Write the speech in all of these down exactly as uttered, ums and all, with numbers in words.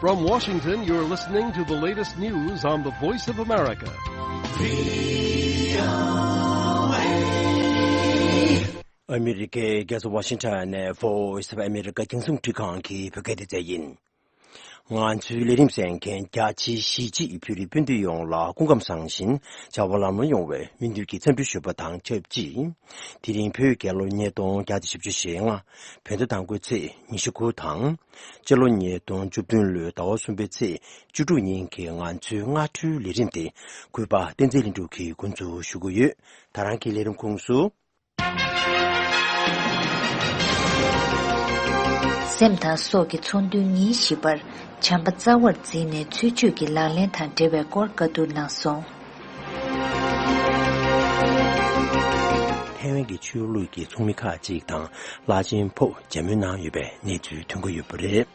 From Washington, you're listening to the latest news on the Voice of America. ཨ་མི་རི་ཀའི་རྒྱལ་ས་ཝ་ཤིང་ཊོན་ནས་Voice of America རྒྱང་སྲིང་འཕྲིན་ཁང་གི་བོད་སྐད་སྡེ་ཚན་ཡིན། ང་ཚོའི་ལས་རིམ་གསན་མཁན་རྒྱ་ཆེའི་གཞིས་བྱེས་བོད་རིགས་སྤུན་ཟླ་ཡོངས་ལ་སྐུ་ཁམས་བཟང་ཞིང་བྱ་བ་ལམ་ལྷོང་ཡོང་བའི་སྨོན་འདུན་གྱི་འཚམས་འདྲི་ཞུ་བ་དང་ཆབས་ཅིག་དེ་རིང་བོད་རྒྱལ་ལོ་ཉིས་སྟོང་བརྒྱ་དང་བཞི་བཅུ་ཞེ་ལྔ། བོད་ཟླ་དང་པོའི་ཚེས་ཉི་ཤུ་དགུ་དང་། སྤྱི་ལོ་ཉིས་སྟོང་བཅུ་བདུན་ལོའི་ཟླ་བ་གསུམ་པའི་ཚེས་བཅུ་དྲུག་ཉིན་གྱི་ང་ཚོའི་སྔ་དྲོའི་ལས་རིམ་དེ་གུས་པ་བསྟན་འཛིན་ལྷུན་གྲུབ་ཀྱིས་འགོ་འཛུགས་ཞུ་གི་ཡོད། ད་རང་གི་ལས་རིམ་ཁོངས་སུ། སེམས་དང་སྲོག་གི་ཚོགས་འདུའི་ཉིན་བཞི་པར་བྱམས་པ་རྩ་བར་འཛིན་ནས་ཚུལ་འཆོས་ཀྱི་ལག་ལེན་དང་འབྲེལ་བའི་སྐོར་བཀའ་བསྡུར་གནང་སོང་། ཐའེ་ཝན་གྱི་ཆོས་ལུགས་ཀྱི་ཚོགས་མི་ཁག་ཅིག་དང་བླ་ཆེན་ཕོབ་མཇལ་མོལ་གནང་ཡོད་པའི་གནས་ཚུལ་ཐོན་གྱི་ཡོད་པ་རེད།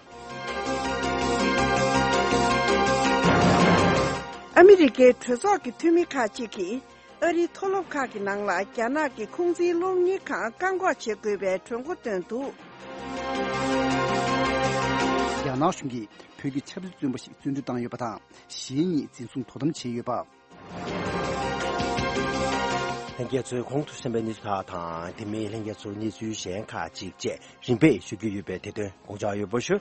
ཨ་མི་རི་ཀའི་གྲོས་ཚོགས་ཀྱི་འཐུས་མི་ཁག་ཅིག་གིས་ཨ་རིའི་མཐོ་སློབ་ཁག་གི་ནང་ལ་རྒྱ་ནག་གི་ཁུང་ཙིའི་སློབ་གཉེར་ཁང་བཀག་འགོག་བྱེད་དགོས་པའི་གྲོས་འགོ་བཏོན་འདུག། རྒྱ་ནག་གཞུང་གིས་བོད་ཀྱི་ཆབ་སྲིད་བཙོན་པ་ཞིག་བཙོན་འཁྲུག་བཏང་ཡོད་པ་དང་། གཞན་གཉིས་འཛིན་བཟུང་དོ་དམ་བྱས་ཡོད་པ། ལྷན་རྒྱས་ཚོས་གོང་དུ་གསན་པའི་གནས་ཚུལ་ཁག་དང་། དེ་མིན་ལྷན་རྒྱས་ཚོར་གནས་ཚུལ་གཞན་ཁག་ཅིག་བཅས་རིམ་པས་ཞུ་རྒྱུ་ཡོད་པས། དེ་དོན་དགོངས་འཇགས་ཡོད་པར་ཞུ།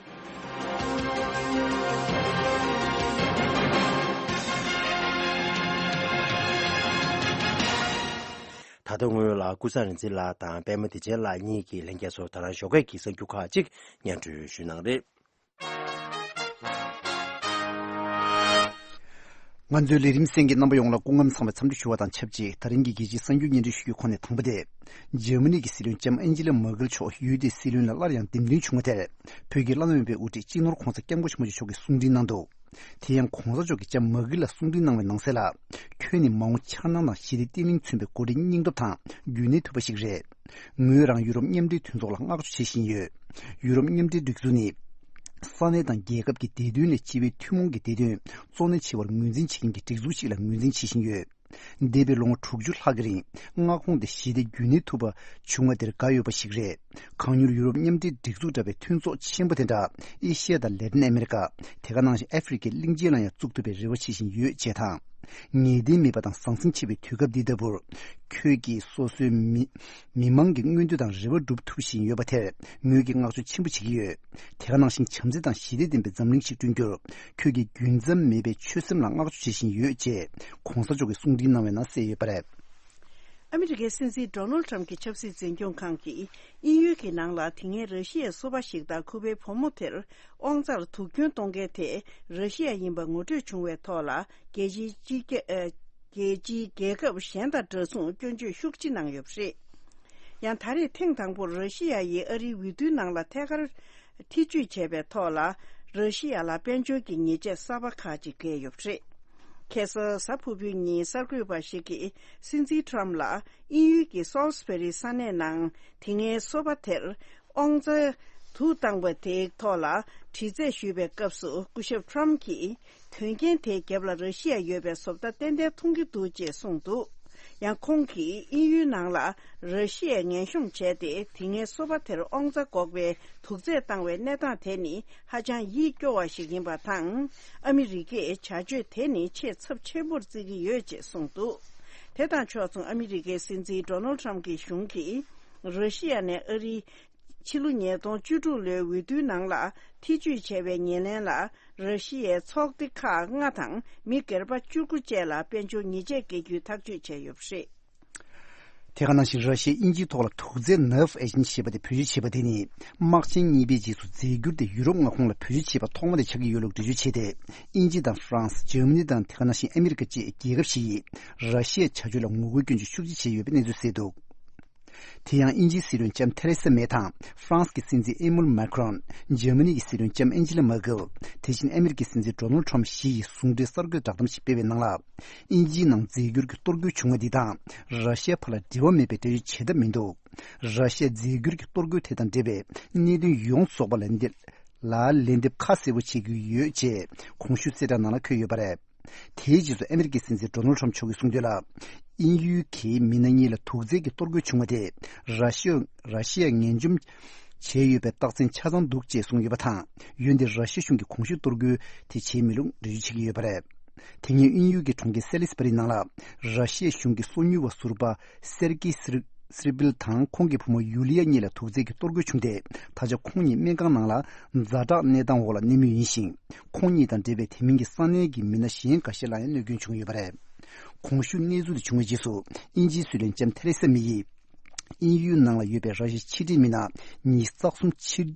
ད་ལྟ་སྔོན་ལ་ཀུན་བཟང་རིག་འཛིན་ལགས་དང་པད་མ་བདེ་ཆེན་ལགས་གཉིས་ཀྱིས་ལྷན་རྒྱས་ཚོར་ད་རང་ཞོགས་ཀས་ཀྱི་གསར་འགྱུར་ཁག་ཅིག་སྙན་སྒྲོན་ཞུས་གནང་རེད། ང་ཚོའི་ལས་རིམ་གསན་མཁན་རྣམ་པ་ཡོངས་ལ་སྐུ་ཁམས་བཟང་བའི་འཚམས་འདྲི་ཞུ་བ་དང་ཆབས་ཅིག་ད་རིང་གི་རྒྱལ་སྤྱིའི་གསར་འགྱུར་སྙན་སྒྲོན་ཞུ་རྒྱུའི་ཁོངས་ནས་དང་པོ་དེ། འཇར་མ་ནི་གི་སྲིད་བློན་ལྕམ་ཨན་ཇི་ལ་མར་ཀེལ་མཆོག་ཡུལ་དེའི་སྲིད་བློན་ལ་སླར་ཡང་འདེམས་ཐོན་བྱུང་བ་དེར། བོད་ཀྱི་བླ་ན་མེད་པའི་དབུ་ཁྲིད་སྤྱི་ནོར་༧གོང་ས་༧སྐྱབས་མགོན་ཆེན་པོ་མཆོག་གིས་གསུང་འཕྲིན་གནང་འདུག། དེ་ཡང་༧གོང་ས་མཆོག་གིས་ལྕམ་མར་ཀེལ་ལ་གསུང་འཕྲིན་གནང་བའི་ནང་གསལ་ལ། ཁྱོད་ནི་མ་འོངས་འཆར་སྣང་དང་ཞི་བདེ་བརྟན་ལྷིང་མཚོན་པའི་འགོ་ཁྲིད་སྙིང་སྟོབས་དང་རྒྱུན་གནས་ཐུབ་པ་ཞིག་རེད། ངོས་རང་ཡུ་རོབ་མཉམ་འབྲེལ་མཐུན་ཚོགས་ལ་བསྔགས་བརྗོད་བྱེད་བཞིན་ཡོད། ཡུ་རོབ་མཉམ་འབྲེལ་སྒྲིག་འཛུགས་ནི། ས་གནས་དང་རྒྱལ་ཁབ་ཀྱི་བདེ་དོན་ལས་སྤྱི་པའི་ཐུན་མོང་གི་བདེ་དོན་གཙོ་གནད་ཆེ་བར་ངོས་འཛིན་བྱེད་མཁན་གྱི་སྒྲིག་འཛུགས་ཤིག་ལ་ངོས་འཛིན་བྱེད་བཞིན་ཡོད། འདས་པའི་ལོ་ངོ་དྲུག་ཅུ་ལྷག་གི་རིང་མངའ་ཁོངས་དེ་ཞི་བདེ་རྒྱུན་གནས་ཐུབ་པ་བྱུང་བ་དེར་དགའ་ཡོད་པ་ཞིག་རེད། གང་མྱུར་ཡུ་རོབ་མཉམ་འབྲེལ་སྒྲིག་འཛུགས་འདྲ་བའི་མཐུན་ཚོགས་ཆེན་པོ་དེ་འདྲ་ཨེ་ཤི་ཡ་དང་ལེ་ཏིན་ཨ་མེ་རི་ཀ། དེ་ག་ནང་བཞིན་ཨ་ཧྥེ་རི་ཁའི་གླིང་ཆེན་ལ་ཡང་བཙུགས་ཐུབ་པའི་རེ་བ་བྱེད་བཞིན་ཡོད་ཅེས་དང་། ངེས་གཏན་མེད་པ་དང་ཟང་ཟིང་ཆེ་བའི་དུས་སྐབས་འདི་ལྟ་བུར། ཁྱོད་ཀྱིས་སོ་སོའི་མི་མི་མང་གི་མངོན་འདོད་དང་རེ་བ་སྒྲུབ་ཐུབ་བཞིན་ཡོད་པ་དེར་ངོས་ཀྱིས་བསྔགས་བརྗོད་ཆེན་པོ་བྱེད་ཀྱི་ཡོད། དེ་ག་ནང་བཞིན་བྱམས་བརྩེ་དང་ཞི་བདེ་ལྡན་པའི་འཛམ་གླིང་ཞིག་བསྐྲུན་རྒྱུར། ཁྱོད་ཀྱི་རྒྱུན་ཆད་མེད་པའི་ཆོད་སེམས་ལ་བསྔགས་བརྗོད་བྱེད་བཞིན་ཡོད་ཅེས་༧གོང་ས་མཆོག་གིས་གསུང་འཕྲིན་གནང་བའི་ནང་གསལ་ཡོད་པ་རེད། ཨ་མི་རི་ཀའི་སྲིད་འཛིན་ཌོ་ནལ་ཊམ་གྱི་ཆབ་སྲིད་འཛིན་སྐྱོང་ཁང་གིས་དབྱིན་ཡུལ་གྱི་ནང་ལ་དེ་སྔའི་ར་ཤི་ཡའི་སོ་པ་ཞིག་དང་ཁོ་པའི་བུ་མོ་དེར་དབང་རྩར་དུག་སྐྱོན་གཏོང་མཁན་དེ་ར་ཤི་ཡ་ཡིན་པ་ངོ་སྤྲོད་བྱུང་བའི་ཐོག་ལ། རྒྱལ་སྤྱིའི་སྤྱི་རྒྱ་ཨ། རྒྱལ་སྤྱིའི་རྒྱལ་ཁབ་གཞན་དང་འདྲ་མཚུངས་སྐྱོན་བརྗོད་ཤུགས་ཆེ་གནང་ཡོད་པ་རེད། ཡང་ད་རེས་ཐེངས་དང་པོར་ར་ཤི་ཡ་ཡིས་ཨ་རིའི་འོས་བསྡུའི་ནང་ལ་ཐད་ཀར་ཐེ་ཇུས་བྱས་པའི་ཐོག་ལ། ར་ཤི་ཡ་ལ་དཔལ་འབྱོར་གྱི་ཉེས་ཆད་གསར་པ་ཁག་ཅིག་འགེལ་ཡོད་པ་རེད། ཁ་སང་གཟའ་ཕུར་བུའི་ཉིན་གསར་འགོད་པ་ཞིག་གིས་སྲིད་འཛིན་ཊམ་ལ་དབྱིན་ཡུལ་གྱི་སོལ་སི་བེ་རི་ས་གནས་ནང་དེ་སྔའི་སོ་པ་དེར་དབང་རྩ་དུག་བཏང་བ་དེའི་ཐོག་ལ་དྲི་རྩད་ཞུས་པའི་སྐབས་སུ་སྐུ་ཞབས་ཊམ་གྱིས། དོན་རྐྱེན་དེའི་རྒྱབ་ལ་ར་ཤི་ཡ་ཡོད་པའི་བཟོ་ལྟ་ཏན་ཏན་མཐོང་གི་འདུག་ཅེས་གསུངས་འདུག། ཡང་ཁོང་གིས་དབྱིན་ཡུལ་ནང་ལ་ར་ཤི་ཡས་ངན་གཤོམ་བྱས་ཏེ་དེ་སྔའི་སོ་པ་དེར་དབང་རྩ་འགོག་པའི་དུག་རྫས་བཏང་བའི་གནས་སྟངས་དེ་ནི་ཧ་ཅང་ཡིད་སྐྱོ་བ་ཞིག་ཡིན་པ་དང་། ཨ་མི་རི་ཀས་བྱ་སྤྱོད་དེ་ནི་ཆེས་ཚབས་ཆེན་པོར་བརྩི་གི་ཡོད་ཅེས་གསུངས་འདུག། དེ་དང་ཕྱོགས་མཚུངས་ཨ་མི་རི་ཀའི་སྲིད་འཛིན་ཌོ་ནལ་ཊམ་གྱི་གཞུང་གིས་ར་ཤི་ཡ་ནས་ཨ་རིའི། ཕྱི་ལོ་ཉིས་སྟོང་བཅུ་དྲུག་ལོའི་འོས་བསྡུའི་ནང་ལ་ཐེ་ཇུས་བྱས་པའི་ཉེར་ལེན་ལ་ར་ཤི་ཡའི་ཚོགས་སྡེ་ཁག་ལྔ་དང་མི་སྒེར་པ་བཅུ་དགུ་བཅས་ལ་དཔལ་འབྱོར་ཉེས་ཆད་འགེལ་རྒྱུའི་ཐག་གཅོད་བྱས་ཡོད་པ་རེད། དེ་ག་ནང་བཞིན་ར་ཤི་ཡས་དབྱིན་ཇིའི་ཐོག་ལ་དུག་རྫས་ནབ་ཨེ་ཤན་ཞེས་པ་དེ་བེད་སྤྱོད་བྱས་པ་དེ་ནི་དམག་ཆེན་གཉིས་པའི་རྗེས་སུ་རྫས་འགྱུར་དེ་ཡུ་རོབ་མངའ་ཁོངས་ལ་བེད་སྤྱོད་བྱས་པ་ཐོག་མ་དེ་ཆགས་ཀྱི་ཡོད་ལུགས་འགྲེལ་བརྗོད་བྱས་ཏེ། དབྱིན་ཇི་དང་ཧྥ་རན་སི། འཇར་མ་ནི་དང་དེ་ག་ནང་བཞིན་ཨ་མི་རི་ཀ་བཅས་རྒྱལ་ཁབ་བཞི་ཡིས་ར་ཤི་ཡའི་བྱ་སྤྱོད་ལ་ངོ་རྒོལ་སྐྱོན་བརྗོད་ཤུགས་ཆེ་བྱས་ཡོད་པའི་གནས་ཚུལ་གསལ་འདུག། དེ་ཡང་དབྱིན་ཇིའི་སྲིད་བློན་ལྕམ་ཐེ་རེ་ས་མེ་དང་ཧྥ་རན་སི་གི་སྲིད་འཛིན་ཨེ་མུལ་མཱ་ཁི་རོན། འཇར་མ་ནི་ཡི་སྲིད་བློན་ལྕམ་ཨན་ཇི་ལ་མར་ཀེལ། དེ་བཞིན་ཨ་མི་རི་ཀའི་སྲིད་འཛིན་ཌོ་ནལ་ཁྲོམ་བཞི་ཡིས་ཟུང་འབྲེལ་གསར་འགོད་བསྒྲགས་གཏམ་ཞིག་སྤེལ་བའི་ནང་ལ། དབྱིན་ཇིའི་ནང་རྫས་འགྱུར་གྱི་གཏོར་རྒོལ་བྱུང་བ་འདི་དང་ར་ཤི་ཡ་བར་ལ་འབྲེལ་བ་མེད་པའི་འགྲེལ་བརྗོད་བྱེད་ཐབས་མི་འདུག། ར་ཤི་ཡ་རྫས་འགྱུར་གྱི་གཏོར་རྒོལ་དེ་དང་འབྲེལ་བའི་གནད་དོན་ཡོངས་རྫོགས་པ་ལ་འདི་ལ་ལན་འདེབས་ཁ་གསལ་པོ་བྱེད་རྒྱུ་ཡོད་ཅེས་གོང་ཞུས་གསལ་བསྒྲགས་ནང་ལ་འཁོད་ཡོད་པ་རེད། དེའི་རྗེས་སུ་ཨ་མི་རི་ཀའི་སྲིད་འཛིན་ཌོ་ནལ་ཁྲོམ་མཆོག་གིས་གསུངས་དོན་ལ། དབྱིན་ཡུལ་གྱི་མི་སྣ་གཉིས་ལ་དུག་རྫས་ཀྱི་གཏོར་རྒོལ་བྱུང་བ་དེ། ར་ཤི་ཡ་ར་ཤི་ཡ་ངན་འཇོམས་ བྱས་ཡོད་པའི་རྟགས་མཚན་ཆ་ཚང་འདུག་ཅེས་གསུངས་ཡོད་པ་དང་། འོན་ཏེ་ར་ཤི་ཡ་གཞུང་གིས་གོང་ཞུས་གཏོར་རྒོལ་དེ་བྱས་མེད་ལུགས་འགྲེལ་བརྗོད་བྱེད་ཀྱི་ཡོད་པ་རེད། དེ་སྔོན་དབྱིན་ཡུལ་གྱི་གྲོང་ཁྱེར་སེ་ལི་སི་བྷ་རི་ནང་ལ་ར་ཤི་ཡའི་གཞུང་གི་སོ་ཉུལ་བ་ཟུར་པ་སེར་ཀི་སི་རི་སི་རི་པིལ་དང་ཁོང་གི་བུ་མོ་ཡུ་ལི་ཡ་གཉིས་ལ་དུག་རྫས་ཀྱི་གཏོར་རྒོལ་བྱུང་སྟེ། ད་ཆ་ཁོང་གཉིས་སྨན་ཁང་ནང་ལ་ཛ་དྲག་གནས་སྟངས་འོག་ལ་གནས་མུས་ཡིན་ཞིང་། ཁོང་གཉིས་དང་འབྲེལ་བའི་དེ་མིན་གྱི་ས་གནས་ཀྱི་མི་སྣ་གཞན་འགའ་ཤས་ལ་ཡང་གནོད་སྐྱོན་བྱུང་ཡོད་པ་རེད། གོང་ཞུས་གནས་ཚུལ་དེ་བྱུང་བའི་རྗེས་སུ་དབྱིན་ཇིའི་སྲིད་བློན་ལྕམ་ཐེ་རེ་ས་མེ་ཡིས། དབྱིན་ཡུལ་ནང་ལ་ཡོད་པའི་ར་ཤི་ཡའི་ཕྱི་འབྲེལ་མི་སྣ་ཉི་ཤུ་རྩ་གསུམ་ཕྱིར་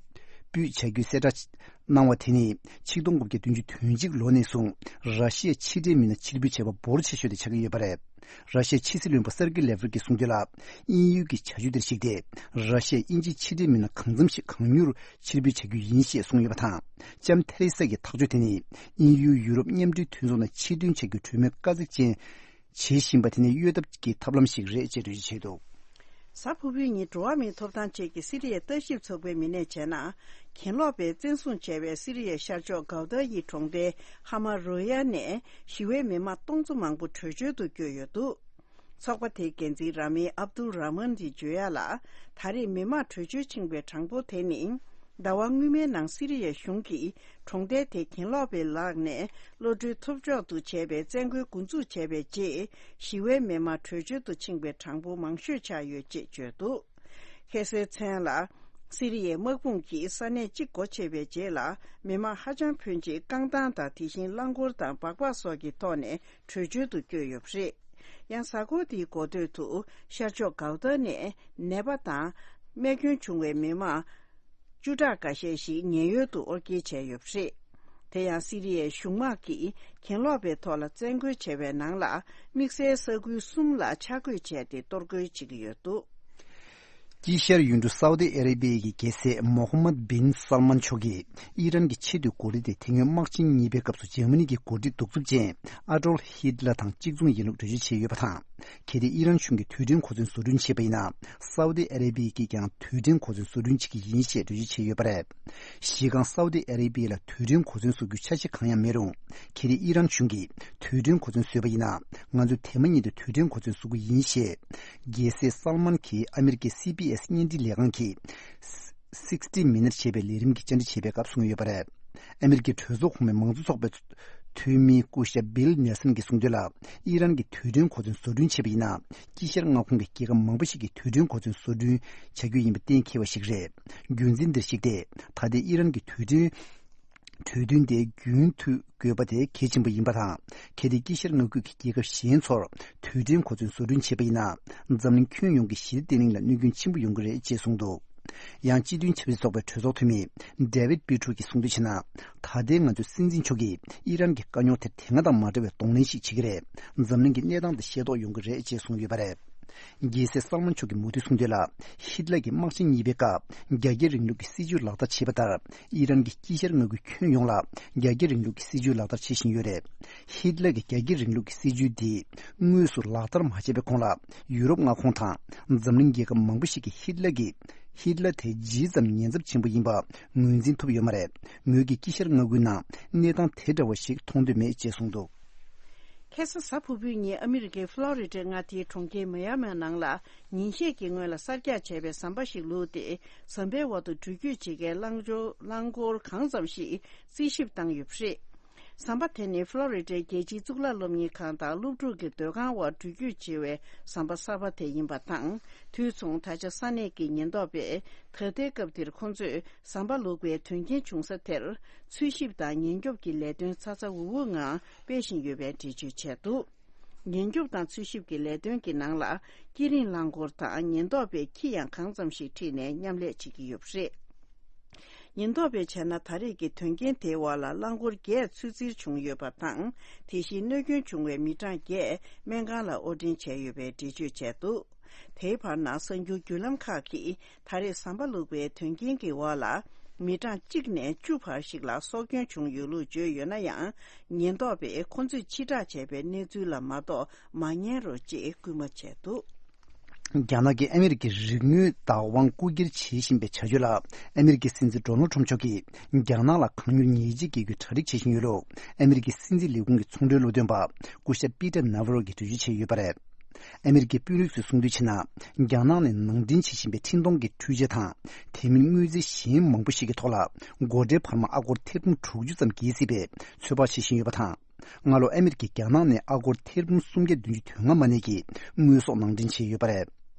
འབུད་བྱ་རྒྱུའི་གསལ་བསྒྲགས་གནང་བ་དེ་ནི་ཆིག་སྟོང་དགུ་བརྒྱ་བདུན་ཅུ་དོན་གཅིག་ལོ་ནས་བཟུང་ར་ཤི་ཡའི་ཕྱི་འབྲེལ་མི་སྣ་ཕྱིར་འབུད་བྱས་པ་འབོར་ཆེ་ཤོས་དེ་ཆགས་ཀྱི་ཡོད་པ་རེད། ར་ཤི་ཡའི་ཕྱི་སྲིད་བློན་པོ་སེར་ཀི་ལེ་ཝར་གྱིས་གསུངས་དོན་ལ། དབྱིན་ཡུལ་གྱི་བྱ་སྤྱོད་དེར་གཞིགས་ཏེ། ར་ཤི་ཡས་དབྱིན་ཇིའི་ཕྱི་འབྲེལ་མི་སྣ་གང་འཚམ་ཞིག་གང་མྱུར་ཕྱིར་འབུད་བྱ་རྒྱུ་ཡིན་ཞེས་གསུངས་ཡོད་པ་དང་། ལྕམ་ཐེ་རེ་ས་ཀྱི་ཐག་གཅོད་དེ་ནི་དབྱིན་ཡུལ་ཡུ་རོབ་མཉམ་འབྲེལ་མཐུན་ཚོགས་ནང་ཕྱིར་ཐོན་བྱ་རྒྱུའི་གྲོས་མོལ་དཀའ་ཚེགས་ཅན་བྱེད་བཞིན་པ་དེ་ནི་གཡོལ་ཐབས་ཀྱི་ཐབས་ལམ་ཞིག་རེད་ཅེས་འགྲེལ་བརྗོད་བྱས་འདུག། གཟའ་ཕུར་བུའི་ཉིན་འགྲོ་བ་མིའི་ཐོབ་ཐང་ཆེད་ཀྱི་སི་རི་ཡའི་ལྟ་ཞིབ་ཚོགས་པའི་མི་སྣས་བྱས་ན། གྱེན་ལོག་པས་བཙན་བཟུང་བྱས་པའི་སི་རི་ཡའི་ཤར་ཕྱོགས་གའུ་ཏཱ་ཡི་གྲོང་རྡལ་ཧ་མ་རོ་ཡ་ནས་ཞི་བའི་མི་མང་སྟོང་ཚོ་མང་པོ་བྲོས་བྱོལ་དུ་བསྐྱོད་ཡོད་འདུག། ཚོགས་པ་དེའི་འགན་འཛིན་ར་མི་ཨབ་དུལ་ར་མན་གྱིས་བརྗོད་ཡ་ལ། ད་རེས་མི་མང་བྲོས་བྱོལ་ཕྱིན་པའི་གྲངས་འབོར་དེ་ནི། ཟླ་བ་སྔོན་མའི་ནང་སི་རི་ཡའི་གཞུང་གིས་གྲོང་རྡལ་དེ་གྱེན་ལོག་པའི་ལག་ནས་གློད་གྲོལ་ཐོབ་ཆོག་ཏུ་བྱས་པའི་བཙན་རྒོལ་འགོ་འཛུགས་བྱས་པའི་རྗེས། ཞི་བའི་མི་མང་བྲོས་བྱོལ་དུ་ཕྱིན་པའི་གྲངས་འབོར་མང་ཤོས་ཆགས་ཡོད་ཅེས་བརྗོད་འདུག། ཁ་སང་མཚན་ལ། སི་རི་ཡའི་དམག་དཔུང་གིས་ས་གནས་གཅིག་སྒོ་ཕྱེ་བའི་རྗེས་ལ། མི་མང་ཧ་ཅང་ཕོན་ཆེ་རྐང་ཐང་དང་། དེ་བཞིན་རླངས་འཁོར་དང་སྦག་སྦག་སོགས་ཀྱི་ཐོག་ནས་བྲོས་བྱོལ་དུ་བསྐྱོད་ཡོད་པ་རེད། ཡང་། གཟའ་འཁོར་འདིའི་འགོ་སྟོད་དུ་ཤར་ཕྱོགས་གའུ་ཏཱ་ནས་ནད་པ་དང་རྨས་སྐྱོན་བྱུང་བའི་མི་མང་བཅུ་ཕྲག་འགའ་ཤས་ཤིག་ཉེན་གཡོལ་དུ་དབོར་སྐྱེལ་བྱས་ཡོད་པ་རེད། དེ་ཡང་། སི་རི་ཡའི་གཞུང་དམག་གིས་གྱེན་ལོག་པའི་ཐོག་ལ་བཙན་རྒོལ་བྱས་པའི་ནང་ལ། དམིགས་བསལ་ས་ཁུལ་གསུམ་ལ་ཆ་བགོས་བྱས་ཏེ་གཏོར་རྒོལ་བྱེད་ཀྱི་ཡོད་འདུག། དཀྱིལ་ཤར་ཡུལ་གྲུ་སའུ་ཏི་ཨ་རེ་བྷི་ཡའི་རྒྱལ་སྲས་མོ་ཧམ་མད་བིན་སལ་མན་མཆོག་གིས་ཨི་རན་གྱི་ཆེས་མཐོའི་འགོ་ཁྲིད་དེ་དེ་སྔོན་དམག་ཆེན་གཉིས་པའི་སྐབས་སུ་འཇར་མ་ནི་གི་འགོ་ཁྲིད་གདུག་རྩུབ་ཅན་ཨ་ཏོལ་ཧིད་ལ་དང་གཅིག་མཚུངས་ཡིན་ལུགས་འགྲེལ་བརྗོད་བྱས་ཡོད་པ་དང་། གལ་ཏེ་ཨི་རན་གཞུང་གིས་རྡུལ་ཕྲན་གོ་མཚོན་བཟོ་སྐྲུན་བྱས་པ་ཡིན་ན། སའུ་ཏི་ཨ་རེ་བྷི་ཡས་ཀྱང་རྡུལ་ཕྲན་གོ་མཚོན་བཟོ་སྐྲུན་བྱེད་ཀྱི་ཡིན་ཞེས་འགྲེལ་བརྗོད་བྱས་ཡོད་པ་རེད། གཞི་རྐང་སའུ་ཏི་ཨ་རེ་བྷི་ཡ་ལ་རྡུལ་ཕྲན་གོ་མཚོན་བཟོ་རྒྱུའི་ཆ་ཤས་གང་ཡང་མེད་རུང་། གལ་ཏེ་ཨི་རན་གཞུང་གིས་རྡུལ་ཕྲན་གོ་མཚོན་བཟོས་པ་ཡིན་ན། ང་ཚོས་དེ་མ་ཉིད་དུ་རྡུལ་ཕྲན་གོ་མཚོན་བཟོ་གི་ཡིན་ཞེས། རྒྱལ་སྲས་སལ་མན་གྱིས་ཨ་མེ་རི་ཀའི་སི་བྷི་ཨེས་བརྙན་འཕྲིན་ལས་ཁང་གི་སིག་སི་ཊི་མི་ནཊ་ཞེས་པའི་ལས་རིམ་གྱི་བཅར་འདྲི་བྱས་པའི་སྐབས་གསུངས་ཡོད་པ་རེད། ཨ་མེ་རི་ཀའི་གྲོས་ཚོགས་གོང་མའི་མང་གཙོ་ཚོགས་པའི་འཐུས་མི་སྐུ་ཞབས་བིལ་ནེལ་སན་གྱིས་གསུངས་དོན་ལ། ཨི་རན་གྱིས་རྡུལ་ཕྲན་གོ་མཚོན་བཟོ་སྐྲུན་བྱས་པ་ཡིན་ན། དཀྱིལ་ཤར་མངའ་ཁོངས་ཀྱི་རྒྱལ་ཁབ་མང་པོ་ཞིག་གིས་རྡུལ་ཕྲན་གོ་མཚོན་བཟོ་སྐྲུན་བྱ་རྒྱུ་ཡིན་པ་གཏན་འཁེལ་བ་ཞིག་རེད། རྒྱུ་མཚན་འདིར་གཞིགས་ཏེ། ད་ལྟའི་ཨི་རན་གྱི་རྡུལ་ཕྲན་གྲོས་མཐུན་དེ་རྒྱུན་མཐུད་དགོས་པ་དེ་གལ་ཆེན་པོ་ཡིན་པ་དང་། གལ་ཏེ་དཀྱིལ་ཤར་མངའ་ཁུལ་གྱི་རྒྱལ་ཁབ་གཞན་ཚོར་རྡུལ་ཕྲན་གོ་མཚོན་བཟོ་སྐྲུན་བྱས་པ་ཡིན་ན། འཛམ་གླིང་ཁྱོན་ཡོངས་ཀྱི་ཞི་བདེ་བརྟན་ལྷིང་ལ་གནོད་སྐྱོན་ཆེན་པོ་ཡོང་གི་རེད་ཅེས་གསུངས་འདུག། ཡང་། སྤྱི་མཐུན་ཆབ་སྲིད་ཚོགས་པའི་གྲོས་ཚོགས་འཐུས་མི་ཌེ་ཝིད་པི་ཊོ་གིས་གསུངས་དོན་བྱས་ན། ད་ལྟའི་ང་ཚོའི་སྲིད་འཛིན་མཆོག་གིས་ཨི་རན་གྱི་དཀའ་རྙོག་དེར་དེ་སྔ་དང་མ་འདྲ་བའི་གདོང་ལེན་ཞིག་བྱེད་ཀྱི་རེད། འཛམ་གླིང་གི་གནས་སྟངས་དེ་ཤེས་རྟོགས་ཡོང་གི་རེད་ཅེས་གསུངས་ཡོད་པ་རེད། རྒྱལ་སྲས་སལ་མན་མཆོག་གིས་མུ་མཐུད་གསུངས་དོན་ལ། ཧིད་ལ་གིས་དམག་ཆེན་གཉིས་པའི་སྐབས་རྒྱ་སྐྱེད་རིང་ལུགས་ཀྱི་སྲིད་བྱུས་ལག་བསྟར་བྱས་པ་ལྟར། ཨི་རན་གྱིས་དཀྱིལ་ཤར་མངའ་ཁུལ་ཁྱོན་ཡོངས་ལ་རྒྱ་སྐྱེད་རིང་ལུགས་ཀྱི་སྲིད་བྱུས་ལག་བསྟར་བྱེད་བཞིན་ཡོད་རེད། ཧིད་ལ་གིས་རྒྱ་སྐྱེད་རིང་ལུགས་ཀྱི་སྲིད་བྱུས་འདི་དངོས་སུ་ལག་བསྟར་མ་བྱས་པའི་གོང་ལ། ཡུ་རོབ་མངའ་ཁོངས་དང་འཛམ་གླིང་རྒྱལ་ཁབ་མང་པོ་ཞིག་གིས་ཧིད་ལ་གི་ཧིད་ལ་དེ་ཇི་ཙམ་ཉེན་ཚབས་ཆེན་པོ་ཡིན་པ་ངོས་འཛིན་ཐུབ་ཡོད་མ་རེད། ངོས་ཀྱིས་དཀྱིལ་ཤར་མངའ་ཁུལ་ནང་གནས་སྟངས་དེ་འདྲ་བ་ཞིག་མཐོང་འདོད་མེད་ཅེས་གསུངས་འདུག། ཁ་སང་གཟའ་ཕུར་བུའི་ཉིན་ཨ་མི་རི་ཀའི་ཕློ་རི་ཌའི་མངའ་སྡེའི་གྲོང་ཁྱེར་མི་ཡ་མིའི་ནང་ལ་ཉིན་ཤས་ཀྱི་སྔོན་ལ་གསར་རྒྱག་བྱས་པའི་ཟམ་པ་ཞིག་བླུགས་ཏེ། ཟམ་པའི་འོག་ཏུ་འགྲུལ་སྐྱོད་བྱེད་མཁན་རླངས་འཁོར་རླངས་འཁོར་གང་ཙམ་ཞིག་རྩིས་ཞིབ་བཏང་ཡོད་པ་རེད། ཟམ་པ་དེ་ནི་ཕློ་རི་ཌའི་རྒྱལ་སྤྱིའི་གཙུག་ལག་སློབ་གཉེར་ཁང་དང་སློབ་ཕྲུག་གི་སྡོད་ཁང་འོག་འགྲུལ་སྐྱོད་བྱེད་པའི་ཟམ་པ་གསར་པ་དེ་ཡིན་པ་དང་། དུས་མཚུངས་ད་ཆ་ས་གནས་ཀྱི་ཉེན་རྟོག་པས་ད་ལྟའི་སྐབས་འདིར་ཁོང་ཚོས་ཟམ་པ་བླུགས་པའི་དོན་རྐྱེན་བྱུང་ས་དེར་འཚོལ་ཞིབ་དང་ཉེན་སྐྱོབ་ཀྱི་ལས་དོན་ཚ་ཚ་འུར་འུར་ངང་སྤེལ་བཞིན་ཡོད་པའི་འགྲེལ་བརྗོད་བྱས་འདུག། ཉེན་སྐྱོབ་དང་འཚོལ་ཞིབ་ཀྱི་ལས་དོན་གྱི་ནང་ལ་སྐྱེ་རིམ་རླངས་འཁོར་དང་ཉེན་རྟོག་པས་ཁྱི་ཡང་གང་ཙམ་ཞིག་ཁྲིད་ནས་མཉམ་ལས་བྱེད་ཀྱི་ཡོད་པ་རེད། ཉེན་རྟོག་པས་བྱས་ན། ད་རེས་ཀྱི་དོན་རྐྱེན་དེའི་འོག་ལ་རླངས་འཁོར་བརྒྱད་ཚུད་འཛིན་བྱུང་ཡོད་པ་དང་། དེ་བཞིན་གནོད་སྐྱོན་བྱུང་བའི་མི་གྲངས་བརྒྱད་སྨན་ཁང་ལ་དབོར་འདྲེན་བྱས་ཡོད་པའི་འགྲེལ་བརྗོད་བྱས་འདུག། དེའི་བར་ན་གསར་འགྱུར་བརྒྱུད་ལམ་ཁག་གིས་ད་རེས་ཟམ་པ་བླུགས་པའི་དོན་རྐྱེན་གྱི་འོག་ལ་མི་གྲངས་གཅིག་ནས་བཅུ་བར་ཞིག་ལ་སྲོག་སྐྱོན་བྱུང་ཡོད་ལུགས་བརྗོད་ཡོད་ན་ཡང་། ཉེན་རྟོག་པས་ཁོ་ཚོས་ཕྱིར་བསྒྲགས་བྱས་པའི་གནས་ཚུལ་ལ་མ་གཏོགས་མ་ཉན་རོགས་ཅེས་སྐུལ་མ་བྱས་འདུག། རྒྱ་ནག་གིས་ཨ་མེ་རི་ཀའི་རིག་དངོས་བདག་དབང་རྐུ་འཁྱེར་བྱེད་བཞིན་པའི་བྱ་སྤྱོད་ལ། ཨ་མེ་རི་ཀའི་སྲིད་འཛིན་ཌོ་ནལ་ཁྲོམ་མཆོག་གིས་རྒྱ་ནག་ལ་གང་མྱུར་ཉེས་ཆད་འགེལ་རྒྱུའི་གྲ་སྒྲིག་བྱེད་བཞིན་ཡོད་ལུགས་ཨ་མེ་རི་ཀའི་སྲིད་འཛིན་ལས་ཁུངས་ཀྱི་ཚོང་འབྲེལ་བློ་འདོན་པ་སྐུ་ཞབས་པི་ཏར་ནཱ་ཝ་རོ་གིས་འགྲེལ་བརྗོད་བྱས་ཡོད་པ་རེད། ཨ་མི་རི་ཀའི་དཔོན་རིགས་ཚོས་གསུངས་དོན་བྱས་ན། རྒྱ་ནག་ནས་ནང་འདྲེན་བྱེད་བཞིན་པའི་འཕྲིན་གཏོང་གི་འཕྲུལ་ཆས་དང་། དེ་མིན་དངོས་རྫས་གཞན་མང་པོ་ཞིག་གི་ཐོག་ལ། སྒོ་ཁྲལ་འཕར་མ་ཨ་སྒོར་ཐེར་འབུམ་དྲུག་ཅུ་ཙམ་བརྒལ་སྲིད་པའི་ཚོད་དཔག་བྱེད་བཞིན་ཡོད་པ་དང་། སྔ་ལོ་ཨ་མི་རི་ཀས་རྒྱ་ནག་ནས་ཨ་སྒོར་ཐེར་འབུམ་སུམ་བརྒྱ་བདུན་ཅུ་དོན་ལྔ་མ་གནས་ཀྱི་དངོས་ཟོག་ནང་འདྲེན་བྱས་ཡོད་པ་རེད།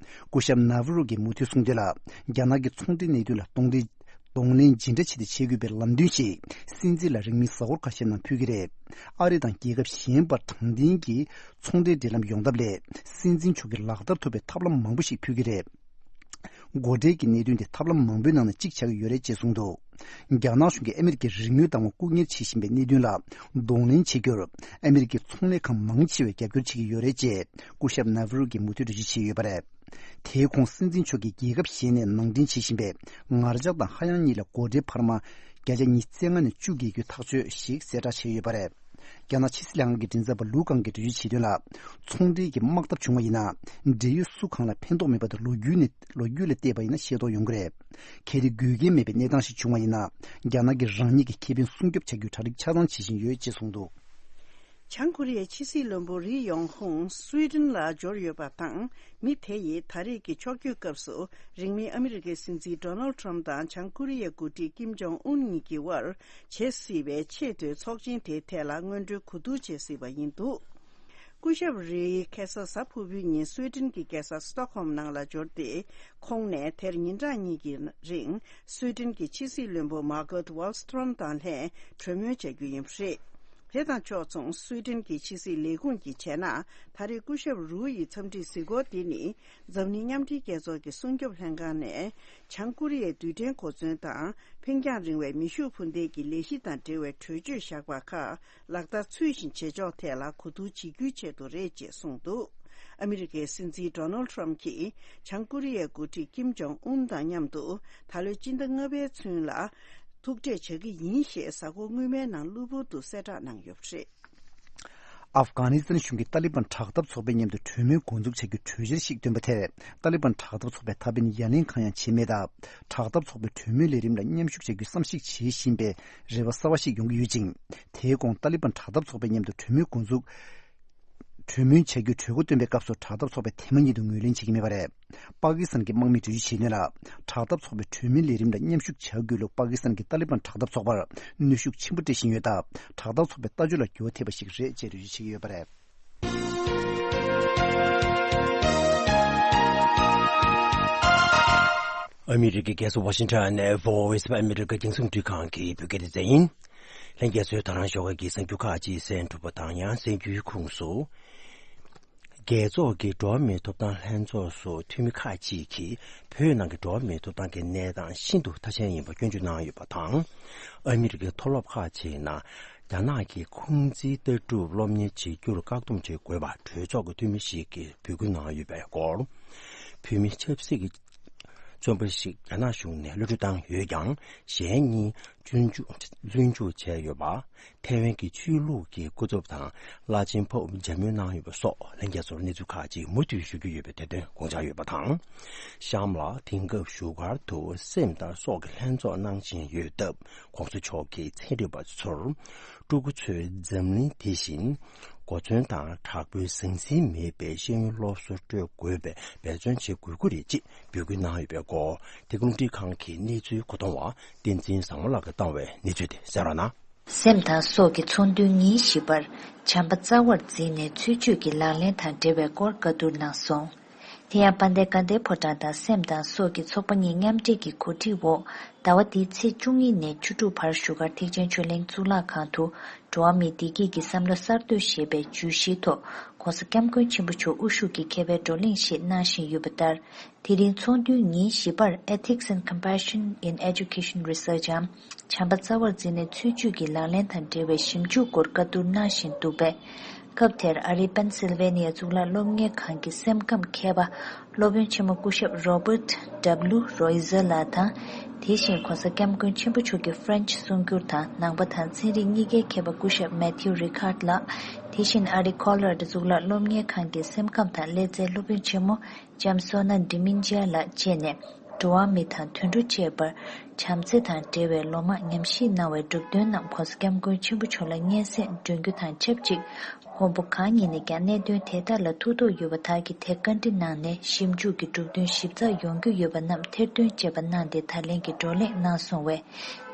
སྐུ་ཞབས་ནཱ་ཝི་རུ་གིས་མུ་མཐུད་གསུངས་དོན་ལ། རྒྱ་ནག་གི་ཚོང་འབྲེལ་གནད་དོན་ལ་གཏོང་འདྲི། གདོང་ལེན་ཇི་འདྲ་བྱས་ཏེ་བྱེད་དགོས་པའི་ལམ་སྟོན་ཞིག་སྲིད་འཛིན་ལ་རིང་མིན་གཟའ་འཁོར་ཁ་ཤས་ནང་ཕུལ་གྱི་རེད། ཨ་རི་དང་རྒྱལ་ཁབ་གཞན་བར་དྲང་བདེན་གྱི་ཚོང་འབྲེལ་འབྲེལ་ལམ་ཡོང་ཐབས་སླད། སྲིད་འཛིན་མཆོག་གིས་ལག་བསྟར་ཐུབ་པའི་ཐབས་ལམ་མང་པོ་ཞིག་ཕུལ་གྱི་རེད། སྒོ་ཁྲལ་གྱི་གནད་དོན་དེ་ཐབས་ལམ་མང་པོའི་ནང་ནས་གཅིག་ཆགས་ཀྱི་ཡོད་རེད་ཅེས་གསུངས་འདུག་རྒྱ་ནག་གཞུང་གིས་ཨ་མི་རི་ཀའི་རིག་དངོས་བདག་དབང་སྐུ་ཉར་བྱེད་བཞིན་པའི་གནད་དོན་ལ་གདོང་ལེན་བྱེད་རྒྱུར། ཨ་མི་རི་ཀའི་ཚོང་ལས་ཁང་མང་ཆེ་བས་རྒྱབ་སྐྱོར་བྱེད་ཀྱི་ཡོད་རེད་ཅེས་སྐུ་ཞབས་ནཱ་ཝི་རུ་གིས་མུ་མཐུད་འགྲེལ་བརྗོད་བྱས་ཡོད་པ་རེད། དེའི་གོང་སྲིད་འཛིན་མཆོག་གིས་རྒྱལ་ཁབ་གཞན་ནས་ནང་འདྲེན་བྱེད་བཞིན་པའི་ངར་ལྕགས་དང་ཧ་ཡང་གཉིས་ལ་སྒོ་ཁྲལ་འཕར་མ་བརྒྱ་ཆ་ཉི་ཤུ་རྩ་ལྔ་ནས་བཅུ་བརྒལ་རྒྱུའི་ཐག་གཅོད་ཞིག་གསལ་བསྒྲགས་བྱས་ཡོད་པ་རེད། རྒྱ་ནག་ཕྱི་སྲིད་ལྷན་ཁང་གི་མགྲིན་ཚབ་པ་ལུའུ་ཀང་གིས་འགྲེལ་བརྗོད་བྱས་དོན་ལ། ཚོང་འབྲེལ་གྱི་དམག་འཐབ་བྱུང་བ་ཡིན་ན། འབྲེལ་ཡོད་སུ་གང་ལ་ཕན་ཐོགས་མེད་པ་དང་ལོ་རྒྱུས་ནས་ལོ་རྒྱུས་ལ་བལྟས་པ་ཡིན་ན་ཤེས་རྟོགས་ཡོང་གི་རེད། གལ་ཏེ་དགོས་གལ་མེད་པའི་གནས་སྟངས་ཤིག་བྱུང་བ་ཡིན་ན། རྒྱ་ནག་གིས་རང་ཉིད་ཀྱི་ཁེ་ཕན་སྲུང་སྐྱོབ་བྱ་རྒྱུའི་གྲ་སྒྲིག་ཆ་ཚང་བྱེད་བཞིན་ཡོད་ཅེས་གསུངས་འདུག་བྱང་ཀོ་རི་ཡའི་ཕྱི་སྲིད་བློན་པོ་རི་ཡོང་ཧུང་སུའེ་ཏེན་ལ་འབྱོར་ཡོད་པ་དང་། མི་དེ་ཡིས་ད་རེས་ཀྱི་ཕྱོགས་བསྐྱོད་སྐབས་སུ་རིང་མིན་ཨ་མི་རི་ཀའི་སྲིད་འཛིན་ཌོ་ནལ་ཊམ་དང་བྱང་ཀོ་རི་ཡའི་འགོ་ཁྲིད་ཀིམ་ཇོང་ཨུན་གཉིས་ཀྱི་དབར་བྱེད་སྲིད་པའི་ཆེས་མཐོའི་ཚོགས་ཆེན་དེའི་ཐད་ལ་སྔོན་འགྲོའི་གོ་བསྡུར་བྱེད་སྲིད་པ་ཡིན་འདུག་སྐུ་ཞབས་རིའི་ཁ་སང་གཟའ་ཕུར་བུའི་ཉིན་སུའེ་ཏེན་གྱི་རྒྱལ་ས་སི་ཏོག་ཧོམ་ནང་ལ་འབྱོར་ཏེ། ཁོང་ནས་དེར་ཉིན་གྲངས་གཉིས་ཀྱི་རིང་སུའེ་ཏེན་གྱི་ཕྱི་སྲིད་བློན་པོ་མཱ་གོད་ཝཱལ་སི་ཏྲོན་དང་ལྷན་གྲོས་མོལ་བྱ་རྒྱུ་ཡིན་པ་རེད། དེ་དང་ཕྱོགས་མཚུངས་སུའེ་ཏེན་གྱི་ཕྱི་སྲིད་ལས་ཁུངས་ཀྱིས་བྱས་ན། ད་རེས་སྐུ་ཞབས་རུའུ་ཡི་འཚམས་འདྲིའི་གཟིགས་སྐོར་འདི་ནི། འཛམ་གླིང་མཉམ་འབྲེལ་རྒྱལ་ཚོགས་ཀྱི་སྲུང་སྐྱོབ་ལྷན་ཁང་ནས། བྱང་ཀོ་རི་ཡའི་རྡུལ་ཕྲན་གོ་མཚོན་དང་འཕེལ་འགྱངས་རིང་བའི་མེ་ཤུགས་འཕུར་མདེལ་གྱི་ལས་གཞི་དང་འབྲེལ་བའི་གྲོས་ཆོད་བཞག་པ་ཁག་ལག་བསྟར་ཚུལ་བཞིན་བྱེད་ཕྱོགས་ཐད་ལ་གོ་བསྡུར་བྱེད་རྒྱུའི་ཆེད་དུ་རེད་ཅེས་གསུངས་འདུག་ཨ་མི་རི་ཀའི་སྲིད་འཛིན་ཌོ་ནལ་ཊམ་གྱིས་བྱང་ཀོ་རི་ཡའི་འགོ་ཁྲིད་ཀིམ་ཇོང་ཨུན་དང་མཉམ་དུ་ད་ལོའི་སྤྱི་ཟླ་ལྔ་པའི་ཚུན་ལ་ཐུག་འཕྲད་བྱ་གི་ཡིན་ཞེས་གཟའ་འཁོར་སྔོན་མའི་ནང་གློ་བུར་དུ་གསལ་བསྒྲགས་གནང་ཡོད་པ་རེད། ཨབ་གྷ་ནི་སི་ཐན་གཞུང་གིས་ཏཱ་ལི་བན་དྲག་འཐབ་ཚོགས་པའི་མཉམ་དུ་གྲོས་མོལ་འགོ་འཛུགས་བྱ་རྒྱུའི་གྲོས་འཆར་ཞིག་བཏོན་པ་དེར། ཏཱ་ལི་བན་དྲག་འཐབ་ཚོགས་པས་ད་ཕན་ཡ་ལན་གང་ཡང་བྱས་མེད་སྟབས། དྲག་འཐབ་ཚོགས་པའི་གྲོས་མོལ་ལས་རིམ་ལ་མཉམ་ཞུགས་བྱ་རྒྱུའི་བསམ་གཞིག་བྱེད་བཞིན་པའི་རེ་བ་གསར་བ་ཞིག་ཡོང་གི་ཡོད་ཅིང་། དེའི་གོང་ཏཱ་ལི་བན་དྲག་འཐབ་ཚོགས་པའི་མཉམ་དུ་གྲོས་མོལ་འགོ་འཛུགས། གྲོས་མོལ་བྱ་རྒྱུའི་གྲོས་འགོ་བཏོན་པའི་སྐབས་སུ་དྲག་འཐབ་ཚོགས་པས་དེ་མ་ཉིད་དུ་ངོས་ལེན་བྱེད་ཀྱི་མེད་པ་རེད། པ་ཀི་སི་ཐན་གྱི་དམག་མིས་འགྲེལ་བརྗོད་བྱས་དོན་ལ། དྲག་འཐབ་ཚོགས་པའི་གྲོས་མོལ་ལས་རིམ་ལ་མཉམ་ཞུགས་བྱ་དགོས་ལུགས་པ་ཀི་སི་ཐན་གྱིས་ཏཱ་ལི་བན་དྲག་འཐབ་ཚོགས་པར་གནོན་ཤུགས་ཆེན་པོ་སྤྲད་བཞིན་ཡོད་སྟབས། དྲག་འཐབ་ཚོགས་པའི་ལྟ་སྤྱོད་ལ་འགྱུར་བ་ཐེབས་པ་ཞིག་རེད་ཅེས་འགྲེལ་བརྗོད་བྱེད་ཀྱི་ཡོད་པ་རེད། ཨ་མི་རི་ཀའི་རྒྱལ་ས་ཝ་ཤིང་ཊོན་ནས་Voice of America རྒྱང་སྲིང་རླུང་འཕྲིན་ཁང་གི་བོད་སྐད་སྡེ་ཚན་ཡིན། ལྷན་རྒྱས་ཚོས་ད་རང་ཞོགས་ཀ་གི་གསར་འགྱུར་ཁག་ཅིག་གསན་གྲུབ་པ་དང་ཡང་གསན་རྒྱུའི་ཁོངས་སུ། རྒྱལ་ཚོགས་ཀྱི་འགྲོ་བ་མིའི་ཐོབ་ཐང་ལྷན་ཚོགས་སུ་འཐུས་མི་ཁག་ཅིག་གིས་བོད་ནང་གི་འགྲོ་བ་མིའི་ཐོབ་ཐང་གི་གནས་སྟངས་ཤིན་ཏུ་མཐའ་ཅན་ཡིན་པ་སྐྱོན་བརྗོད་གནང་ཡོད་པ་དང་། ཨ་མི་རི་ཀའི་མཐོ་སློབ་ཁག་ཅིག་ནང་རྒྱ་ནག་གི་ཁུང་ཙི་ལྟ་གྲུབ་སློབ་གཉེར་བྱེད་རྒྱུར་བཀག་སྡོམ་བྱེད་དགོས་པ་གྲོས་ཚོགས་ཀྱི་འཐུས་མི་ཞིག་གིས་འབོད་སྐུལ་གནང་ཡོད་པའི་སྐོར། བོད་མི་ཆབ་སྲིད་ཀྱི་བཙོན་པ་ཞིག་རྒྱ་ནག་གཞུང་ནས་གློད་གྲོལ་བཏང་ཡོད་ཀྱང་། གཞན་གཉིས་བཙོན་འཇུག་བཙོན་འཇུག་བྱས་ཡོད་པ། ཐའེ་ཝན་གྱི་ཆོས་ལུགས་ཀྱི་སྐུ་ཚབ་དང་བླ་ཆེན་ཕོབ་མཇལ་མོལ་གནང་ཡོད་པ་སོགས་ལྷན་རྒྱས་ཚོར་གནས་ཚུལ་ཁག་ཅིག་མུ་མཐུད་ཞུ་རྒྱུ་ཡོད་པའི་དེ་དོན་དགོངས་འཇགས་ཡོད་པ་དང་། གཤམ་ལ་དེང་སྐབས་བཞུགས་སྒར་དུ་སེམས་དང་སྲོག་གི་ལྷན་ཚོགས་གནང་བཞིན་ཡོད་སྟབས། གོང་ས་མཆོག་གིས་ཚན་རིག་པ་ཚོར་ཕྲུ་གུ་ཚོས་འཛམ་གླིང་དེ་བཞིན་གོ་མཚོན་དང་དྲག་པོའི་ཟང་ཟིང་མེད་པའི་ཤེས་ཡོན་སློབ་གསོ་སྤྲོད་དགོས་པའི་འབད་བརྩོན་བྱེད་དགོས་ཀྱི་རེད་ཅེས་འབོད་སྐུལ་གནང་ཡོད་པའི་སྐོར། དེ་གུང་ཀྲིག་ཁང་གི་གནས་ཚུལ་གོ་སྟོང་བ་བསྟན་འཛིན་བཟང་མོ་ལགས་ཀྱིས་བཏང་བའི་གནས་ཚུལ་དེ་གསན་རོགས་གནང་། སེམས་དང་སྲོག་གི་ཚོགས་འདུའི་ཉིན་བཞི་པར་བྱམས་པ་རྩ་བར་འཛིན་ནས་ཚུལ་འཆོས་ཀྱི་ལག་ལེན་དང་འབྲེལ་བའི་སྐོར་བཀའ་བསྡུར་གནང་སོང་། དེ་ཡང་དཔལ་ལྡན་དགའ་ལྡན་ཕོ་བྲང་དང་སེམས་དང་སྲོག་གི་ཚོགས་པ་གཉིས་མཉམ་འབྲེལ་གྱི་གོ་སྒྲིག་འོག་ཟླ་བ་འདིའི་ཚེས་བཅུ་གཉིས་ནས་བཅུ་དྲུག་བར་བཞུགས་སྒར་ཐེག་ཆེན་ཆོས་གླིང་གཙུག་ལག་ཁང་དུ་འགྲོ་བ་མིའི་བདེ་སྐྱིད་ཀྱི་བསམ་བློ་གསར་གཏོད་ཞེས་པའི་བརྗོད་གཞིའི་ཐོག་༸གོང་ས་༸སྐྱབས་མགོན་ཆེན་པོ་མཆོག་དབུ་བཞུགས་ཀྱིས་མཁས་པའི་བགྲོ་གླེང་ཞིག་གནང་བཞིན་ཡོད་པ་ལྟར། དེ་རིང་ཚོགས་འདུའི་ཉིན་བཞི་པར་Ethics and Compassion in Education Research འམ་བྱམས་པ་རྩ་བར་འཛིན་ནས་ཚུལ་འཆོས་ཀྱི་ལག་ལེན་དང་འབྲེལ་བའི་ཞིབ་འཇུག་སྐོར་བཀའ་བསྡུར་གནང་བཞིན་འདུག་པས། སྐབས་དེར་ཨ་རིའི་པེན་སིལ་ཝེ་ནི་ཡ་གཙུག་ལག་སློབ་གཉེར་ཁང་གི་སེམས་ཁམས་མཁས་པ་སློབ་དཔོན་ཆེན་མོ་སྐུ་ཞབས་Robert W Roizer ལགས་དང་། དེ་བཞིན་༸གོང་ས་༸སྐྱབས་མགོན་ཆེན་པོ་མཆོག་གི་French གསུང་སྒྱུར་དང་ནང་པ་དང་ཚན་རིག་གཉིས་ཀའི་མཁས་པ་སྐུ་ཞབས་Matthew Ricard ལགས། དེ་བཞིན་ཨ་རིའི་Colorado གཙུག་ལག་སློབ་གཉེར་ཁང་གི་སེམས་ཁམས་དང་ཀླད་རྩའི་སློབ་དཔོན་ཆེན་མོ་ལྕམ་Sona Diminger ལགས་བཅས་ནས་འགྲོ་བ་མི་དང་དུད་འགྲོ་བཅས་པར་བྱམས་བརྩེ་དང་འབྲེལ་བའི་ལོ་མང་ཉམས་ཞིབ་གནང་བའི་གྲུབ་དོན་རྣམས་༸གོང་ས་༸སྐྱབས་མགོན་ཆེན་པོ་མཆོག་ལ་སྙན་སེང་སྒྲོན་རྒྱུ་དང་ཆབས་ཅིག་མགོན་པོ་གང་ཉིད་ནས་ཀྱང་གནད་དོན་དེ་དག་ལ་ཐུགས་དོགས་ཡོད་པ་དག་གིས་དེ་བཀའ་འདྲི་གནང་ནས་ཞིབ་འཇུག་གི་གྲུབ་དོན་ཞིབ་ཚགས་ཡོང་རྒྱུ་ཡོད་པ་རྣམས་ཐེར་འདོན་བྱས་པ་གནང་སྟེ་ད་ལན་གྱི་བགྲོ་གླེང་གནང་སོང་བས།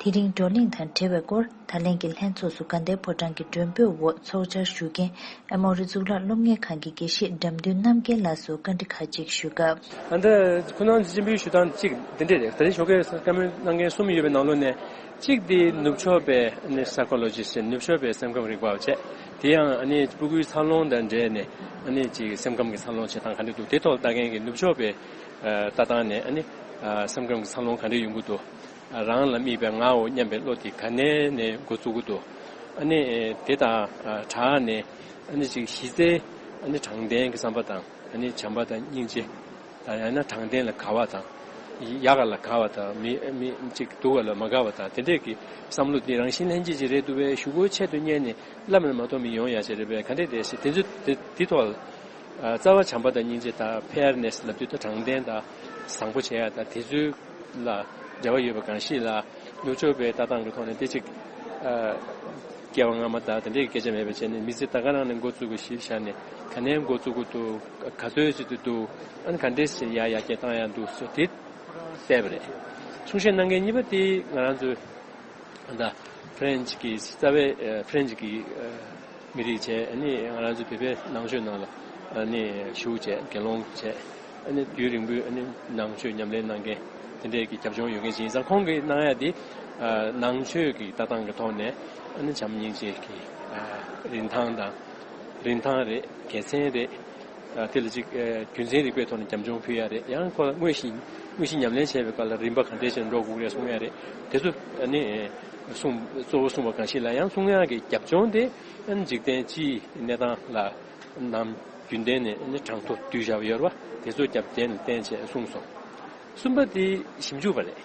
དེ་རིང་བགྲོ་གླེང་དང་འབྲེལ་བའི་སྐོར་ད་ལན་གྱི་ལྷན་ཚོགས་སུ་དགའ་ལྡན་ཕོ་བྲང་གི་མགྲོན་འབོད་འོག་ཚོགས་བཅར་ཞུ་མཁན་ཨེ་མོ་རི་གཙུག་ལག་སློབ་གཉེར་ཁང་གི་དགེ་བཤེས་དགྲ་འདུལ་རྣམ་རྒྱལ་ལགས་སུ་བཀའ་འདྲི་ཁག་ཅིག་ཞུས་སྐབས། ཨ་ད་ཁོ་ན་སྤྱན་འབུལ་ཞུ་སྟངས་གཅིག་འདི་འདྲས་རེད། ད་རེས་ཞོགས་ཀས་བཀའ་མོལ་གནང་མཁན་གསུམ་ཡོད་པའི་ནང་ལོགས་ནས་གཅིག་དེ་ནུབ་ཕྱོགས་པའི་ནི་སའི་ཀོ་ལོ་ཇི་སི་ཊི་ནུབ་ཕྱོགས་པའི་སེམས་ཁམས་རིག་པ་བྱས། དེ་ཡང་ཨ་ནི་སྤུ་གུའི་འཚར་ལོངས་དང་འབྲེལ་ནས་ཨ་ནི་ཅིག་སེམས་ཁམས་ཀྱི་འཚར་ལོངས་བྱེད་སྟངས་ག་འདྲ་འདུག་དེ་ཐོག་ལྟ་མཁན་གྱི་ནུབ་ཕྱོགས་པའི་ཨ་ལྟ་སྟངས་ནས་ཨ་ནི་ཨ་སེམས་ཁམས་ཀྱི་འཚར་ལོངས་ག་འདྲ་ཡོང་གི་འདུག་རང་ལ་དམིགས་པའི་ངའོ་སྙམ་པའི་བློ་དེ་ག་ནས་ནས་འགོ་བཙུགས་ཀྱི་འདུག་ཨ་ནི་དེ་དང་སྦྲགས་ནས་ཨ་ནི་ཅིག་གཞི་རྩའི་ཨ་ནི་དྲང་བདེན་གྱི་བསམ་པ་དང་ཨ་ནི་བྱམས་པ་དང་སྙིང་རྗེ་དང་ཡང་ན་དྲང་བདེན་ལ་དགའ་བ་དང་། ཡག་ག་ལ་དགའ་བ་དང་མི་མི་ཅིག་སྡུག་ག་ལ་མ་དགའ་བ་དང་དེ་འདྲས་ཀྱི་བསམ་བློ་འདི་རང་བཞིན་ལྷན་སྐྱེས་ཅིག་རེད་འདུག་པས། ཞུ་སྒོའི་ཆེད་དུ་གཉེར་ནས་བླ་མར་མ་གཏོགས་མི་ཡོང་ཡ་ཅིག་རེད་པས། ག་འདྲས་རེད་ཟེར་དེ་ཚོ་དེ་དེ་ཐོག་ལ་རྩ་བ་བྱམས་པ་དང་སྙིང་རྗེ་དང་ཕེ་ཡར་ནེ་སི་ལབ་དུས་ད་དྲང་བདེན་དང་བཟང་པོ་བྱེད་ཡ་དང་དེ་ཚོའི་ལ་འབྲེལ་བ་ཡོད་པ་གང་ཞིག་ལ་ནུབ་ཕྱོགས་པའི་ལྟ་སྟངས་ཀྱི་ཐོག་ནས་དེ་ཅིག་སྐྱེ་བ་སྔ་མ་དང་དེ་འདྲའི་སྐད་ཆ་མེད་པ་བྱས་ནས་མི་ཚེ་ད་ག་རང་ནས་འགོ་བཙུགས་དགོས་ཞེས་བྱ་ནས་ག་ནས་འགོ་བཙུགས་དགོས་འདུག་ག་ཚོད་ཅིག་ཏུ་འདུག་ཨ་ནི་ག་འདྲས་སེ་ཡར་ཡར་རྒྱས་བཏང་ཡ་འདུག་སོ་དེ་བལྟས་པ་རེད། གསུང་བཤད་གནང་མཁན་གཉིས་པ་དེ་ང་རང་ཚོའི་ད་ཕ་རན་སི་གི་རྩ་བའི་ཕ་རན་སི་གི་མི་རིགས་བྱས་ཨ་ནི་ང་རང་ཚོའི་བོད་པའི་ནང་ཆོས་ནང་ལ་ཨ་ནི་ཞུགས་བྱས་དགེ་སློང་བྱས། ཨ་ནི་དུས་རིང་པོའི་ཨ་ནི་ནང་ཆོས་ཉམས་ལེན་གནང་མཁན་དེ་འདྲས་ཀྱི་རྒྱབ་ལྗོངས་ཡོད་མཁན་ཞིག་ཡིན་ཙང་ཁོང་གིས་གནང་ཡ་དེ་ཨ་ནང་ཆོས་ཀྱི་ལྟ་སྟངས་ཀྱི་ཐོག་ནས་ཨ་ནི་བྱམས་སྙིང་རྗེ་གི་ཨ་རིན་ཐང་དང་རིན་ཐང་རེད། དགེ་མཚན་རེད། ཨ་དེ་ལ་ཅིག་ཨ་རྒྱུ་མཚན་རིག་པའི་ཐོག་ནས་རྒྱབ་ལྗོངས་ཕུལ་ཡ་རེད། ཡང་ཁོ་ལ་དངོས་གཞི་དངོས་གཞི་ཉམས་ལེན་བྱས་པའི་སྐབས་ལ་རིམ་པ་ག་འདྲས་བྱས་ནས་འགྲོ་དགོས་རེད་གསུང་ཡ་རེད། དེ་ཚོ་ཨ་ནི་གསུང་གཙོ་བོ་གསུངས་པ་གང་ཞིག་ལ་ཡང་གསུང་ཡ་གི་རྒྱབ་ལྗོངས་དེ་ཨ་ནི་འཇིག་རྟེན་སྤྱིའི་གནས་སྟངས་ལ། ནམ་རྒྱུན་ལྡན་ནས་ནི་གྲངས་ཐོ་བསྡུས་བཞག་པ་ཡོད་རེད་བ། དེ་ཚོ་རྒྱབ་རྟེན་ལ་བརྟེན་བྱས་གསུངས་སོང་། གསུམ་པ་དེ་ཞིབ་འཇུག་པ་རེད།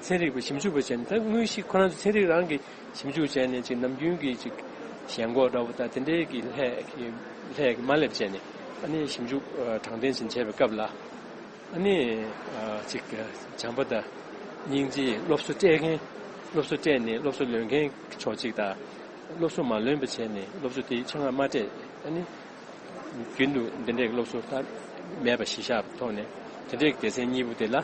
ཚན་རིག་པ་ཞིབ་འཇུག་པ་བྱས་ནས་ད་དངོས་གཞི་ཁོ་རང་ཚོ་ཚན་རིག་རང་གིས་ཞིབ་འཇུག་བྱས་ནས་ཅིག་ནམ་རྒྱུན་གྱི་ཅིག་ཞེན་ཁོག་འདྲ་བོ་དང་དེ་འདྲའི་གི་ལྷད་ཀྱི་ལྷད་ཀྱི་མ་སླེབས་བྱས་ནས་ཨ་ནི་ཞིབ་འཇུག་དྲང་བདེན་ཅན་བྱས་པའི་སྐབས་ལ། ཨ་ནི་ཨ་ཅིག་བྱམས་པ་དང་སྙིང་རྗེ། སློབ་གསོ་སྤྲད་མཁན། སློབ་གསོ་སྤྲད་ནས་སློབ་གསོ་ལོན་མཁན་ཕྱོགས་གཅིག་དང་། སློབ་གསོ་མ་ལོན་པ་བྱས་ནས་སློབ་གསོ་དེ་ཆ་ཚང་མ་སྤྲད། ཨ་ནི་རྒྱུན་དུ་འདི་འདྲའི་སློབ་གསོ་ད་མེད་པ་གཞི་བཞག་པའི་ཐོག་ནས་དེ་འདྲའི་སྡེ་ཚན་གཉིས་པོ་དེ་ལ་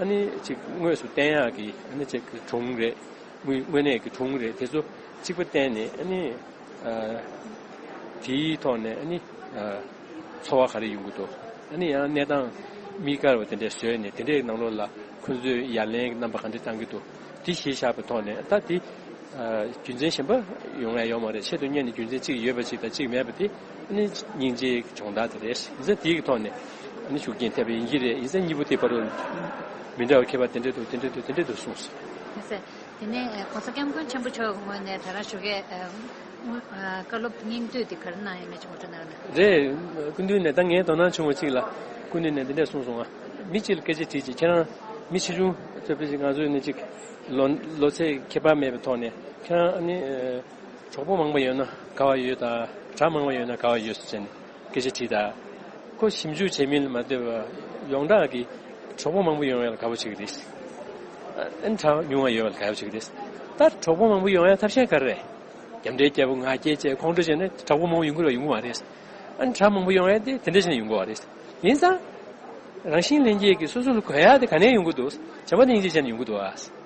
ཨ་ནི་ཅིག་དངོས་སུ་བསྟན་ཡག་གི་ཨ་ནི་ཅིག་གྲུང་རེད། དངོས་དངོས་གནས་ཀྱི་གྲུང་རེད། དེ་ཚོ་གཅིག་པ་བསྟན་ནས་ཨ་ནི། ཨ་དེའི་ཐོག་ནས་ཨ་ནི་ཨ་ཚོར་བ་ག་རེ་ཡོང་གི་འདུག་ཨ་ནི་ཡང་གནས་སྟངས་དམིགས་བཀར་བ་དེ་འདྲས་བཟོས་ནས་དེ་འདྲའི་ནང་ལོགས་ལ་ཁོ་ཚོས་ཡ་ལན་གྱི་རྣམ་པ་ག་འདྲས་བཏང་གི་འདུག་དེ་གཞི་བཞག་པའི་ཐོག་ནས་ད་དེ་ཨ་རྒྱུ་མཚན་གཞན་པ་ཡོང་ཡ་ཡོད་མ་རེད། ཆེད་དུ་གཉེར་ནས་རྒྱུ་མཚན་གཅིག་ཡོད་པ་གཅིག་དང་གཅིག་མེད་པ་དེ་ཨ་ནི་སྙིང་རྗེའི་སྦྱོང་བརྡར་དེ་རེད། ཡིན་ཙང་དེའི་ཐོག་ནས་ཨ་ནི་ཤུགས་རྐྱེན་ཐེབས་པ་ཡིན་གྱི་རེད། ཡིན་ཙང་གཉིས་པོ་དེ་བར་དུ་མི་འདྲ་བ་ཁྱད་པར་དེ་འདྲས་འདུག་དེ་འདྲས་འདུག་དེ་འདྲས་འདུག་གསུངས་སོང་། དེ་ནས་༸གོང་ས་༸སྐྱབས་མགོན་ཆེན་པོ་མཆོག་གི་ངོས་ནས་ད་རང་ཞོགས་ཀས་བཀའ་སློབ་སྙིང་བསྡུས་དེ་ག་རེ་གནང་ཡོད་མེད་ཅིག་ངོ་སྤྲོད་གནང་རོགས་གནང་། རེད། སྐུ་མདུན་ནས་ད་ངའི་དོ་སྣང་བྱུང་བ་གཅིག་ལ་སྐུ་མདུན་ནས་འདི་འདྲས་གསུངས་སོང་ང་། མི་གཅིག་ལ་སྐད་ཆ་དྲིས་ཅིག་ཁྱེད་རང་མི་ཆེ་ཆུང་ཚོ་ཕལ་ཆེར་ང་ཚོ་ནི་གཅིག་ལོ་ལོ་ཚད་ཁྱད་པར་མེད་པའི་ཐོག་ནས་ཁྱེད་རང་ནི་གྲོགས་པོ་མང་པོ་ཡོད་ན་དགའ་བ་ཡོད་དང་གྲྭ་མང་པོ་ཡོད་ན་དགའ་བ་ཡོད་ཟེར་ནས། སྐད་ཆ་དྲིས་དང་། ཁོ་ཞིབ་འཇུག་བྱེད་མིན་ལ་མ་ལྟོས་པར་ཡོངས་གྲགས་ཀྱི་གྲོགས་པོ་མང་པོ་ཡོང་ཡག་ལ་དགའ་པོ་བྱེད་ཀྱི་རེད། ཨ་ནི་གྲྭ་ཉུང་བ་ཡོད་པ་ལ་དགའ་པོ་བྱེད་ཀྱི་རེད། ད་གྲོགས་པོ་མང་པོ་ཡོང་ཡག་ཐབས་ཤེས་ག་རེ་རེད། རྒྱབ་འདྲེ་རྒྱབ་པོ་ང་རྒྱལ་བཅས་ཁོང་ཁྲོ་བྱས་ནས་གྲོགས་པོ་མང་པོ་ཡོང་གི་རེད་ཡོང་གི་མ་རེད། ཨ་ནི་གྲྭ་མང་པོ་ཡོང་ཡག་དེ་དེ་འདྲ་བྱས་ནས་ཡོང་གི་མ་རེད། ཡིན་ཙང་། རང་བཞིན་ལྷན་སྐྱེས་ཀྱིས་སོ་སོ་ལ་དགོས་ཡག་དེ་ག་ནས་ཡོང་གི་འདུག་བྱམས་པ་སྙིང་རྗེ་བྱས་ནས་ཡོང་གི་འདུག་ཨ།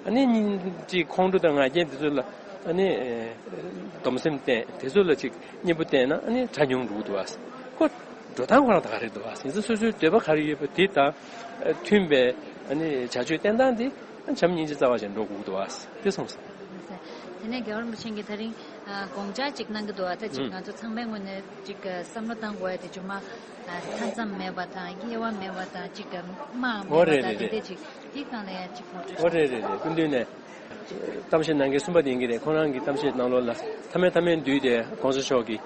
ཨ་ནི་གཉིས་ཅིག་ཁོང་ཁྲོ་དང་ང་རྒྱལ་དེ་ཚོ་ལ་ཨ་ནི་ཨེ་སྡོམ་སེམས་བསྟེན། དེ་ཚོ་ལ་ཅིག་གཉེན་པོ་བསྟེན་ན་ཨ་ནི་གྲྭ་ཉུང་འགྲོ་གི་འདུག་བ། ཁོ་འགྲོ་སྟངས་ཁོ་རང་ད་ག་རེ་འདུག་བ། ཡིན་ཙང་སོ་སོའི་འདོད་པ་ག་རེ་ཡོད་པ་དེ་དང་མཐུན་པའི་ཨ་ནི་བྱ་སྤྱོད་བསྟེན་སྟངས་དེ་བྱམས་སྙིང་རྗེ་རྩ་བ་ཞིག་འགྲོ་དགོས་ཀྱི་འདུག་བ། དེ་གསུངས་སོང་། དེ་ནས་རྒྱལ་བ་རིན་པོ་ཆེ་གིས་ད་རིང་དགོངས་འཆར་ཅིག་གནང་གི་འདུག་བ། ད་ཅིག་ང་ཚོ་ཚང་མའི་ངོས་ནས་ཅིག་བསམ་བློ་བཏང་དགོས་ཡ་དེ་ཅུང་མ་མཐའ་མཚམས་མེད་པ་དང་དབྱེ་བ་མེད་པ་དང་ཅིག་དམའ་མེད་པ་དང་དེ་འདྲ་ཅིག་དེའི་སྒང་ལ་ཡང་ཅིག་ངོ་སྤྲོད། ཨོ་རེད་རེད་རེད། སྐུ་མདུན་ནས་གཏམ་བཤད་གནང་མཁན་གསུམ་པ་དེ་ཡིན་གྱི་རེད། ཁོང་རང་གི་གཏམ་བཤད་ནང་ལོགས་ལ་མཐའ་མའི་མཐའ་མའི་མདུན་དེ་༸གོང་ས་མཆོག་གི་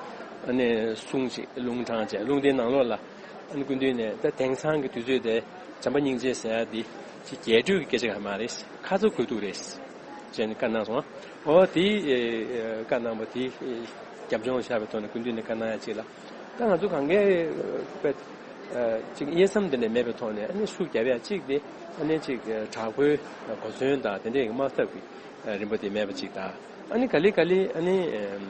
ཨ་ནི་གསུང་ཅིག་ལུང་དྲངས་བྱས། ལུང་དེའི་ནང་ལོགས་ལ་ཨ་ནི་སྐུ་མདུན་ནས་ད་དེང་སང་གི་དུས་ཚོད་དེ་བྱམས་པ་སྙིང་རྗེ་ཟེར་ཡ་དེ་ཅིག་རྒྱས་སྤྲོས་ཀྱི་སྐད་ཆ་ག་མ་རེད། ཁ་ཚ་དགོས་གཏུགས་རེད་ཅེས་ནས་བཀའ་གནང་སོང་། ཨོ་དེ་བཀའ་གནང་བ་དེ་རྒྱབ་ལྗོངས་བཞག་པའི་ཐོག་ནས་སྐུ་མདུན་ནས་བཀའ་གནང་ཡ་ཅིག་ལ། ད་ང་ཚོ་གང་གའི་དཔེ་ཅིག་དབྱེ་མཚམས་དེ་འདྲ་མེད་པའི་ཐོག་ནས་ཨ་ནི་ཤུགས་རྒྱབ་ཡ་གཅིག་དེ། ཨ་ནི་ཅིག་དྲག་པོའི་གོ་མཚོན་དང་དེ་འདྲའི་དམག་འཐབ་ཀྱི་རིམ་པ་དེ་མེད་པ་ཅིག་དང་། ཨ་ནི་ག་ལེ་ག་ལེ་ཨ་ནི་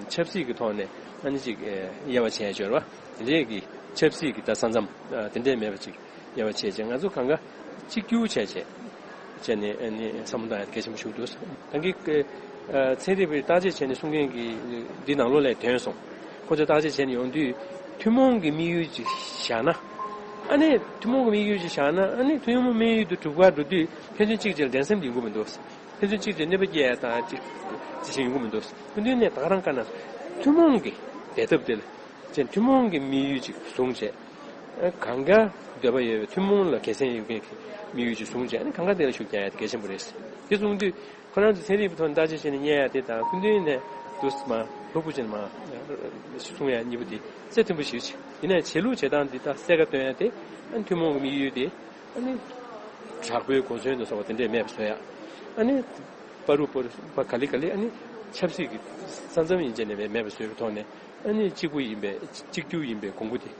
ཆབ་སྲིད་ཀྱི་ཐོག་ནས་ཨ་ནི་ཅིག་དབྱེ་བ་ཕྱེ་འབྱོར་བ་དེ་འདྲའི་གི་ཆབ་སྲིད་ཀྱི་ད་ས་མཚམས་དེ་འདྲའི་མེད་པ་ཅིག་དབྱེ་བ་ཕྱེ་བྱས། ང་ཚོ་གང་ག་གཅིག་གྱུར་བྱས་བྱས་བྱས་ནས་ཨ་ནི་བསམ་བློ་བཏང་ཡ་གལ་ཆེན་པོ་ཞིག་འདུག་ད་གིན་ཚན་རིག་པས་བརྟག་དཔྱད་བྱས་ནས་གསུང་མཁན་གྱི་འདི་ནང་ལོགས་ལ་ཐོན་སོང་། ཁོ་ཚོས་བརྟག་དཔྱད་བྱས་ནས་ཡོང་དུས་ཐུན་མོང་གི་དམིགས་ཡུལ་ཅིག་བཞག་ན། ཨ་ནི་ཐུན་མོང་གི་དམིགས་ཡུལ་ཅིག་བཞག་ན་ཨ་ནི་ཐུན་མོང་དམིགས་ཡུལ་དུ་གྲུབ་ཀ་འགྲོ་དུས་ཕན་ཚུན་གཅིག་བྱས་ལ་འགྲན་སེམས་ཡོང་གི་མི་འདུག་ཕན་ཚུན་གཅིག་བྱས་གནོད་པ་སྐྱེལ་ཡ་དང་ཅིག་ཅི་ཞིག་ཡོང་གི་མི་འདུག་སྐུ་མདུན་ནས་ད་ག་རང་བཀའ་གནང་། ཐུན་མོང་གི་བདེ་ཐབས་དེ་ལ་ཅན་ཐུན་མོང་གི་དམིགས་ཡུལ་ཅིག་བཟུང་བྱས། ཨ་གང་ག་འདོད་པ་ཡོད་པའི་ཐུན་མོང་ལ་དགེ་མཚན་ཡོད་མཁན་གྱི་དམིགས་ཡུལ་ཅིག་བཟུང་བྱས་ཨ་ནི་གང་ག་དེ་ལ་ཤུགས་རྒྱག་ཡ་དེ་གལ་ཆེན་པོ་རེད། དེ་གསུངས་དུས། ཁོ་རང་ཚོ་ཚན་རིག་པའི་ཐོག་ནས་བརྟག་དཔྱད་བྱས་ནས་རྙེད་ཡ་དེ་དང་སྐུ་མདུན་ནས་དུས་མ་ལྷུག་པོ་ཅན་མ་གསུང་ཡ་གཉིས་པོ་དེ་གསལ་མཐུན་པོ་ཞིག་ཡིན་ནའི་བྱེད་ལུགས་བྱེད་སྟངས་འདི་དག་གསལ་ཁ་སྟོན་ཡ་དེ་ཨ་ནི་ཐུན་མོང་གི་དམིགས་ཡུལ་དེ་ཨ་ནི་དྲག་པོའི་གོ་མཚོན་དུ་སོགས་པ་དེ་འདྲས་མེད་པ་བཟོ་ཡ། ཨ་ནི་པ་རུ་པ་རུ་པ་ག་ལེ་ག་ལེ་ཨ་ནི་ཆབ་སྲིད་ཀྱི་ས་མཚམས་ཡིན་ཅེས་ནས་མེད་པ་བཟོ་བའི་ཐོག་ནས་ཨ་ནི་གཅིག་པུ་ཡིན་པའི་གཅིག་གྱུར་ཡིན་པའི་གོང་བུ་དེ།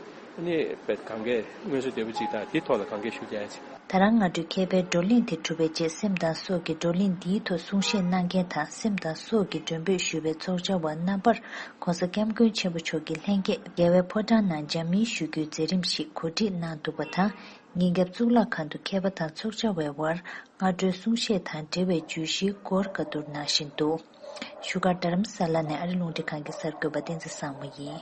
ནི་གང་གས་དངོས་སུ་བདེ་པོ་ཅིག་དང་དེའི་ཐོག་ལ་གང་གས་ཤུགས་རྒྱག་ཡ་ཅིག་ད་རང་སྔ་དྲོའི་མཁས་པའི་བགྲོ་གླེང་དེ་གྲུབ་པའི་རྗེས་སེམས་དང་སྲོག་གི་བགྲོ་གླེང་འདིའི་ཐོག་གསུང་བཤད་གནང་མཁན་དང་སེམས་དང་སྲོག་གི་མགྲོན་འབོད་ཞུ་བའི་ཚོགས་བཅར་བ་རྣམ་པར་༸གོང་ས་༸སྐྱབས་མགོན་ཆེན་པོ་མཆོག་གི་ལྷན་རྒྱས་རྒྱལ་བའི་ཕོ་བྲང་ནང་འཇར་མིན་བཞུགས་རྒྱུའི་མཛད་རིམ་ཞིག་གོ་སྒྲིག་གནང་འདུག་པ་དང་། ཉིན་རྒྱབ་གཙུག་ལག་ཁང་དུ་མཁས་པ་དང་ཚོགས་བཅར་བའི་དབར་སྔ་དྲོའི་གསུང་བཤད་དང་འབྲེལ་བའི་བརྗོད་གཞིའི་སྐོར་བཀའ་བསྡུར་གནང་བཞིན་འདུག་བཞུགས་སྒར་རྡ་རམ་ས་ལ་ནས་ཨ་རི་རླུང་འཕྲིན་ཁང་གི་གསར་འགོད་པ་བསྟན་འཛིན་བཟང་མོ་ཡིན།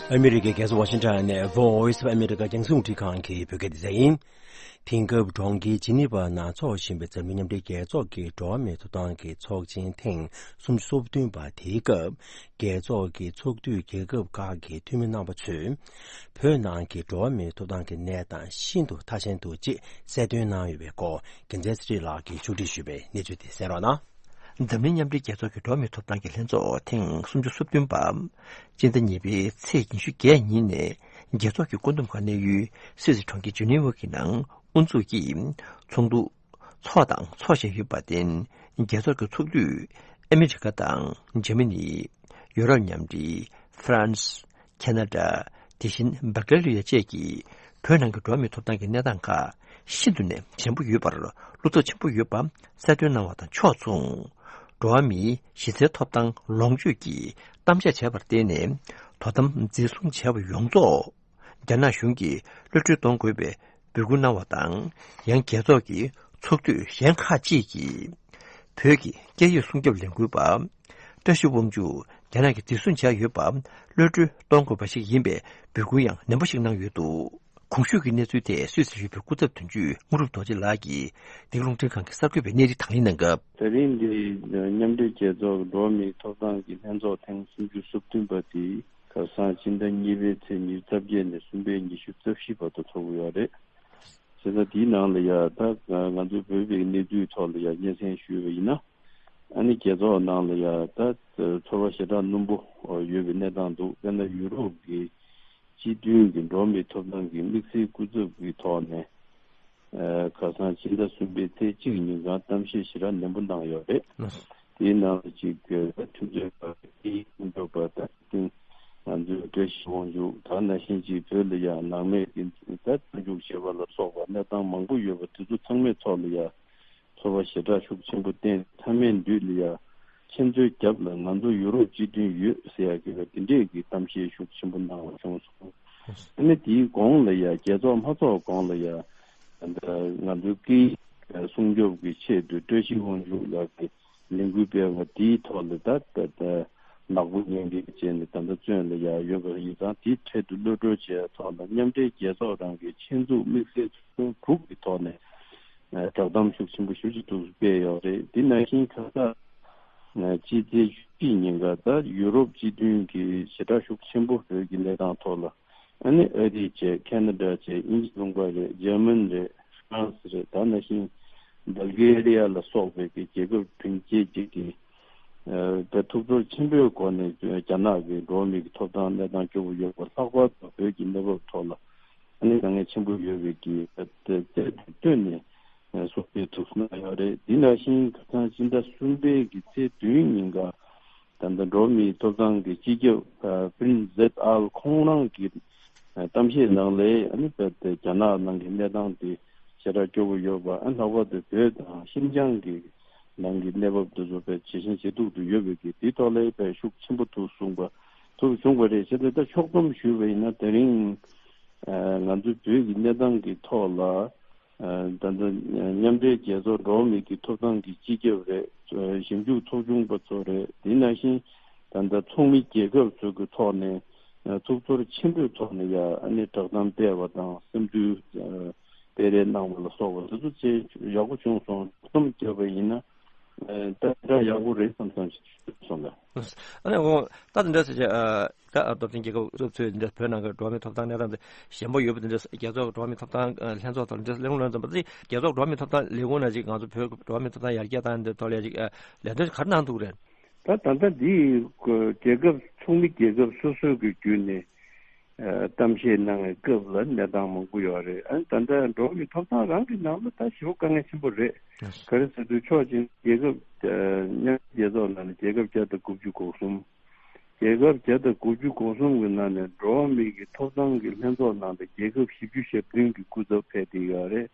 ཨ་མི་རི་ཀའི་རྒྱལ་ས་ཝ་ཤིང་ཊོན་ནས་Voice of America རྒྱང་སྲིང་རླུང་འཕྲིན་ཁང་གི་བོད་སྐད་སྡེ་ཚན་ཡིན། དེང་སྐབས་གྲོང་ཁྱེར་ཇི་ནི་ཝ་ནང་འཚོགས་བཞིན་པའི་འཛམ་གླིང་མཉམ་འབྲེལ་རྒྱལ་ཚོགས་ཀྱི་འགྲོ་བ་མིའི་ཐོབ་ཐང་གི་ཚོགས་ཆེན་ཐེངས་སུམ་ཅུ་སོ་བདུན་པ་དེའི་སྐབས། རྒྱལ་ཚོགས་ཀྱི་ཚོགས་འཐུས་རྒྱལ་ཁབ་ཁག་གི་འཐུས་མི་རྣམ་པ་ཚོས། བོད་ནང་གི་འགྲོ་བ་མིའི་ཐོབ་ཐང་གི་གནས་སྟངས་ཤིན་ཏུ་ཐ་ཞན་འདུག་ཅེས་གསལ་སྟོན་གནང་ཡོད་པའི་སྐོར། རྒྱལ་མཚན་ཚེ་རིང་ལགས་ཀྱིས་ཕྱོགས་སྒྲིག་ཞུས་པའི་གནས་ཚུལ་དེ་གསན་རོགས་གནང་། འཛམ་གླིང་མཉམ་འབྲེལ་རྒྱལ་ཚོགས་ཀྱི་འགྲོ་བ་མིའི་ཐོབ་ཐང་གི་ལྷན་ཚོགས་ཐེངས་སུམ་ཅུ་སོ་བདུན་པ། སྤྱི་ཟླ་གཉིས་པའི་ཚེས་ཉི་ཤུ་བརྒྱད་ཉིན་ནས་རྒྱལ་ཚོགས་ཀྱི་བཀོད་འདོམས་ཁང་གནས་ཡུལ་སུད་སི་གྲོང་ཁྱེར་ཇི་ནི་ཝ་གི་ནང་དབུ་འཛུགས་ཀྱིས་ཚོགས་འདུ་འཚོགས་དང་འཚོགས་བཞིན་ཡོད་པར་བརྟེན། རྒྱལ་ཚོགས་ཀྱི་ཚོགས་འདུས་ཨ་མི་རི་ཀ་དང་འཇར་མ་ནི། ཡུ་རོབ་མཉམ་འབྲེལ། ཧྥ་རན་སི། ཁེ་ན་ཌ། དེ་བཞིན་སྦལ་ཀེ་རི་ཡ་བཅས་ཀྱི་བོད་ནང་གི་འགྲོ་བ་མིའི་ཐོབ་ཐང་གི་གནས་སྟངས་ཁག་ཤིན་ཏུ་ནས་ཞན་པོ་ཡོད་པར་བློ་འཚབ་ཆེན་པོ་ཡོད་པ་གསལ་སྟོན་གནང་བ་དང་ཕྱོགས་མཚུངས། འགྲོ་བ་མིའི་གཞི་རྩའི་ཐོབ་ཐང་ལོངས་སྤྱོད་ཀྱི་གཏམ་བཤད་བྱས་པར་བརྟེན་ནས་དོ་དམ་འཛིན་བཟུང་བྱས་པ་ཡོངས་རྫོགས། རྒྱ་ནག་གཞུང་གིས་གློད་གྲོལ་གཏོང་དགོས་པའི་འབོད་སྐུལ་གནང་བ་དང་། ཡང་རྒྱལ་ཚོགས་ཀྱི་ཚོགས་འཐུས་གཞན་ཁག་ཅིག་གིས། བོད་ཀྱི་སྐད་ཡིག་སྲུང་སྐྱོབ་ལས་འགུལ་པ། བཀྲ་ཤིས་དབང་ཕྱུག་རྒྱ་ནག་གིས་འཛིན་བཟུང་བྱས་ཡོད་པ། གློད་གྲོལ་གཏོང་དགོས་པ་ཞིག་ཡིན་པའི་འབོད་སྐུལ་ཡང་ནན་པོ་ཞིག་གནང་ཡོད་འདུག་གོང་ཞུས་ཀྱི་གནས་ཚུལ་དེ་སུད་སི་གཞོན་པའི་སྐུ་ཚབ་དོན་གཅོད་དངོས་གྲུབ་རྡོ་རྗེ་ལགས་ཀྱིས་འདི་རླུང་འཕྲིན་ཁང་གི་གསར་འགོད་པའི་གནས་རིགས་དང་ལེན་གནང་སྐབས། ད་རིང་འདི་མཉམ་འབྲེལ་རྒྱལ་ཚོགས་ཀྱི་འགྲོ་བ་མིའི་ཐོབ་ཐང་གི་ལྷན་ཚོགས་ཐེངས་སུམ་ཅུ་སོ་བདུན་པ་དེ་ཁ་སང་ཕྱི་ཟླ་གཉིས་པའི་ཚེས་ཉི་ཤུ་རྩ་བརྒྱད་ནས་གསུམ་པའི་ཉི་ཤུ་རྩ་བཞི་བར་དུ་འཚོགས་ཀྱི་ཡོད་རེད། བྱས་ཙང་དེའི་ནང་ལ་ཡ་ད་ང་ཚོའི་བོད་པའི་གནས་ཚུལ་ཐོག་ལ་ཡ་སྙན་སེང་ཞུས་པ་ཡིན་ན། ཨ་ནི་རྒྱལ་ཚོགས་ནང་ལ་ཡ་ད་ཚོར་བ་ཞེ་དྲག་རྣོན་པོ་ཡོད་པའི་གནས་སྟངས་འདུག་དཔེར་ན་ཡུ་རོབ་ཀྱི་སྤྱི་མཐུན་གྱི་འགྲོ་བ་མིའི་ཐོབ་ཐང་གི་དམིགས་བསལ་སྐུ་ཚབ་ཀྱི་ཐོག་ནས་ཁ་སང་ཕྱི་ཟླ་གསུམ་པའི་ཚེས་གཅིག་ཉིན་གང་གཏམ་བཤད་ཞེ་དྲག་ནན་པོ་གནང་ཡོད་རེད། དེའི་ནང་ལ་གཅིག་མཐུན་ཚོགས་པ་དེའི་སྐུ་ཚབ་པ་ད་ཐེངས་ང་ཚོའི་བཀྲ་ཤིས་དབང་ཕྱུག་ད་ནང་བཞིན་གཅིག་བོད་ལ་ཡ་ནང་མི་གི་ད་བཙོན་འཇུག་བྱས་པ་ལ་སོགས་པ་གནས་སྟངས་མང་པོ་ཡོད་པ་དེ་ཚོ་ཚང་མའི་ཐོག་ལ་ཡ། ཚོར་བ་ཞེ་དྲག་ཤུགས་ཆེན་པོ་བསྟན། མཐའ་མའི་མདུན་ལ་ཡ་ཁྱེད་ཚོའི་རྒྱབ་ལ་ང་ཚོ་ཡུ་རོབ་སྤྱི་མཐུན་ཡོད་ཟེར་ཡ་གི་དེ་འདྲས་ཀྱི་གཏམ་བཤད་ཤུགས་ཆེན་པོ་གནང་བ་བྱུང་སོང་། ཨ་ནི་དེའི་གོང་ལ་ཡ་རྒྱལ་ཚོགས་མ་ཚོགས་གོང་ལ་ཡ་ང་ཚོའི་སྐད་ཡིག་སྲུང་སྐྱོབ་ཀྱི་ཆེད་དུ་བཀྲ་ཤིས་དབང་ཕྱུག་ལགས་ཀྱི་ལས་འགུལ་སྤེལ་བ་དེའི་ཐོག་ལ་ད་ད་ད་ནག་པོ་ཉེས་འགེལ་བྱས་ནས་ད་ལྟ་བཙོན་ལ་ཡ་ཡོད་པ་ཡིན་ཙང་དེའི་འཕྲལ་དུ་གློད་གྲོལ་བྱས་ཐོག་ལ་མཉམ་འབྲེལ་རྒྱལ་ཚོགས་རང་གི་ཆེད་འཛུགས་དམིགས་བསལ་ཚོགས་ཆུང་དྲུག་གི་ཐོག་ནས། བསྒྲགས་གཏམ་ཤུགས་ཆེན་པོ་ཞེ་པོ་ཅིག་ཐུགས་སུ་སྤེལ་ཡོད་རེད། དེ་ནང་བཞིན་ཁ་སང་ཕྱི་ཚེས་བཅུ་གཅིག་ཉིན་ཀ་ད་ཡུ་རོབ་སྤྱི་མཐུན་གྱི་ཞེ་དྲག་ཤུགས་ཆེན་པོ་བོད་ཀྱི་གནས་སྟངས་ཐོག་ལ་ཨ་ནི་ཨ་རི་བྱས། ཁེ་ན་ཌ་བྱས། དབྱིན་ཇི་ལུང་པ་རེད། འཇར་མན་རེད། ཧྥ་རན་སི་རེད། ད་ནང་བཞིན་བལ་གེ་རི་ཡ་ལ་སོགས་པའི་གི་རྒྱལ་ཁབ་བདུན་བརྒྱད་ཅིག་གིས་ད་ཐུགས་ཚོར་ཆེན་པོའི་སྒོ་ནས་རྒྱ་ནག་གི་འགྲོ་བ་མི་གི་ཐོབ་ཐང་གནས་སྟངས་སྐྱོ་པོ་ཡོད་པ། ལྷག་པར་དུ་བོད་ཀྱི་གནས་བབ་ཐོག་ལ་ཨ་ནི་དཀའ་ངལ་ཆེན་པོ་ཡོད་པའི་གི་རྩལ་དུ་བཏོན་ནས། གསོལ་སྤེལ་ཐུགས་གནང་ཡོད་རེད། འདི་ནང་བཞིན་ཁ་སང་སྤྱི་ཟླ་གསུམ་པའི་གི་ཚེས་བདུན་ཉིན་ཀ་ད་ལྟ་འགྲོ་བ་མིའི་ཐོབ་ཐང་གི་སྤྱི་ཁྱབ་པིན་ཛེད་ཨལ་ཁོང་རང་གི་གཏམ་བཤད་ནང་ལས་ཨ་ནི་བོད་དེ་རྒྱ་ནག་ནང་གི་གནས་སྟངས་དེ་ཞེ་དྲག་སྐྱོ་པོ་ཡོད་པ། ཨ་ལྷག་པར་དུ་བོད་དང་ཤིན་ཅང་གི་ནང་གི་གནས་བབ་དེ་ཚོ་དཔེ་ཇེ་ཞན་ཇེ་སྡུག་ཏུ་ཡོད་པའི་གི་དེའི་ཐོག་ལ་དཔེ་ཤུགས་ཆེན་པོ་ཐུགས་གསུངས་པ་ཐུགས་བྱུང་བ་རེད། བྱས་ཙང་ད་ཕྱོགས་བསྡོམས་ཞུས་པ་ཡིན་ན་དེ་རིང་ང་ཚོའི་བོད་ཀྱི་གནས་སྟངས་ཀྱི་ཐོག་ལ། ད་ལྟ་མཉམ་འབྲེལ་རྒྱལ་ཚོགས་འགྲོ་བ་མིའི་གི་ཐོབ་ཐང་གི་སྤྱི་ཁྱབ་རེད། ཞིབ་འཇུག་ཚོགས་ཆུང་པ་ཚོ་རེད། དེ་ནང་བཞིན་ད་ལྟ་ཚོགས་མི་རྒྱལ་ཁབ་ཚོ་གི་ཐོག་ནས་ཐུགས་ཚོར་ཆེན་པོའི་ཐོག་ནས་ཡ་ཨ་ནི་བསྒྲགས་གཏམ་སྤེལ་བ་དང་བསམ་ཚུལ་སྤེལ་རེས་གནང་བ་ལ་སོགས་པ་དེ་ཚོ་ཆེས་ཡག་པོ་བྱུང་སོང་། བསྡོམས་བརྒྱབ་པ་ཡིན་ན་ད་ཡག་པོ་རེད་བསམ་བསམ་ཞིག་སོང་ལ། ཨ་ནི་འོ་ད་དེ་འདྲ་ཟེར་བྱས། ད་སྟོབས་ཆེན་རྒྱལ་ཁབ་སོ་སོའི་འདི་འདྲ་བོད་ནང་གི་འགྲོ་བ་མིའི་ཐོབ་ཐང་གནས་སྟངས་དེ་ཞན་པོ་ཡོད་པ་དེ་འདྲ་རྒྱལ་ཚོགས་ཀྱི་འགྲོ་བ་མིའི་ཐོབ་ཐང་ལྷན་ཚོགས་ཐོག་འདི་གླེང་སློང་ཙམ་པ་དེ་རྒྱལ་ཚོགས་འགྲོ་བ་མིའི་ཐོབ་ཐང་ལས་ཁུངས་ནང་ཅིག་ང་ཚོ་བོད་ཀྱི་འགྲོ་བ་མིའི་ཐོབ་ཐང་ཡར་རྒྱས་བཏང་འདི་ཐོག་ལ་ཅིག་ལས་དོན་ག་རེ་གནང་འདུག་རེད། ད་ད་ལྟ་འདི་རྒྱལ་ཁབ་ཚོགས་མི་རྒྱལ་ཁབ་སོ་སོ་གི་བརྒྱུད་ནས་གཏམ་བཤད་གནང་བའི་སྐབས་ལ་གནས་སྟངས་མང་པོ་ཡོད་རེད། ཨ་ནི་ད་ལྟ་འགྲོ་བ་མིའི་ཐོབ་ཐང་རང་གི་ནང་ལ་ད་ཞེ་པོ་དཀའ་ངལ་ཆེན་པོ་རེད། ག་རེ་ཟེར་དུས་ཕྱོགས་གཅིག་རྒྱལ་ཁབ་མཉམ་འབྲེལ་རྒྱལ་ཚོགས་ནང་ནས་རྒྱལ་ཁབ་བརྒྱ་དང་དགུ་བཅུ་གོ་གསུམ། རྒྱལ་ཁབ་བརྒྱ་དང་དགུ་བཅུ་གོ་གསུམ་གྱི་ནང་ནས་འགྲོ་བ་མི་གི་ཐོབ་ཐང་གི་ལྷན་ཚོགས་ནང་དུ་རྒྱལ་ཁབ་བཞི་བཅུ་ཞེ་བདུན་གྱི་སྐུ་ཚབ་ཕེབས་བསྡད་ཡོད་རེད།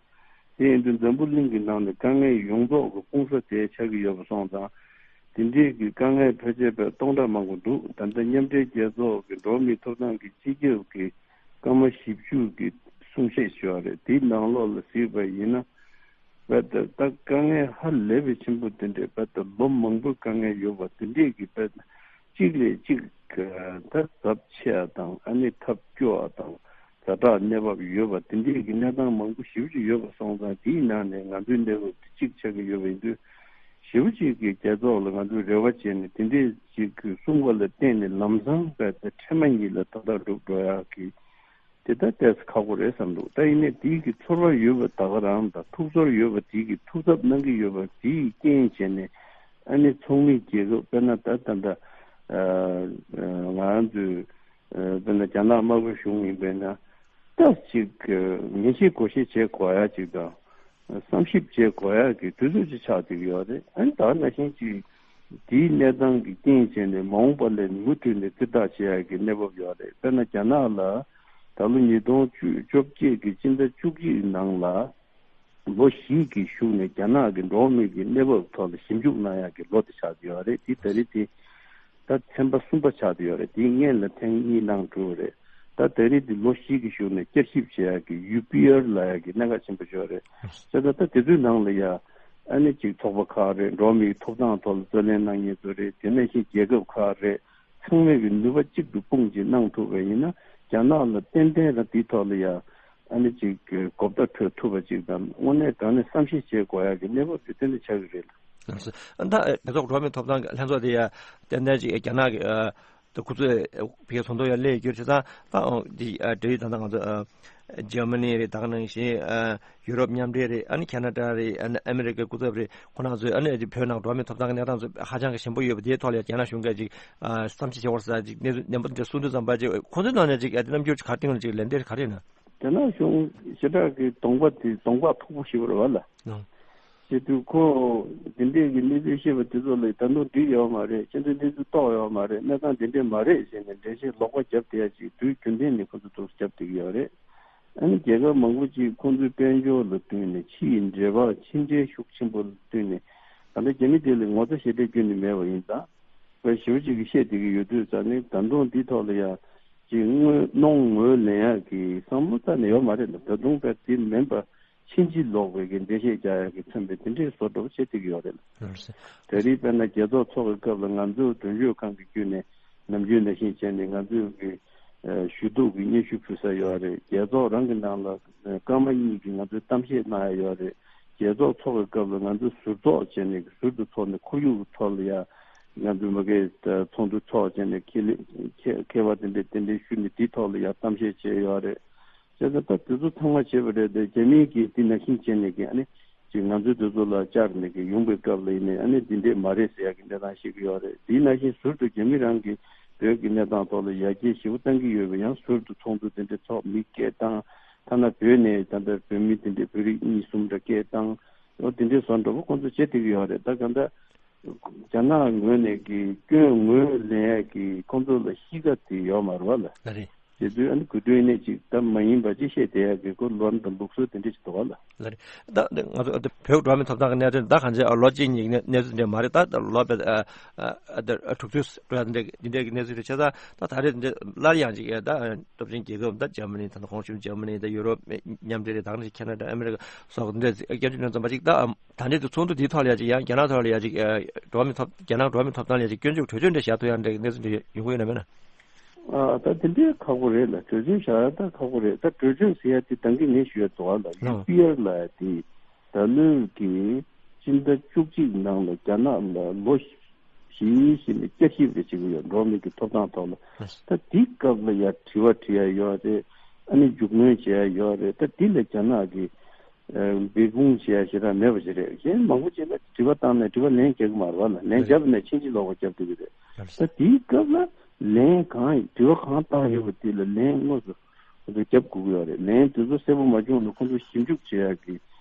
དེ་ཡིན་དུས་འཛམ་བུ་གླིང་གི་ནང་ནས་དཀའ་ངལ་ཡོངས་རྫོགས་ཀྱི་སྤུངས་ས་དེ་ཆགས་ཀྱི་ཡོད་པ་སོང་ཙང་། དེ་འདྲའི་གི་དཀའ་ངལ་ཕལ་ཆེར་བས་སྟོང་ཕྲག་མང་པོ་འདུག་ད་ལྟ་མཉམ་འབྲེལ་རྒྱལ་ཚོགས་ཀྱི་འགྲོ་བ་མིའི་ཐོབ་ཐང་གི་སྤྱི་ཁྱབ་ཀྱི་སྐར་མ་བཞི་བཅུ་གི་གསུང་བཤད་ཞུ་བ་རེད། དེའི་ནང་ལོགས་ལ་གཟིགས་པ་ཡིན་ན། རྦད་དེ་ད་དཀའ་ངལ་ཧ་ལས་པའི་ཆེན་པོ་དེ་འདྲས། རྦད་དེ་ལོ་མང་པོའི་དཀའ་ངལ་ཡོད་པ་དེ་འདྲས་ཀྱི་རྦད་དེ་གཅིག་ལས་གཅིག་ད་ཚབས་ཆེ་བ་དང་ཨ་ནི་ཐབས་སྐྱོ་བ་དང་ཛ་དྲག་གནས་བབ་ཡོད་པ་དེ་འདྲས་ཀྱི་གནས་སྟངས་མང་པོ་ཞེ་པོ་ཅིག་ཡོད་པ་སོང་ཙང་། དེའི་ནང་ནས་ང་ཚོའི་གནས་བབ་དེ་གཅིག་ཆགས་ཀྱི་ཡོད་པ་ཡིན་དུས། ཞེ་པོ་ཅིག་གི་རྒྱལ་ཚོགས་ལ་ང་ཚོས་རེ་བ་བྱས་ནས་དེ་འདྲས་ཅིག་གི་གསུང་བ་ལ་བརྟེན་ནས་ལམ་སང་རྦད་དེ་འཕྲལ་མ་ཉིད་ལ་ད་ལྟ་འགྲུབ་འགྲོ་ཡག་གི་དེ་ལྟར་ཏོག་ཙམ་ཁག་པོ་རེད་བསམ་འདུག་ད་ཡིན་ནའི་དེའི་གི་ཚོར་བ་ཡོད་པ་ད་ག་རང་དང་ཐུགས་ཚོར་ཡོད་པ་དེའི་གི་ཐུགས་འཚབ་གནང་གི་ཡོད་པ་དེའི་རྐྱེན་བྱས་ནས། ཨ་ནི་ཚོགས་མི་རྒྱལ་ཁབ་དཔེར་ན་ད་ད་ལྟ་ང་རང་ཚོའི་དཔེར་ན་རྒྱ་ནག་དམར་པོའི་གཞུང་ཡིན་པས་ན་ཏོག་ཙམ་ཅིག་ངེས་ཤེས་སྒོ་ཤེས་བྱེད་དགོས་ཡ་ཅིག་དང་བསམ་ཞིབ་བྱེད་དགོས་ཡ་གི་དུས་ཚོད་ཅིག་ཆགས་བསྡད་ཀྱི་ཡོད་རེད། ཨ་ནི་ད་ག་ནང་བཞིན་ཅིག་དེའི་གནས་སྟངས་ཀྱི་རྐྱེན་བྱས་ནས་མ་འོངས་པ་ལ་མུ་མཐུད་ནས་བཙིར་བདག་བྱེད་ཡ་གི་གནས་བབ་ཡོད་རེད། དཔེར་ན་རྒྱ་ནག་ལ་ད་ལོ་ཉིས་སྟོང་བཅོ་བརྒྱད་ཀྱི་སྤྱི་ཟླ་བཅུ་གཅིག་ནང་ལ་ལོ་བཞི་གི་གཞུག་ནས་རྒྱ་ནག་གི་འགྲོ་བ་མི་གི་གནས་བབ་ཐོག་ལ་ཞིབ་འཇུག་གནང་ཡག་གི་ལོ་དེ་ཆགས་ཀྱི་ཡོད་རེད། དེ་ད་རེས་དེ་ད་ཚན་པ་གསུམ་པ་ཆགས་ཀྱི་ཡོད་རེད། དེའི་སྔོན་ལ་ཐེངས་གཉིས་གནང་གྲུབ་པ་རེད། ད་ད་རེས་དེ་ལོ་བཞི་གི་གཞུག་ནས་བསྐྱར་ཞིབ་བྱེད་ཡག་གི་ཡུ་པི་ཨར་ལབ་ཡག་གི་གནད་འགག་ཆེན་པོ་ཞིག་ཡོད་རེད། བྱས་ཙང་ད་དེ་ཚོའི་ནང་ལ་ཡ་ཨ་ནི་གཅིག་ཚོགས་པ་ཁག་རེད། འགྲོ་བ་མིའི་ཐོབ་ཐང་ཐོག་ལ་རྩོད་ལེན་གནང་མཁན་ཚོ་རེད། དེ་ནང་བཞིན་རྒྱལ་ཁབ་ཁག་རེད། ཚང་མས་ཀྱི་ནུས་པ་གཅིག་ཏུ་སྤུངས་ཀྱིས་གནང་ཐུབ་པ་ཡིན་ན་རྒྱ་ནག་ལ་ཏན་ཏན་རང་དེའི་ཐོག་ལ་ཡ་ཨ་ནི་གཅིག་གི་གོ་བརྡ་འཕྲོད་ཐུབ་པ་གཅིག་དང་དངོས་གནས་དྲང་གནས་བསམ་ཤེས་བྱེད་དགོས་ཡ་གི་གནས་བབ་དེ་ཏན་ཏན་ཆགས་ཀྱི་རེད། ལགས་སོ། ད་རྒྱལ་ཚོགས་འགྲོ་བ་མིའི་ཐོབ་ཐང་གི་ལྷན་ཚོགས་དེ་ཡ་ཏན་ཏན་གཅིག་རྒྱ་ནག་གི་ད་ཁོ་ཚོས་ཕ་གིའི་ཚོགས་འདུ་ཡང་སླེབས་ཡོད་རེད། བྱས་ཙང་ད་འདི་འབྲེལ་ཡོད་ད་ལྟ་ང་ཚོ་འཇར་མ་ནི་རེད། ད་ག་ནང་བཞིན་ཡུ་རོབ་མཉམ་འབྲེལ་རེད། ཨ་ནི་ཁེ་ན་ཌ་རེད། ཨ་ནི་ཨ་མི་རི་ཀའི་སྐུ་ཚབ་རེད། ཁོ་རང་ཚོས་ཨ་ནི་བོད་ནང་འགྲོ་བ་མིའི་ཐོབ་ཐང་གི་གནས་སྟངས་ཚོ་ཧ་ཅང་གི་ཞན་པོ་ཡོད་པ་དེའི་ཐོག་ལ་རྒྱ་ནག་གཞུང་གིས་ཅིག་བསམ་ཤེས་བྱེད་དགོས་ས་ཅིག་གནས་ཚུལ་ནན་པོ་འདི་གསུང་དུས་ཙམ་པ་ཅིག་ཁོ་ཚོའི་ནང་ནས་ཅིག་རྣམ་འགྱུར་ག་རེ་སྟེང་ལ་ཅིག་ལན་འདེབས་ག་རེ་ཡོད་ན། རྒྱ་ནག་གཞུང་ཞེ་དྲག་གི་གདོང་པ་དེ་གདོང་པ་ཕུག་པོ་ཞིག་རེད་བ་ལ། ཨང་། བྱེད་དུས་ཁོ་འདི་འདྲས་ཀྱི་གནས་ཚུལ་བཤད་པ་དེ་ཚོ་ལ་ད་དུང་འགྲིག་ཡོད་མ་རེད། ཁྱེད་ཚོས་གནས་ཚུལ་རྟོགས་ཡོད་མ་རེད། གནས་སྟངས་འདི་འདྲས་མ་རེད་ཟེར་ནས་འགྲེལ་བཤད་ལོག་པ་བརྒྱབ་བསྡད་ཡ་ཅིག་དུས་རྒྱུན་ལྡན་ནས་ཁོ་ཚོ་ཚོགས་བརྒྱབ་བསྡད་ཀྱི་ཡོད་རེད། ཨ་ནི་རྒྱལ་ཁབ་མང་པོ་ཅིག་ཁོང་ཚོའི་དཔལ་འབྱོར་ལ་བསྟུན་ནས་ཕྱི་ཡི་འབྲེལ་བ་ཕྱི་འབྲེལ་ཤུགས་ཆེན་པོ་ལ་བསྟུན་ནས་ད་ལྟ་རྒྱ་མི་དེ་ལ་ངོ་ཚ་ཞེ་དྲག་ཁྱོན་ནས་མེད་པ་ཡིན་ཙང་། དཔེ་ཞེ་པོ་ཅིག་གིས་བཤད་བསྡད་ཀྱི་ཡོད་དུས་ཙང་ནི་ད་དུང་འདིའི་ཐོག་ལ་ཡ་ཅིག་དངོས་གནོང་ངོས་ལེན་ཡག་གི་བསམ་བློ་རྩ་ནས་ཡོད་མ་རེད་ལ། ད་དུང་དཔེ་དེ་མིན་པ་ཕྱིན་ཅི་ལོག་པའི་གི་འགྲེལ་བཤད་རྒྱག་ཡག་གི་མཚོན་པའི་དེ་འདྲའི་བཟོ་འདྲ་པོ་བྱེད་བསྡད་ཀྱི་ཡོད་རེད་ལ། ད་རེས་དཔེར་ན་རྒྱལ་ཚོགས་ཚོགས་ཀྱི་སྐབས་ལ་ང་ཚོའི་དོན་གཅོད་ཁང་གི་བརྒྱུད་ནས་ནམ་རྒྱུན་ནང་བཞིན་བྱས་ནས་ང་ཚོའི་གི་ཞུ་གཏུག་གི་སྙན་ཞུ་ཕུལ་ས་ཡོད་རེད། རྒྱལ་ཚོགས་རང་གི་ནང་ལ་སྐར་མ་གཉིས་ཀྱི་ང་ཚོའི་གཏམ་བཤད་གནང་ཡ་ཡོད་རེད། རྒྱལ་ཚོགས་ཚོགས་པའི་སྐབས་ལ་ང་ཚོ་ཟུར་ཚོགས་བྱས་ནས་ཟུར་དུ་ཚོགས་ནས་ཁོར་ཡུག་གི་ཐོག་ལ་ཡ་ང་ཚོ་མ་གི་ཚོགས་འདུ་ཚོགས་བྱས་ནས་ཁེ་ལས་ཁེ་ཁེ་བ་དེ་འདྲས་དེ་འདྲས་ཞུས་ནས་དེའི་ཐོག་ལ་ཡ་གཏམ་བཤད་བྱས་ཡོད་རེད། བྱས་ཙང་ད་དེ་ཚོ་ཚང་མ་བྱས་པ་རེད་དེ་རྒྱ་མིའི་གི་དེ་ནང་བཞིན་བྱས་ནས་གི་ཨ་ནི་ཅིག་ང་ཚོའི་དེ་ཚོ་ལ་བཅར་ནས་གི་ཡོང་པའི་སྐབས་ལ་ཡིན་ནའི་ཨ་ནི་འདི་འདྲས་མ་རེད་ཟེར་ཡ་གི་གནས་སྟངས་ཤིག་ཡོད་རེད། དེའི་ནང་བཞིན་ཟུར་དུ་རྒྱ་མི་རང་གི་བོད་ཀྱི་གནས་སྟངས་ཐོག་ལ་ཡར་རྒྱས་ཞེ་པོ་གཏང་གི་ཡོད་པ་ཡང་ཟུར་དུ་ཚོགས་འདུ་དེ་འདྲས་ཚོགས་མི་སྐད་བཏང་། ཐ་ན་བོད་ནས་ད་ལྟ་བོད་མི་དེ་འདྲའི་བོད་རིགས་གཉིས་གསུམ་འདྲ་སྐད་བཏང་། འོ་དེ་འདྲའི་བཟོ་འདྲ་པོ་ཁོང་ཚོ་བྱེད་བསྡད་ཀྱི་ཡོད་རེད། ད་ག་འདྲ་རྒྱ་ནག་ངོས་ནས་ཀྱི་སྐྱོན་ངོས་ལེན་ཡ་གི་ཁོང་ཚོ་ལ་གཤིས་ཀ་དེ་ཡོད་མ་རེད་བ་ལ། ལ་རེད། དེ་ཚོའི་ཨ་ནི་དགོས་དོན་ནས་ཅིག་ད་མ་ཡིན་པ་ཅིག་བཤད་བསྡད་ཡ་གི་ཁོ་ལོ་རྒྱུས་དང་ལུགས་སྲོལ་དེ་འདྲ་ཞིག་འདུག་བ་ལ། ལ་རེད། ད་ང་ཚོ་བོད་འགྲོ་བ་མིའི་ཐོབ་ཐང་གི་གནད་དོན་ད་གང་ཅི་ལོ་གཅིག་གཉིས་ཀྱི་གནས་ཚུལ་འདྲ་མ་རེད། ད་ལོ་བས་དྲུག་ཅུ་འགྲོ་ཡ་འདི་འདྲ་གི་གནས་ཚུལ་རེད། བྱས་ཙང་ད་ད་རེས་འདི་སླར་ཡང་ཅིག་ད་སྟོབས་ཆེན་རྒྱལ་ཁབ་ད་འཇར་མ་ནི་ད་ལྟ་གོང་ཞུས་འཇར་མ་ནི་ད་ཡུ་རོབ་མཉམ་འབྲེལ་རེད། ད་ག་ནང་བཞིན་ཁེ་ན་ཌ་ཨ་མི་རི་ཀ་སོགས་འདི་འདྲ་སྐྱབས་བཅོལ་གནས་ཚུལ་མ་ཅིག་ད་ད་འདྲའི་དུ་ཚོགས་འདུ་འདིའི་ཐོག་ལ་ཡ་ཅིག་ཡང་རྒྱ་ནག་ཐོག་ལ་ཡ་ཅིག་འགྲོ་བ་མིའི་ཐོབ་རྒྱ་ནག་འགྲོ་བ་མིའི་ཐོབ་ཐང་ལ་ཡ་ཅིག་སྐྱོན་བརྗོད་གྲོས་ཆོད་འདྲ་བཞག་ཐུབ་ཡ་འདྲ་གི་གནས་ཚུལ་འདྲ་ཡོང་གི་ཡོད་ན་མེད་ན། ཨ་ད་དེ་འདྲའི་ཁག་པོ་རེད་ལ། གྲོས་ཆོད་བཞག་ཡ་ད་ཁག་པོ་རེད། ད་གྲོས་ཆོད་ཟེར་ཡ་དེ་ད་གིན་ངས་ཞུ་ཡ་འདུག་ཨ་ལ། ཡུ་པི་ཨར་ལ་ཡ་དེ་ད་ལོའི་གི་སྤྱི་ཟླ་བཅུ་གཅིག་ནང་ལ་རྒྱ་ནག་ལ་ལོ་བཞི་བཞི་ནས་བསྐྱར་ཞིབ་རེ་བྱེད་ཀྱི་ཡོད། འགྲོ་བ་མི་གི་ཐོབ་ཐང་ཐོག་ལ། ད་དེའི་སྐབས་ལ་ཡ་དྲི་བ་དྲི་ཡ་ཡོད་རེད། ཨ་ནི་མཇུག་སྣོན་བྱེད་ཡ་ཡོད་རེད། ད་དེ་ལ་རྒྱ་ནག་གི་འབད་འབུངས་བྱེད་ཡ་ཞེ་དྲག་མེད་པ་ཞིག་རེད། གཞན་མང་པོ་ཅིག་ལ་དྲི་བ་བཏང་ནས་དྲི་བ་ལན་རྒྱག་གི་མ་རེད་བ་ལ། ལན་རྒྱབ་ནས་ཕྱིན་ཅི་ལོག་པ་རྒྱབ་བསྡད་ཀྱི་རེད། ད་དེའི་སྐབས་ལ་ལན་གང་དྲི་བ་གང་བཏང་ཡོད་པ་དེ་ལ་ལན་དངོས་སུ་ཁོ་ཚོས་རྒྱབ་དགོས་ཀྱི་ཡོད་རེད། ལན་དེ་ཚོ་གསལ་པོ་མ་བྱུང་ན་ཁོ་ཚོ་ཞིབ་འཇུག་བྱེད་ཡ་གི་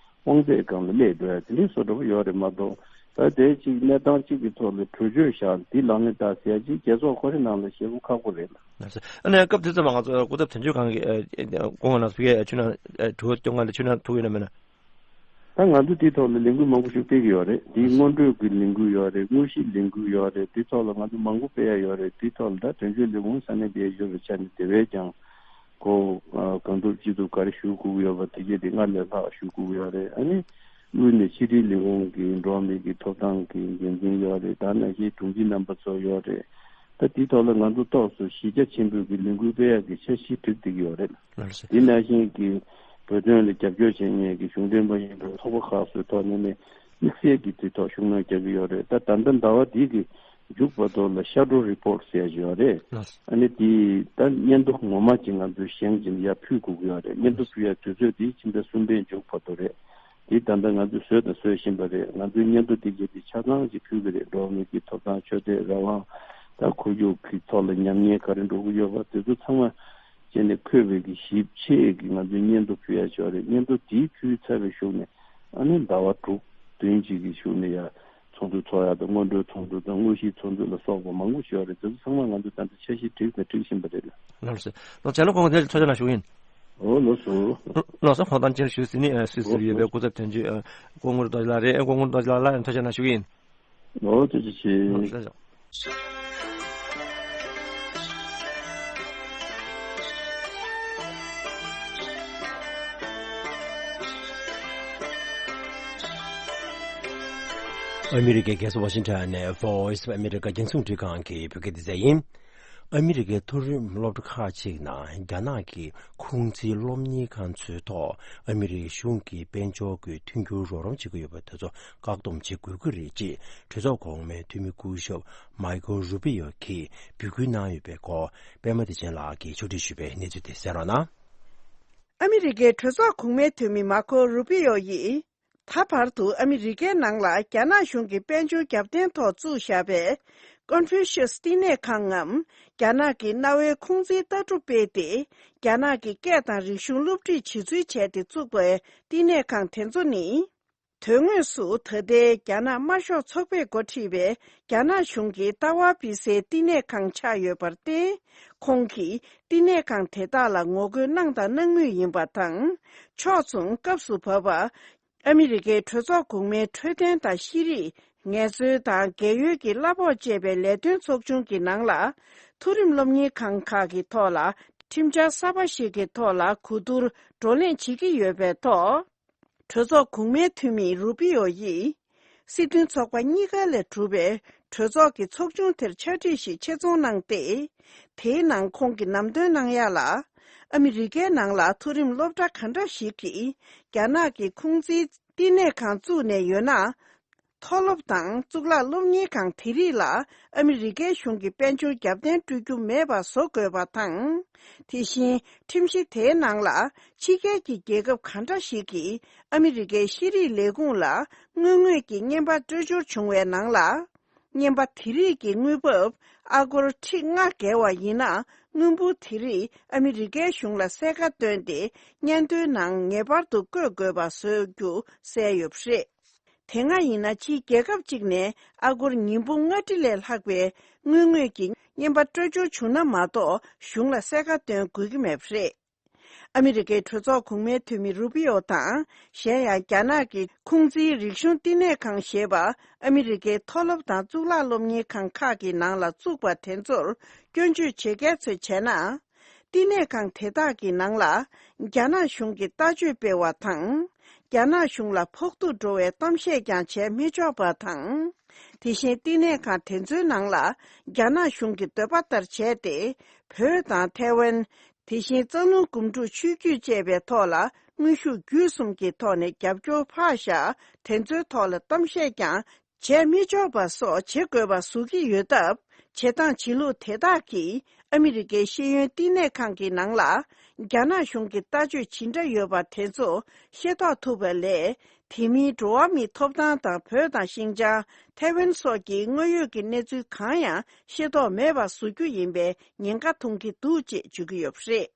དབང་ཚད་སྒང་ལ་སླེབས་འགྲོ་ཡ་དེ་འདྲའི་བཟོ་འདྲ་པོ་ཡོད་རེད་མ་གཏོགས། ད་དེ་གཅིག་གནས་སྟངས་གཅིག་གི་ཐོག་ལ་གྲོས་ཆོད་བཞག་འདི་ལག་ལེན་བསྟར་ཟེར་ཡ་གཅིག་རྒྱལ་ཚོགས་ཁོ་རའི་ནང་ལ་བཤད་དགོས་ཁག་པོ་རེད་ལ། ལགས་སོ། ཨ་ནི་སྐབས་དེ་ཙམ་པ་ང་ཚོ་སྐུ་ཚབ་དོན་གཅོད་ཁང་གི་ཨ་ཨ་སྐུ་ངོ་ལགས་སུ་ཕེབས་ཡ་ཆུ་ནང་ཨ་དྲི་བ་སྐྱོན་གང་དེ་ཆུ་ནང་ཐུག་ཡོད་ན་མེད་ན། ད་ང་ཚོ་དེའི་ཐོག་ལ་ལས་འགུལ་མང་པོ་ཞིག་སྤེལ་གྱི་ཡོད་རེད། དེའི་སྔོན་འགྲོའི་གི་ལས་འགུལ་ཡོད་རེད། དངོས་གཞིའི་ལས་འགུལ་ཡོད་རེད། དེའི་ཐོག་ལ་ང་ཚོ་མང་པོ་སྤེལ་ཡ་ཡོད་རེད། དེའི་ཐོག་ལ་ད་དོན་གཅོད་ལས་ཁུངས་ས་གནས་དེ་ཡོད་པའི་ཆ་ནས་དེ་བས་ཀྱང་གོ་གང་ཐུབ་ཅི་ཐུབ་ག་རེ་ཞུ་དགོས་ཀྱི་ཡོད་པ་དེ་གས་དེ་སྔར་ལས་ལྷག་ཞུ་དགོས་ཀྱི་ཡོད་རེད། ཨ་ནི་དངོས་གནས་ཕྱི་དྲིལ་ལས་ཁུངས་ཀྱི་འགྲོ་བ་མི་གི་ཐོབ་ཐང་གི་འགན་འཛིན་ཡོད་རེད། ད་ནང་བཞིན་དྲུང་ཆེ་རྣམ་པ་ཚོ་ཡོད་རེད། ད་དེའི་ཐོག་ལ་ང་ཚོ་ཏོག་ཙམ་གཞི་རྒྱ་ཆེན་པོའི་གི་ལས་འགུལ་སྤེལ་ཡག་གི་འཆར་གཞི་བསྒྲིགས་བསྡད་ཀྱི་ཡོད་རེད། ལགས་སོ། དེ་ནང་བཞིན་གྱི་བོད་དོན་ལ་རྒྱབ་སྐྱོར་བྱེད་མཁན་གྱི་གཞུང་འབྲེལ་མ་ཡིན་པའི་ཚོགས་པ་ཁག་སོགས་ཐོག་ནས་ནས་དམིགས་བསལ་གྱི་དེ་ཐོག་ཤུགས་སྣོན་རྒྱག་གི་ཡོད་རེད། ད་ད་ལྟ་ཟླ་བ་འདི་གི་མཇུག་བར་དུ་ལ་ཤ་ཌོ་རི་པོར་ཊི་ཟེར་ཡ་ཞིག་ཡོད་རེད། ལགས་སོ། ཨ་ནི་དེ་ད་སྙན་ཐོ་ངོ་མ་ཅིག་ང་ཚོས་བཞེངས་ཀྱིན་ཡར་ཕུལ་དགོས་ཀྱི་ཡོད་རེད། སྙན་ཐོ་ཕུལ་ཡ་དུས་ཚོད་དེ་ཕྱི་ཟླ་གསུམ་པའི་མཇུག་བར་དུ་རེད། དེ་ད་ལྟ་ང་ཚོས་བཟོས་དང་བཟོ་བཞིན་པ་རེད། ང་ཚོའི་སྙན་ཐོ་དེ་གས་དེ་ཆ་ཚང་ཅིག་ཕུལ་གི་རེད། འགྲོ་བ་མི་གི་ཐོབ་ཐང་ཆོས་དད་རང་དབང་དང་ཁོར་ཡུག་གི་ཐོག་ལ་ཉམས་ཉེས་ག་རེ་འགྲོ་གི་ཡོད་པ་དེ་ཚོ་ཚང་མ་བྱས་ནས་འཁོད་པའི་གི་ཞིབ་ཕྱེད་ཀྱི་ང་ཚོའི་སྙན་ཐོ་ཕུལ་ཡ་ཞིག་ཡོད་རེད། སྙན་ཐོ་དེ་ཕུལ་ཚར་བའི་གཞུག་ནས་ཨ་ནི་ཟླ་བ་དྲུག་བདུན་ཅིག་གི་གཞུག་ནས་ཡ་ཚོགས་འདུ་ཚོགས་ཡ་དང་སྔོན་འགྲོའི་ཚོགས་འདུ་དང་དངོས་གཞིའི་ཚོགས་འདུ་ལ་སོགས་པ་མང་པོ་ཞིག་ཡོད་རེད། དེ་ཚོ་ཚང་མ་ང་ཚོས་ད་ལྟ་འཆར་གཞི་བསྒྲིགས་དང་སྒྲིག་བཞིན་པ་རེད། ལགས་སོ། ལགས་སོ། ལགས་སོ། ཁོང་དང་ཅིར་ཐུགས་རྗེ་གནང་ཞུ་ཡིན། ཨོ་ལགས་སོ། ལགས་སོ། ཁོང་དང་ཅིར་ཞུ་ཟིན་ནི་སུད་སིར་ཡོད་པའི་སྐུ་ཚབ་དོན་གཅོད་སྐུ་ངོ་རྡོ་རྗེ་ལགས་རེད། སྐུ་ངོ་རྡོ་རྗེ་ལགས་ལ་ཐུགས་རྗེ་གནང་ཞུ་ཡིན། ཨོ་ཐུགས་རྗེ་ཆེ། ལགས་སོ། ཨ་མི་རི་ཀའི་རྒྱལ་ས་ཝ་ཤིང་ཊོན་ནས་Voice of America རྒྱང་སྲིང་རླུང་འཕྲིན་ཁང་གི་བོད་སྐད་སྡེ་ཚན་ཡིན། ཨ་མི་རི་ཀའི་མཐོ་རིམ་སློབ་གྲྭ་ཁག་ཅིག་ནང་རྒྱ་ནག་གི་ཁུང་ཙི་སློབ་གཉེར་ཁང་ཚོའི་ཐོག་ཨ་མི་རི་ཀའི་གཞུང་གིས་དཔལ་འབྱོར་གྱི་མཐུན་འགྱུར་རོགས་རམ་བྱེད་ཀྱི་ཡོད་པ་དེ་ཚོ་བཀག་སྡོམ་བྱེད་དགོས་ཀྱི་རེད་ཅེས་གྲོས་ཚོགས་གོང་མའི་འཐུས་མི་སྐུ་ཞབས་མའི་ཀལ་རུ་པི་ཡོ་གིས་འབོད་སྐུལ་གནང་ཡོད་པའི་སྐོར་པད་མ་བདེ་ཆེན་ལགས་ཀྱིས་ཕྱོགས་སྒྲིག་ཞུས་པའི་གནས་ཚུལ་དེ་གསན་རོགས་གནང་། ཨ་མི་རི་ཀའི་གྲོས་ཚོགས་གོང་མའི་འཐུས་མི་མཱ་ཁོ་རུ་པི་ཡོ་ཡིས། ད་བར་དུ་ཨ་མི་རི་ཀའི་ནང་ལ་རྒྱ་ནག་གཞུང་གི་དཔལ་འབྱོར་རྒྱབ་རྟེན་ཐོག་བཙུགས་བཞག་པའི་ཀོན་ཕུ་ཤི་ཡས་བསྟི་གནས་ཁང་ངམ། རྒྱ་ནག་གི་གནའ་བོའི་ཁུང་ཙིའི་ལྟ་གྲུབ་སྤེལ་ཏེ། རྒྱ་ནག་གི་སྐད་དང་རིག་གཞུང་སློབ་ཁྲིད་བྱེད་ཚུལ་བྱས་ཏེ་བཙུགས་པའི་བསྟི་གནས་ཁང་དེ་ཚོ་ནི། དོན་དངོས་སུ་ད་ལྟའི་རྒྱ་ནག་དམར་ཤོག་ཚོགས་པས་འགོ་ཁྲིད་པའི་རྒྱ་ནག་གཞུང་གི་ལྟ་བ་སྤེལ་སའི་བསྟི་གནས་ཁང་ཆགས་ཡོད་པར་བརྟེན། ཁོང་གིས་བསྟི་གནས་ཁང་དེ་དག་ལ་ངོ་རྒོལ་གནང་དང་གནང་མུས་ཡིན་པ་དང་། ཕྱོགས་མཚུངས་སྐབས་སུ་བབ་པ། ཨ་མི་རི་ཀའི་གྲོས་ཚོགས་གོང་མའི་འཕྲོད་བསྟེན་དང་ཤེས་རིག་ངལ་རྩོལ་དང་རྒས་ཡོལ་གྱི་གླ་ཕོགས་བཅས་པའི་ལས་དོན་ཚོགས་ཆུང་གི་ནང་ལ། མཐོ་རིམ་སློབ་གཉེར་ཁང་ཁག་གི་ཐོག་ལ་ཁྲིམས་འཆར་གསར་པ་ཞིག་གི་ཐོག་ལ་གོ་བསྡུར་བགྲོ་གླེང་བྱེད་ཀྱི་ཡོད་པའི་ཐོག་གྲོས་ཚོགས་གོང་མའི་འཐུས་མི་རུ་པི་ཡོ་ཡིས། སྲིད་དོན་ཚོགས་པ་གཉིས་ཀ་ལས་གྲུབ་པའི་གྲོས་ཚོགས་ཀྱི་ཚོགས་ཆུང་དེར་ཕྱག་བྲིས་ཤིག་ཆེད་རྫོང་གནང་སྟེ། དེའི་ནང་ཁོང་གིས་ལམ་སྟོན་གནང་ཡ་ལ། ཨ་མི་རི་ཀའི་ནང་ལ་མཐོ་རིམ་སློབ་གྲྭ་ག་འདྲ་ཞིག་གིས་རྒྱ་ནག་གི་ཁུང་ཙིའི་བསྟི་གནས་ཁང་བཙུགས་ནས་ཡོད་ན། མཐོ་སློབ་དང་གཙུག་ལག་སློབ་གཉེར་ཁང་དེ་རིགས་ལ་ཨ་མི་རི་ཀའི་གཞུང་གིས་དཔལ་འབྱོར་རྒྱབ་རྟེན་སྤྲོད་རྒྱུ་མེད་པ་བཟོ་དགོས་པ་དང་། དེ་བཞིན་ཁྲིམས་གཞི་དེའི་ནང་ལ་ཕྱི་རྒྱལ་གྱི་རྒྱལ་ཁབ་ག་འདྲ་ཞིག་གིས་ཨ་མི་རི་ཀའི་ཤེས་རིག་ལས་ཁུངས་ལ་དངུལ་དངོས་ཀྱི་རྔན་པ་སྤྲོད་འབྱོར་བྱུང་བའི་ནང་ལ། རྔན་པ་དེ་རིགས་ཀྱི་དངུལ་འབབ་ཨ་སྒོར་ཁྲི་ལྔ་བརྒལ་བ་ཡིན་ན། དངུལ་འབོར་དེ་རིགས་ཨ་མི་རི་ཀའི་གཞུང་ལ་གསལ་ཁ་བཏོན་ཏེ། སྙན་ཐོའི་ནང་ངེས་པར་དུ་བཀོད་དགོས་པ་བཟོ་རྒྱུ་གསལ་ཡོད་པ་རེད། དེ་སྔ་ཡིན་ན། ཕྱིའི་རྒྱལ་ཁབ་ཅིག་ནས་ཨ་སྒོར་ཉིས་འབུམ་ལྔ་ཁྲི་ལས་ལྷག་པའི་དངུལ་དངོས་ཀྱི་རྔན་པ་སྤྲོད་འབྱོར་བྱུང་ན་མ་གཏོགས། གཞུང་ལ་གསལ་ཁ་བཏོན་དགོས་ཀྱི་མེད་པ་རེད། ཨ་མི་རི་ཀའི་གྲོས་ཚོགས་གོང་མའི་འཐུས་མི་རུ་པི་ཨོ་དང་། གཞན་ཡང་རྒྱ་ནག་གི་ཁུང་ཙིའི་རིག་གཞུང་བསྟི་གནས་ཁང་ཞེས་པ། ཨ་མི་རི་ཀའི་མཐོ་སློབ་དང་གཙུག་ལག་སློབ་གཉེར་ཁང་ཁག་གི་ནང་ལ་བཙུགས་པ་དེ་ཚོར་སྐྱོན་བརྗོད་བྱེད་མཁན་ཚོས་བྱས་ན། བསྟི་གནས་ཁང་དེ་དག་གི་ནང་ལ་རྒྱ་ནག་གཞུང་གི་ལྟ་སྤྱོད་སྤེལ་བ་དང་། རྒྱ་ནག་གཞུང་ལ་ཕོག་ཐུག་འགྲོ་བའི་གཏམ་བཤད་ཀྱང་བྱས་མི་ཆོག་པ་དང་། དེ་བཞིན་བསྟི་གནས་ཁང་དེ་ཚོའི་ནང་ལ་རྒྱ་ནག་གཞུང་གི་འདོད་པ་ལྟར་བྱས་ཏེ། བོད་དང་ཐའེ་ཝན། དེ་བཞིན་རྩ་ལུང་སྒོམ་སྒྲུབ་ཆོས་བརྒྱུད་བཅས་པའི་ཐོག་ལ་དངོས་ཤུགས་བརྒྱུད་གསུམ་གྱི་ཐོག་ནས་རྒྱབ་སྐྱོར་ཕར་བཞག་དེ་ཚོའི་ཐོག་ལ་གཏམ་བཤད་ཀྱང་བྱས་མི་ཆོག་པ་སོགས་བྱེད་དགོས་པ་བཟོ་གི་ཡོད་སྟབས། བྱེད་སྟངས་བྱེད་ལུགས་དེ་དག་གིས་ཨ་མི་རི་ཀའི་ཤེས་ཡོན་བསྟི་གནས་ཁང་གི་ནང་ལ་རྒྱ་ནག་གཞུང་གི་ལྟ་སྤྱོད་ཇི་འདྲ་ཡོད་པ་དེ་ཚོ་ཤེས་རྟོགས་ཐུབ་པ་ལས། དེ་མིན་འགྲོ་བ་མིའི་ཐོབ་ཐང་དང་། བོད་དང་ཤིན་ཅང་། ཐའེ་ཝན་སོགས་ཀྱི་དངོས་ཡོད་ཀྱི་གནས་ཚུལ་གང་ཡང་ཤེས་རྟོགས་མེད་པ་བཟོ་རྒྱུ་ཡིན་པའི་ཉེན་ཁ་མཐོང་གི་འདུག་ཅེས་བརྗོད་ཀྱི་ཡོད་པ་རེད།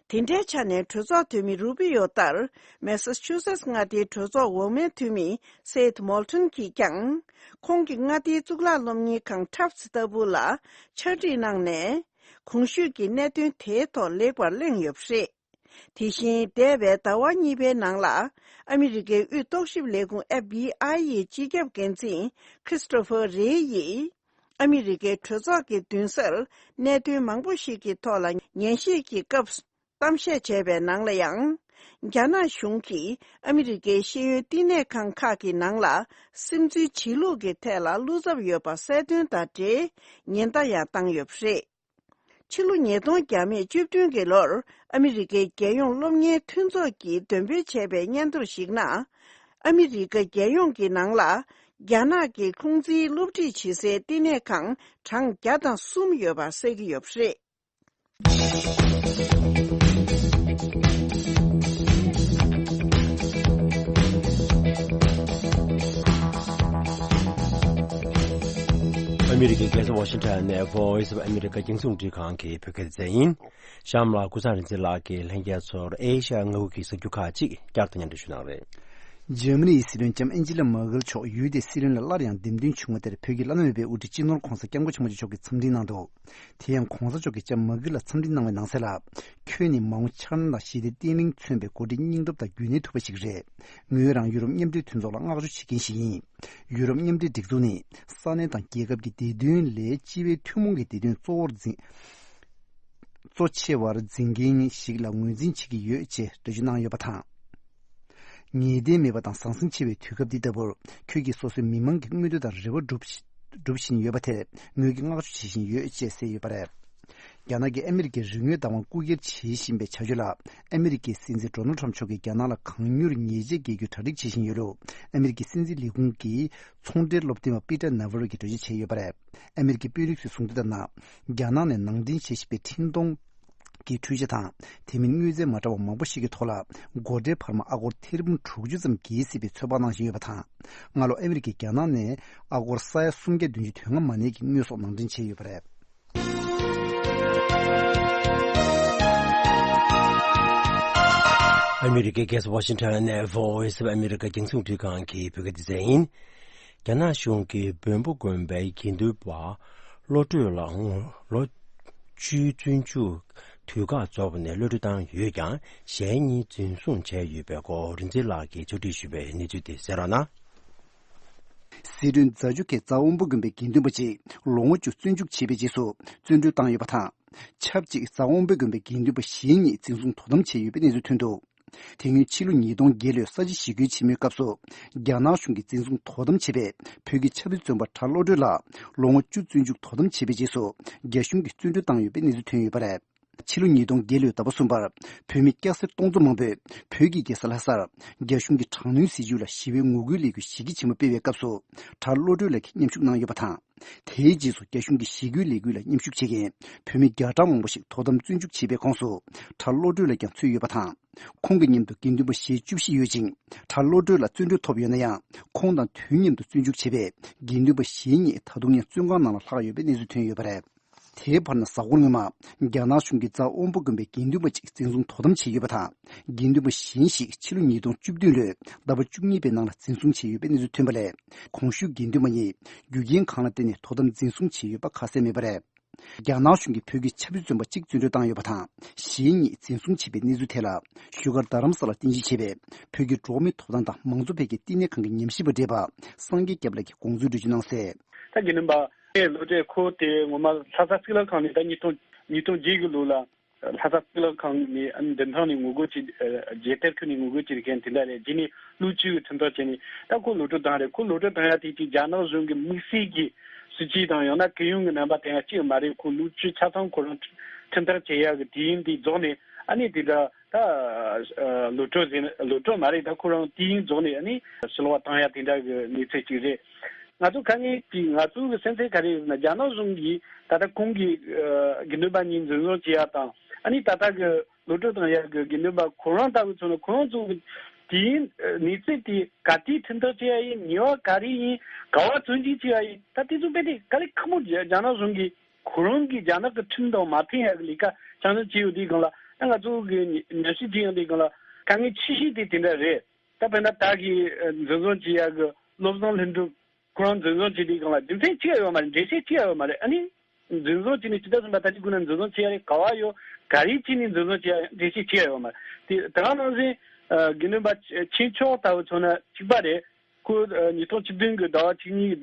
དེ་འདྲའི་ཆ་ནས་གྲོས་ཚོགས་འཐུས་མི་རུ་པི་ཡོ་ལྟར། མེ་སཱ་ཆུ་སེ་ཊི་མངའ་སྡེའི་གྲོས་ཚོགས་འོག་མའི་འཐུས་མི་སེད་མོལ་ཊོན་གྱིས་ཀྱང་། ཁོང་གི་མངའ་སྡེའི་གཙུག་ལག་སློབ་གཉེར་ཁང་ཊབ་སི་ལྟ་བུ་ལ་ཕྱག་བྲིས་གནང་ནས། གོང་ཞུས་ཀྱི་གནད་དོན་དེའི་ཐོག་ལེགས་པར་གླེང་ཡོད་པ་རེད། དེ་བཞིན་འདས་པའི་ཟླ་བ་གཉིས་པའི་ནང་ལ། ཨ་མི་རི་ཀའི་དབུས་རྟོག་ཞིབ་ལས་ཁུངས་ཨེཕ་བི་ཨའི་ཡི་སྤྱི་ཁྱབ་འགན་འཛིན་ཁྲིས་ཏོ་ཕར་རེ་ཡིས། ཨ་མི་རི་ཀའི་གྲོས་ཚོགས་ཀྱི་མདུན་སར་གནད་དོན་མང་པོ་ཞིག་གི་ཐོག་ལ་ཉན་ཞིབ་ཀྱི་སྐབས་གཏམ་བཤད་བྱས་པའི་ནང་ལ་ཡང་། རྒྱ་ནག་གཞུང་གིས་ཨ་མི་རི་ཀའི་ཤེས་ཡོན་བསྟི་གནས་ཁང་ཁག་གི་ནང་ལ་སིམ་འཛུལ་བྱེད་ལུགས་ཀྱི་ཐད་ལ་བློ་འཚབ་ཡོད་པ་གསལ་སྟོན་དང་འབྲེལ་ཉེན་བརྡ་ཡང་བཏང་ཡོད་པ་རེད། ཕྱི་ལོ་ཉིས་སྟོང་བརྒྱ་མེད་བཅུ་བདུན་གྱི་ལོར་ཨ་མི་རི་ཀའི་རྒྱལ་ཡོངས་སློབ་གཉེར་མཐུན་ཚོགས་ཀྱིས་འདོན་སྤེལ་བྱས་པའི་སྙན་ཐོར་ཞིག་ནང་། ཨ་མི་རི་ཀ་རྒྱལ་ཡོངས་ཀྱི་ནང་ལ་རྒྱ་ནག་གི་ཁུང་ཙིའི་སློབ་ཁྲིད་བྱེད་སའི་བསྟི་གནས་ཁང་གྲངས་བརྒྱ་དང་གསུམ་ཡོད་པ་གསལ་གྱི་ཡོད་པ་རེད། ཨ་མི་རི་ཀའི་རྒྱལ་ས་ཝ་ཤིང་ཊོན་ནས་Voice of America་རྒྱང་སྲིང་རླུང་འཕྲིན་ཁང་གི་བོད་སྐད་སྡེ་ཚན་ཡིན། གཤམ་ལ་ཀུན་བཟང་རིག་འཛིན་ལགས་ཀྱིས་ལྷན་རྒྱས་ཚོར་ཨེ་ཤ་ཡ་མངའ་ཁུལ་གྱི་གཟིགས་རྒྱུ་ཁག་ཅིག་བསྐྱར་དུ་སྙན་སྒྲོན་ཞུ་གནང་རེད། འཇར་མ་ནིའི་སྲིད་བློན་ལྕམ་ཨན་ཇི་ལ་མར་ཀེལ་མཆོག་ཡུལ་དེའི་སྲིད་བློན་ལ་སླར་ཡང་འདེམས་ཐོན་བྱུང་བ་དེར་བོད་ཀྱི་བླ་ན་མེད་པའི་དབུ་ཁྲིད་སྤྱི་ནོར་༧གོང་ས་༧སྐྱབས་མགོན་ཆེན་པོ་མཆོག་གིས་འཚམས་འདྲི་གནང་འདུག་དེ་ཡང་༧གོང་ས་མཆོག་གིས་ལྕམ་མར་ཀེལ་ལ་འཚམས་འདྲི་གནང་བའི་ནང་གསལ་ལ། ཁྱོད་ནི་མ་འོངས་འཆར་སྣང་དང་ཞི་བདེ་བརྟན་ལྷིང་མཚོན་པའི་འགོ་ཁྲིད་སྙིང་སྟོབས་དང་རྒྱུན་གནས་ཐུབ་པ་ཞིག་རེད། ངོས་རང་ཡུ་རོབ་མཉམ་འབྲེལ་མཐུན་ཚོགས་ལ་བསྔགས་བརྗོད་བྱེད་མཁན་ཞིག་ཡིན། ཡུ་རོབ་མཉམ་འབྲེལ་སྒྲིག་འཛུགས་ནི་ས་གནས་དང་རྒྱལ་ཁབ་ཀྱི་བདེ་དོན་ལས་སྤྱི་པའི་ཐུན་མོང་གི་བདེ་དོན་གཙོ་བོར་འཛིན། གཙོ་ཆེ་བར་འཛིན་མཁན་ཞིག་ལ་ངོས་འཛིན་བྱེད་ཀྱི་ཡོད་ཅེས་འགྲེལ་བརྗོད་གནང་ཡོད་པ་དང་། ངེས་གཏན་མེད་པ་དང་ཟང་ཟིང་ཆེ་བའི་དུས་སྐབས་འདི་ལྟ་བུར། ཁྱོད་ཀྱིས་སོ་སོའི་མི་མང་གི་མངོན་འདོད་དང་རེ་བ་སྒྲུབ་བཞིན་ཡོད་པ་དེར་ངོས་ཀྱིས་བསྔགས་བརྗོད་བྱེད་བཞིན་ཡོད་ཅེས་གསལ་ཡོད་པ་རེད། རྒྱ་ནག་གིས་ཨ་མི་རི་ཀའི་རིག་དངོས་བདག་དབང་རྐུ་འཁྱེར་བྱེད་བཞིན་པའི་བྱ་སྤྱོད་ལ། ཨ་མི་རི་ཀའི་སྲིད་འཛིན་ཌོ་ནལ་ཊམ་མཆོག་གིས་རྒྱ་ནག་ལ་གང་མྱུར་ཉེས་ཆད་འགེལ་རྒྱུའི་གྲ་སྒྲིག་བྱེད་བཞིན་ཡོད་ལུགས། ཨ་མི་རི་ཀའི་སྲིད་འཛིན་ལས་ཁུངས་ཀྱི་ཚོང་འབྲེལ་སློབ་སྟོན་པ་པི་ཏྲ་ནཱ་ཝ་རོ་གིས་འགྲེལ་བརྗོད་བྱས་ཡོད་པ་རེད། ཨ་མི་རི་ཀའི་དཔོན་རིགས་ཚོས་གསུངས་དོན་ལྟར་ན། རྒྱ་ནག་ནས་ནང་འདྲེན་བྱེད་བཞིན་པའི་འཕྲིན་གཏོང་གི་འཕྲུལ་ཆས་དང་། དེ་མིན་དངོས་རྫས་མ་འདྲ་བ་མང་པོ་ཞིག་གི་ཐོག་ལ། སྒོ་ཁྲལ་འཕར་མ་ཨ་སྒོར་ཐེར་འབུམ་དྲུག་ཅུ་ཙམ་འགེལ་སྲིད་པའི་ཚོད་དཔག་གནང་བཞིན་ཡོད་པ་དང་། སྔ་ལོ་ཨ་མི་རི་ཀས་རྒྱ་ནག་ནས་ཨ་སྒོར་ས་ཡ་སུམ་བརྒྱ་བདུན་ཅུ་དོན་ལྔ་མ་ནས་ཀྱི་དངོས་ཟོག་ནང་འདྲེན་བྱས་ཡོད་པ་རེད། ཨ་མི་རི་ཀའི་རྒྱལ་ས་ཝ་ཤིང་ཊོན་ནས་Voice of America་རྒྱང་སྲིང་རླུང་འཕྲིན་ཁང་གི་བོད་སྐད་སྡེ་ཚན་ཡིན། རྒྱ་ནག་གཞུང་གིས་བོན་པོ་དགོན་པའི་དགེ་འདུན་པ་བློ་གྲོས་ལ་ལོ་བཅུའི་བཙོན་འཇུག་དུས་བཀག་རྫོགས་པ་ནས་གློད་གྲོལ་བཏང་ཡོད་ཀྱང་། གཞན་གཉིས་འཛིན་བཟུང་བྱས་ཡོད་པའི་སྐོར་རིག་འཛིན་ལགས་ཀྱིས་ཕྱོགས་སྒྲིག་ཞུས་པའི་གནས་ཚུལ་དེ་གསན་རོགས་གནང་། སི་ཁྲོན་རྫ་ཆུ་ཁའི་རྫ་དབོན་པོ་དགོན་པའི་དགེ་འདུན་པ་གཅིག་ལོ་ངོ་བཅུ་བཙོན་འཇུག་བྱས་པའི་རྗེས་སུ་བཙོན་གྲོལ་བཏང་ཡོད་པ་དང་། ཆབས་ཅིག་རྫ་དབོན་པོ་དགོན་པའི་དགེ་འདུན་པ་གཞན་གཉིས་འཛིན་བཟུང་དོ་དམ་བྱས་ཡོད་པའི་གནས་ཚུལ་ཐོན་འདུག་དེ་སྔོན་ཕྱི་ལོ་ཉིས་སྟོང་བརྒྱད་ལོའི་ས་བྱི་ཞི་རྒོལ་ཆེན་མོའི་སྐབས་སུ། རྒྱ་ནག་གཞུང་གིས་འཛིན་བཟུང་དོ་དམ་བྱས་པའི་བོད་ཀྱི་ཆབ་སྲིད་བཙོན་པ་གྲྭ་བློ་གྲོས་ལགས་ལོ་ངོ་བཅུ་བཙོན་འཇུག་དོ་དམ་བྱས་པའི་རྗེས་སུ། རྒྱ་གཞུང་གིས་བཙོན་གྲོལ་བཏང་ཡོད་པའི་གནས་ཚུལ་ཐོན་ཡོད་པ་རེད། ཕྱི་ལོ་ཉིས་སྟོང་བརྒྱད་ལོའི་ཟླ་བ་གསུམ་པར། བོད་མི་སྐྱ་སེར་སྟོང་ཚོ་མང་པོས་བོད་ཀྱི་རྒྱལ་ས་ལྷ་སར། རྒྱ་གཞུང་གི་དྲག་གནོན་སྲིད་བྱུས་ལ་ཞི་བའི་ངོ་རྒོལ་ལས་འགུལ་ཞི་རྒྱ་ཆེན་མོ་སྤེལ་བའི་སྐབས་སུ། གྲྭ་བློ་གྲོས་ལགས་ཀྱིས་མཉམ་ཞུགས་གནང་ཡོད་པ་དང་། དེའི་རྗེས་སུ་རྒྱ་གཞུང་གི་ཞི་རྒོལ་ལས་འགུལ་ལ་མཉམ་ཞུགས་བྱེད་མཁན་བོད་མི་བརྒྱ་ཕྲག་མང་པོ་ཞིག་དོ་དམ་བཙོན་འཇུག་བྱས་པའི་ཁོངས་སུ་གྲྭ་བློ་གྲོས་ལགས་ཀྱང་ཚུད་ཡོད་པ་དང་། ཁོང་གི་མཉམ་དུ་དགེ་འདུན་པ་ཞེ་བཅུ་བཞི་ཡོད་ཅིང་། གྲྭ་བློ་གྲོས་ལ་བཙོན་གྲོལ་ཐོབ་ཡོད་ན་ཡང་། ཁོང་དང་དུས་མཉམ་དུ་བཙོན་འཇུག་བྱས་པའི་དགེ་འདུན་པ་ཞེ་གཉིས་ད་དུང་ཡང་བཙོན་ཁང་ནང་ལ་ལྷག་ཡོད་པའི་གནས་ཚུལ་ཐོན་ཡོད་པ་རེད། དེའི་བར་ན་གཟའ་འཁོར་སྔོན་མ། རྒྱ་ནག་གཞུང་གིས་རྫ་དབོན་པོ་དགོན་པའི་དགེ་འདུན་པ་གཅིག་འཛིན་བཟུང་དོ་དམ་བྱས་ཡོད་པ་དང་། དགེ་འདུན་པ་གཞན་ཞིག་ཕྱི་ལོ་ཉིས་སྟོང་བཅུ་བདུན་ལོའི་ཟླ་བ་བཅུ་གཉིས་པའི་ནང་ལ་འཛིན་བཟུང་བྱས་ཡོད་པའི་གནས་ཚུལ་ཐོན་པ་ལས། གོང་ཞུས་དགེ་འདུན་པ་གཉིས་རྒྱུ་རྐྱེན་གང་ལ་བརྟེན་ནས་དོ་དམ་འཛིན་བཟུང་བྱས་ཡོད་པ་ཁ་གསལ་མེད་པ་རེད། རྒྱ་ནག་གཞུང་གིས་བོད་ཀྱི་ཆབ་སྲིད་བཙོན་པ་གཅིག་བཙོན་གྲོལ་བཏང་ཡོད་པ་དང་། གཞན་གཉིས་འཛིན་བཟུང་བྱས་པའི་གནས་ཚུལ་ཐད་ལ། བཞུགས་སྒར་རྡ་རམ་ས་ལར་རྟེན་གཞི་བྱས་པའི་བོད་ཀྱི་འགྲོ་བ་མིའི་ཐོབ་ཐང་དང་མང་གཙོ་འཕེལ་རྒྱས་བསྟི་གནས་ཁང་གི་ཉམས་ཞིབ་པ་བགྲེས་པ་སངས་རྒྱས་སྐྱབས་ལགས་ཀྱིས་དགོངས་ཚུལ་འགྲེལ་བརྗོད་གནང་གསལ། ད་དགེ་འདུན་པ་ཨེ་བློ་གྲོས་ཁོ་དེ་ངོ་མ་ལྷ་ས་གཙུག་ལག་ཁང་ནས་ད་ཉིས་སྟོང་ཉིས་སྟོང་བརྒྱད་ཀྱི་ལོ་ལ་ལྷ་ས་གཙུག་ལག་ཁང་ནས་མདུན་ཐང་ནས་ངོ་རྒོལ་བྱས། རྒྱལ་དར་ཁུར་ནས་ངོ་རྒོལ་བྱས་མཁན་དེ་འདྲ་རེད། རྗེས་ནས་ཀློག་ཆུང་གི་ཁྲིམས་ཐག་བཅད་ནས་ད་ཁོ་གློད་གྲོལ་བཏང་རེད། ཁོ་གློད་གྲོལ་བཏང་ཡ་དེ་གཅིག་རྒྱ་ནག་གཞུང་གི་དམིགས་བསལ་གྱི་སྲིད་ཇུས་དང་ཡང་ན་གུ་ཡངས་ཀྱི་རྣམ་པ་དེ་ཡང་གཅིག་མ་རེད། ཁོ་ཀློག་ཆུང་ཆ་ཚང་ཁོ་རང་ཁྲིམས་ཐག་བཅད་ཡ་གི་དུས་ཡུན་དེ་རྫོགས་ནས་ཨ་ནི་དེ་འདྲ་ད་གློད་གྲོལ་ཟེར་ན་གློད་གྲོལ་མ་རེད། ད་ཁོ་རང་དུས་ཡུན་རྫོགས་ནས་ཨ་ནི་ཕྱིར་ལོག་བཏང་ཡ་དེ་འདྲ་གི་གནས་ཚུལ་ཅིག་རེད། ང་ཚོ་དཀའ་ངལ་དེ་ང་ཚོ་གི་སེམས་ཚེགས་ག་རེ་ཡོད་ན་རྒྱ་ནག་གཞུང་གིས་ད་ལྟ་ཁོང་གི་དགེ་འདུན་པ་གཉིས་འཛིན་བཟུང་བྱེད་ཡ་དང་ཨ་ནི་ད་ལྟ་གི་གློད་གྲོལ་བཏང་ཡ་གི་དགེ་འདུན་པ་ཁོ་རང་ལྟ་བུ་ཚོ་ནི་ཁོ་རང་ཚོ་གི་དེའི་གནས་ཚུལ་དེ་ག་དུས་ཁྲིམས་ཐག་བཅད་ཡ་ཡིན། ཉེས་པ་ག་རེ་ཡིན། ག་བ་བཙོན་འཇུག་བྱེད་ཡ་ཡིན། ད་དེ་ཚོ་དཔེ་དེ་དཀའ་ལས་ཁག་པོ་རྒྱ་རྒྱ་ནག་གཞུང་གིས་ཁོ་རང་གི་རྒྱ་ནག་གི་ཁྲིམས་དང་མ་མཐུན་ཡ་གི་ལས་ཀ་ཆ་ཚང་བྱས་ཡོད་དུས་སྒང་ལ་ད་ང་ཚོ་གི་ཉམས་ཞིབ་བྱེད་ཡོང་དུས་སྒང་ལ་དཀའ་ངལ་ཆེ་ཤོས་དེ་དེ་འདྲ་རེད། ད་དཔེར་ན་ད་གི་འཛིན་བཟུང་བྱེད་ཡ་གི་བློ་བཟང་ལྷུན་གྲུབ་ཁོ་རང་འཛིན་བཟུང་བྱེད་དུས་སྒང་ལ་རྒྱུ་མཚན་ཅི་ཡང་ཡོད་མ་རེད། འགྲེལ་བཤད་ཅི་ཡང་ཡོད་མ་རེད། ཨ་ནི་འཛིན་བཟུང་བྱས་ནས་ཕྱི་ཟླ་གསུམ་པ་ད་ཅི་དགོས་ན་འཛིན་བཟུང་བྱེད་ཡ་རེད། ག་བ་ཡོད། ག་རེ་བྱས་ནས་འཛིན་བཟུང་བྱེད་ཡ་འགྲེལ་བཤད་ཅི་ཡང་ཡོད་མ་རེད། དེ་ད་ག་ནང་བཞིན་དགེ་འདུན་པ་ཆོས་མཆོག་ལྟ་བུ་མཚོན་ན་གཅིག་པ་རེད། ཁོ་ཉིས་སྟོང་བཅུ་བདུན་གི་ཟླ་བ་བཅུ་གཉིས་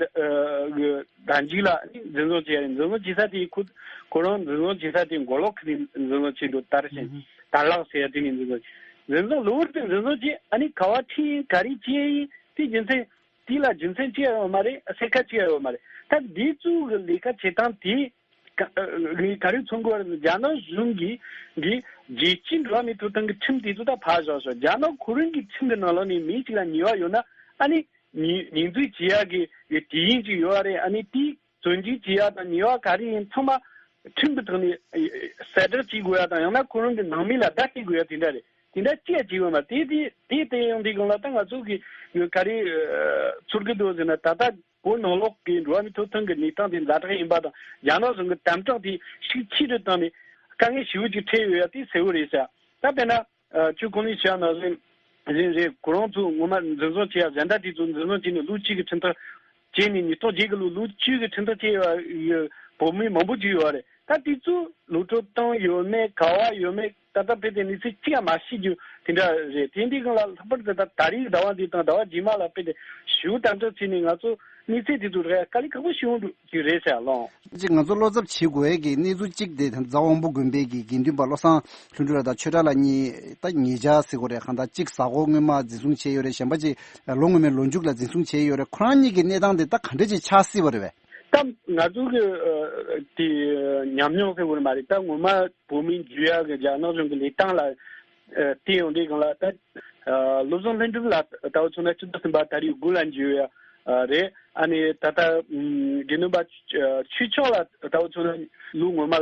ཟླ་མཇུག་ལ་ཨ་ནི་འཛིན་བཟུང་བྱས་ཡ་རེད། འཛིན་བཟུང་བྱེད་ས་དེ་ཁོ་ཁོ་རང་འཛིན་བཟུང་བྱེད་ས་དེ་མགོ་ལོག་ཁུལ་ནས་འཛིན་བཟུང་བྱས་འདུག་དར་ཞིང་དར་ལག་ཟེར་ཡ་དེ་ནས་འཛིན་བཟུང་བྱས། འཛིན་བཟུང་གློ་བུར་དུ་འཛིན་བཟུང་བྱས། ཨ་ནི་ག་བ་ཁྲིད་ཡིན། ག་རེ་བྱས་ཡིན། དེ་རྒྱུ་མཚན་དེ་ལ་རྒྱུ་མཚན་ཅི་ཡང་ཡོད་མ་རེད། གསལ་ཁ་ཅི་ཡང་ཡོད་མ་རེད། ད་འདི་ཚོ་གི་ལས་ཀ་བྱེད་སྟངས་དེ་ག་ག་རེ་མཚོན་དགོས་རེད། རྒྱ་ནག་གཞུང་གིས་གི་རྒྱལ་སྤྱིའི་འགྲོ་བ་མིའི་ཐོབ་ཐང་གི་ཁྲིམས་དེ་ཚོ་ད་ཕར་བཞག་ཤོག་རྒྱ་ནག་ཁོ་རང་གི་ཁྲིམས་ཀྱི་ནང་ལོགས་ནས་མི་གཅིག་ལ་ཉེས་པ་ཡོད་ན་ཨ་ནི་ཉེས་ཉེས་འཛུགས་བྱེད་ཡག་གི་གི་དུས་ཡུན་ཅིག་ཡོད་རེད། ཨ་ནི་དེའི་བཙོན་འཇུག་བྱེད་ཡག་དང་ཉེས་པ་ག་རེ་ཡིན་ཚང་མ་ཁྲིམས་ཀྱི་ཐོག་ནས་གསལ་བསྒྲགས་བྱེད་དགོས་ཡག་དང་ཡང་ན་ཁོ་རང་གི་ནང་མི་ལ་བརྡ་སྤྲད་དགོས་ཡག་དེ་འདྲ་རེད། དེ་འདྲ་ཅི་ཡང་བྱེད་དགོས་མ་རེད། དེ་དེ་དེ་ཡང་དེ་གང་ལ་ད་ང་ཚོ་གི་ག་རེ་ཚོར་གི་འདུག་ཟེར་ན་ད་ལྟ་བོད་ནང་ལོགས་ཀྱི་འགྲོ་བ་མིའི་ཐོབ་ཐང་གི་གནས་སྟངས་དེ་ཛ་དྲག་ཡིན་པ་དང་རྒྱ་ནག་གཞུང་གི་དམ་དྲག་དེ་ཤུགས་ཆེ་རུ་བཏང་ནས་དཀའ་ངལ་ཞེ་པོ་ཅིག་འཕྲད་ཡོད་ཡ་དེ་གསལ་བོ་རེད་ཤག་ད་དཔེར་ན་ཁྱོད་གོང་ནས་བཤད་ནང་བཞིན་བཞིན་རེད། ཁོ་རང་ཚོ་ངོ་མ་འཛིན་བཟུང་བྱས་ཡ་གཞན་དག་དེ་ཚོ་འཛིན་བཟུང་བྱས་ནས་ལོ་གཅིག་གི་ཁྲིམས་ཐག་བཅད་ནས་ཉིས་སྟོང་བརྒྱད་གི་ལོ་ལོ་བཅུ་གི་ཁྲིམས་ཐག་བཅད་ཡོད་བོད་མི་མང་པོ་ཅིག་ཡོད་རེད། ད་དེ་ཚོ་གློད་གྲོལ་བཏང་ཡོད་མེད་ག་བ་ཡོད་མེད་ད་ལྟ་དཔེ་དེ་གནས་ཚུལ་གཅིག་ཡང་མ་ཤེས་རྒྱུ་དེ་འདྲ་རེད། དེ་འདི་སྒང་ལ་ལྷག་པར་དུ་ད་ད་རེས་ཟླ་བ་འདི་དང་ཟླ་བ་རྗེས་མ་ལ་དཔེ་དེ་ཞུ་དམ་དྲག་བྱས་ནས་ང་ཚོ་གནས་ཚུལ་དེ་ཚོ་རེད་དཀའ་ལས་ཁག་པོ་ཞིག་ཡོང་འདུག་གི་རེད་ཟེར་ལོང་། ཅིག་ང་ཚོ་བློ་འཚབ་བྱེད་དགོས་ཡས་ཀྱི་གནས་ཚུལ་གཅིག་དེ་རྫ་དབང་པོ་དགོན་པའི་གི་དགེ་འདུན་པ་བློ་བཟང་ལྷུན་གྲུབ་ལགས་དང་ཆོས་གྲགས་ལགས་གཉིས་ད་ཉེ་ཆར་ཟེར་དགོས་རེད། གང་ལྟར་གཅིག་གཟའ་འཁོར་སྔོན་མ་འཛིན་བཟུང་བྱས་ཡོད་རེད། གཞན་པ་ཅིག་ལོ་སྔོན་མའི་ལོ་མཇུག་ལ་འཛིན་བཟུང་བྱས་ཡོད་རེད། ཁོ་རང་གཉིས་ཀྱི་གནས་སྟངས་དེ་ད་ག་འདྲ་ཅིག་ཆགས་སྲིད་པ་རེད་པས། ད་ང་ཚོ་གི་དེ་ཉམས་མྱོང་ཟེར་དགོས་རེད་མ་རེད། ད་ངོ་མ་བོད་མི་འཇུ་ཡག་གི་རྒྱ་ནག་གཞུང་གི་ལས་སྟངས་ལ་བལྟས་ཡོང་དུས་སྒང་ལ་ད་བློ་བཟང་ལྷུན་གྲུབ་ལགས་ལྟ་བུ་མཚོན་ན་ཕྱི་ཟླ་གསུམ་པ་ད་རེས་དགུ་ལ་འཇུ་ཡ་རེད། ཨ་ནི་ད་ལྟ་དགེ་འདུན་པ་ཆོས་མཆོག་ལགས་ལྟ་བུ་མཚོན་ན་ལོ་སྔོན་མ་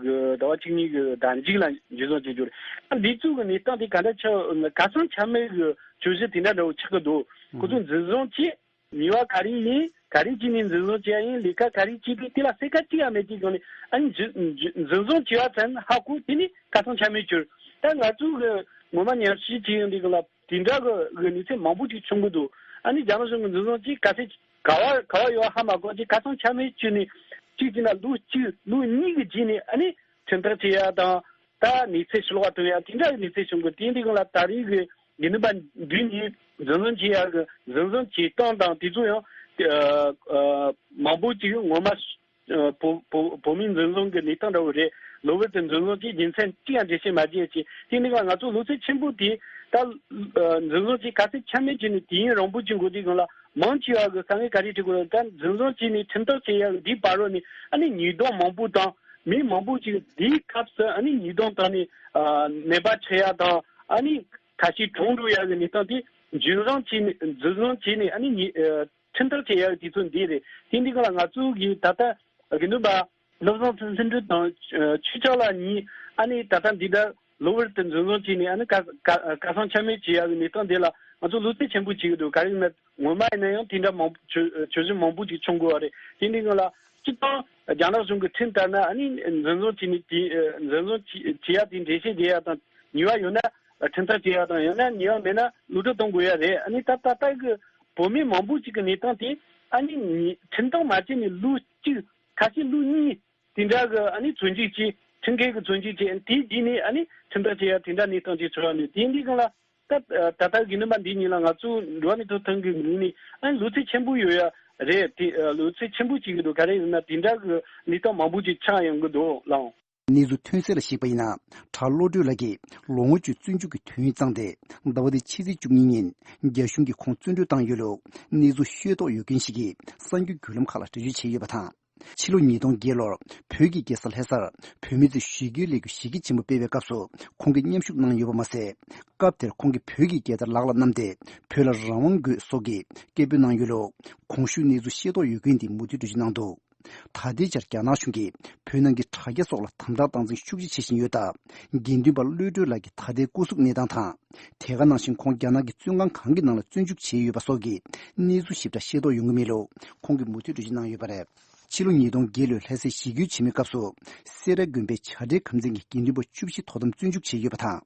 གི་ཟླ་བ་གཅིག་གཉིས་གི་ཟླ་མཇུག་ལ་འཇུ་བཟུང་བྱེད་རྒྱུ་རེད། ད་འདི་ཚོ་གི་གནས་སྟངས་དེ་ག་འདྲ་ཆགས་ཁ་སང་ཆ་མེད་གི་བརྗོད་གཞི་དེ་འདྲ་འདྲ་བོ་ཆགས་ཀྱི་འདུག་ཁོ་ཚོ་འཛིན་བཟུང་བྱས། ཉེས་པ་ག་རེ་ཡིན། ག་རེ་བྱས་ནས་འཛིན་བཟུང་བྱས་ཡིན། ལས་ཀ་ག་རེ་བྱས་པས་དེ་ལ་གསལ་ཁ་ཅི་ཡང་མེད་དུས་སྒང་ནས་ཨ་ནི་འཛིན་འཛིན་འཛིན་བཟུང་བྱས་པ་ཙམ་ཧ་གོ་དེ་ནི་ཁ་སང་ཆ་མེད་གྱུར། ད་ང་ཚོ་གི་ངོ་མ་ཉམས་ཞིབ་བྱས་ཡོང་དུས་སྒང་ལ་དེ་འདྲ་གི་གི་གནས་ཚུལ་མང་པོ་ཅིག་བྱུང་གི་འདུག་ཨ་ནི་རྒྱ་ནག་གཞུང་གི་འཛིན་བཟུང་ཅིག་ག་ཚད་ག་བ་ག་བ་ཡོད་ཧ་མ་གོ་ཅིག་ཁ་སང་ཆ་མེད་བྱས་ནས་གཅིག་བྱས་ན་ལོ་གཅིག་ལོ་གཉིས་ཀྱི་རྗེས་ནས་ཨ་ནི་ཁྲིམས་ཐག་བཅད་ཡ་དང་། ད་གནས་ཚུལ་ཕྱི་ལོགས་ཐོན་ཡ་དེ་འདྲ་གི་གནས་ཚུལ་བྱུང་གི་དེ་འདི་གང་ལ་ད་རེས་ཀྱི་དགེ་འདུན་པ་བདུན་ནས་འཛིན་བཟུང་བྱས་ཡ་གི་འཛིན་བཟུང་བྱེད་སྟངས་དང་དེ་ཚོ་ཡང་ཨ་ཨ་མང་པོ་ཅིག་ངོ་མ་ཨ་བོ་བོ་བོད་མིའི་འཛིན་བཟུང་གི་གནས་སྟངས་འདྲ་བོ་རེད། གློ་བུར་དུ་འཛིན་བཟུང་བྱས་རྒྱུ་མཚན་ཅི་ཡང་འགྲེལ་བཤད་མ་བྱས་ཅིག་དེ་འདི་གང་ང་ཚོ་བློ་འཚབ་ཆེན་པོ་དེ་ད་ཨ་འཛིན་བཟུང་བྱས་ག་ཚོད་ཆ་མེད་བྱས་ནས་དུས་ཡུན་རིང་པོ་ཅིག་འགོར་དུས་གང་ལ། མང་ཆེ་བ་གི་དཀའ་ངལ་ག་རེ་འཕྲད་དགོས་རེད། ད་འཛིན་བཟུང་བྱས་ནས་ཁྲིམས་ཐག་བཅད་ཡག་འདིའི་བར་རོ་ནས་ཨ་ནི་ཉེས་རྡུང་མང་པོ་དང་མི་མང་པོ་ཅིག་འདིའི་སྐབས་སུ་ཨ་ནི་ཉེས་རྡུང་བཏང་ནས་ཨ་ནད་པ་ཆགས་ཡག་དང་ཨ་ནི་ཁ་ཤས་གྲོངས་འགྲོ་ཡག་གི་གནས་སྟངས་དེ་འཛིན་བཟུང་བྱས་ནས་འཛིན་བཟུང་བྱས་ནས་ཨ་ནི་ཉེས་ཨ་ ཁྲིམས་ཐག་བཅད་ཡག་གི་དུས་ཚོད་འདི་རེད། དེ་འདི་ག་ལ་ང་ཚོ་གི་ད་ལྟ་དགེ་འདུན་པ་བློ་བཟང་ཚུལ་ཁྲིམས་དང་ཆོས་ཕྱོགས་ལ་གཉིས་ཨ་ནི་ད་ལྟ་འདི་ལྟར་གློ་བུར་དུ་འཛིན་བཟུང་བྱས་ནས་ཨ་ནི་ག་ག་ག་སང་ཆ་མེད་བྱེད་ཡག་གི་གནས་སྟངས་འདི་ལ་ང་ཚོ་བློ་འཚབ་ཆེན་པོ་བྱེད་ཀྱི་འདུག་ག་རེ་ཡིན་ན་ངོ་མ་ཡིན་ན་ཡང་དེ་འདྲ་མང་པོ་གྱོད་གཞི་མང་པོ་ཅིག་བྱུང་དགོས་པ་རེད། དེ་འདི་ག་ལ་སྤྱིར་བཏང་རྒྱ་ནག་གཞུང་གི་ཁྲིམས་ལྟར་ན་ཨ་ནི་འཛིན་བཟུང་བྱས་ནས་དེ་འཛིན་བཟུང་བྱེད་ཡག་དེ་འགྲེལ་བཤད་རྒྱག་ཡག་དང་ཉེས་པ་ཡོད་ན་ཁྲིམས་ཐག་བཅད་ཡག་དང་ཡང་ན་ཉེས་པ་མེད་ན་གློད་གྲོལ་གཏོང་དགོས་ཡག་རེད། ཨ་ནི་ད་ད་ལྟ་གི་བོད་མི་མང་པོ་ཅིག་གི་གནས་སྟངས་དེ་ཨ་ནི་ཁྲིམས་ཐག་མ་བཅད་ནས་ལོ་གཅིག་ཁ་ཤས་ལོ་གཉིས་དེ་འདྲ་གི་ཨ་ནི་བཙོན་འཇུག་བྱས། ཁྲིམས་འགལ་གྱི་བཙོན་འཇུག་བྱས། དེའི་རྗེས་ནས་ཨ་ནི་ཁྲིམས་ཐག་བཅད་ཡག་དེ་འདྲ་གནས་སྟངས་ཅིག་འཚོལ་བ་ནི་དེ་འདི་གང་ལ་ད་ད་ལྟ་གི་ནུས་པ་འདི་གཉིས་ལ་ང་ཚོ་འགྲོ་བ་མིའི་ཐོབ་ཐང་གི་ངོས་ནས་ཨ་ནི་གློད་འཚབ་ཆེན་པོ་ཡོད་ཡག་རེད། དེ་གློད་འཚབ་ཆེན་པོ་བྱེད་ཀྱི་འདུག་ག་རེ་ཡིན་ན་དེ་འདྲ་གི་གནས་སྟངས་མང་པོ་ཅིག་ཆགས་ཡོང་གི་འདུག་ལགས། གནས་ཚུལ་ཐོན་གསལ་ལ་གཞིགས་པ་ཡིན་ན། གྲྭ་བློ་གྲོས་ལགས་ཀྱིས་ལོ་ངོ་བཅུ་བཙོན་འཇུག་གི་དུས་ཡུན་བཏང་སྟེ། ཟླ་བ་འདིའི་ཕྱི་ཚེས་བཅུ་གཉིས་ཉིན་རྒྱ་གཞུང་གིས་ཁོང་བཙོན་གྲོལ་བཏང་ཡོད་ལུགས་གནས་ཚུལ་ཤེས་རྟོགས་ཡོད་མཁན་ཞིག་གིས་གསར་འགྱུར་བརྒྱུད་ལམ་ཁག་ལ་འགྲེལ་བརྗོད་བྱས་ཡོད་པ་དང་། ཕྱི་ལོ་ཉིས་སྟོང་བརྒྱད་ལོར་བོད་ཀྱི་རྒྱལ་ས་ལྷ་སར་བོད་མི་ཚོས་ཞི་རྒོལ་ལས་འགུལ་ཞི་རྒྱས་ཆེན་པོ་སྤེལ་བའི་སྐབས་སུ་ཁོང་གིས་མཉམ་ཞུགས་གནང་ཡོད་པ་མ་ཟད། སྐབས་དེར་ཁོང་གིས་བོད་ཀྱི་རྒྱལ་དར་ལག་ལ་བསྣམས་ཏེ་བོད་ལ་རང་དབང་དགོས་སོགས་ཀྱི་སྐད་འབོད་གནང་ཡོད་ལུགས་གོང་ཞུས་གནས་ཚུལ་ཤེས་རྟོགས་ཡོད་མཁན་དེས་མུ་མཐུད་འགྲེལ་བརྗོད་གནང་འདུག་ད་ལྟའི་ཆར་རྒྱ་ནག་གཞུང་གིས་བོད་ནང་གི་དྲ་རྒྱ་སོགས་ལ་དམ་དྲག་སྟངས་འཛིན་ཤུགས་ཆེ་བྱེད་བཞིན་ཡོད་སྟབས། དགེ་འདུན་པ་བློ་གྲོས་ལགས་ཀྱི་ད་ལྟའི་སྐུ་གཟུགས་གནས་སྟངས་དང་། དེ་ག་ནང་བཞིན་ཁོང་རྒྱ་ནག་གི་བཙོན་ཁང་གང་གི་ནང་ལ་བཙོན་འཇུག་བྱས་ཡོད་པ་སོགས་ཀྱི་གནས་ཚུལ་ཞིབ་ཕྲ་ཤེས་རྟོགས་ཡོང་གི་མེད་ལུགས་ཁོང་གིས་མུ་མཐུད་འགྲེལ་བརྗོད་གནང་ཡོད་པ་རེད། ཕྱི་ལོ་ཉིས་སྟོང་བརྒྱད་ལོའི་ལྷ་སའི་ཞི་རྒོལ་ཆེན་མོའི་སྐབས་སུ། སེ་ར་དགོན་པའི་བྱ་བྲལ་ཁམས་ཚན་གྱི་དགེ་འདུན་པ་བཅུ་བཞི་དོ་དམ་བཙོན་འཇུག་བྱས་ཡོད་པ་དང་།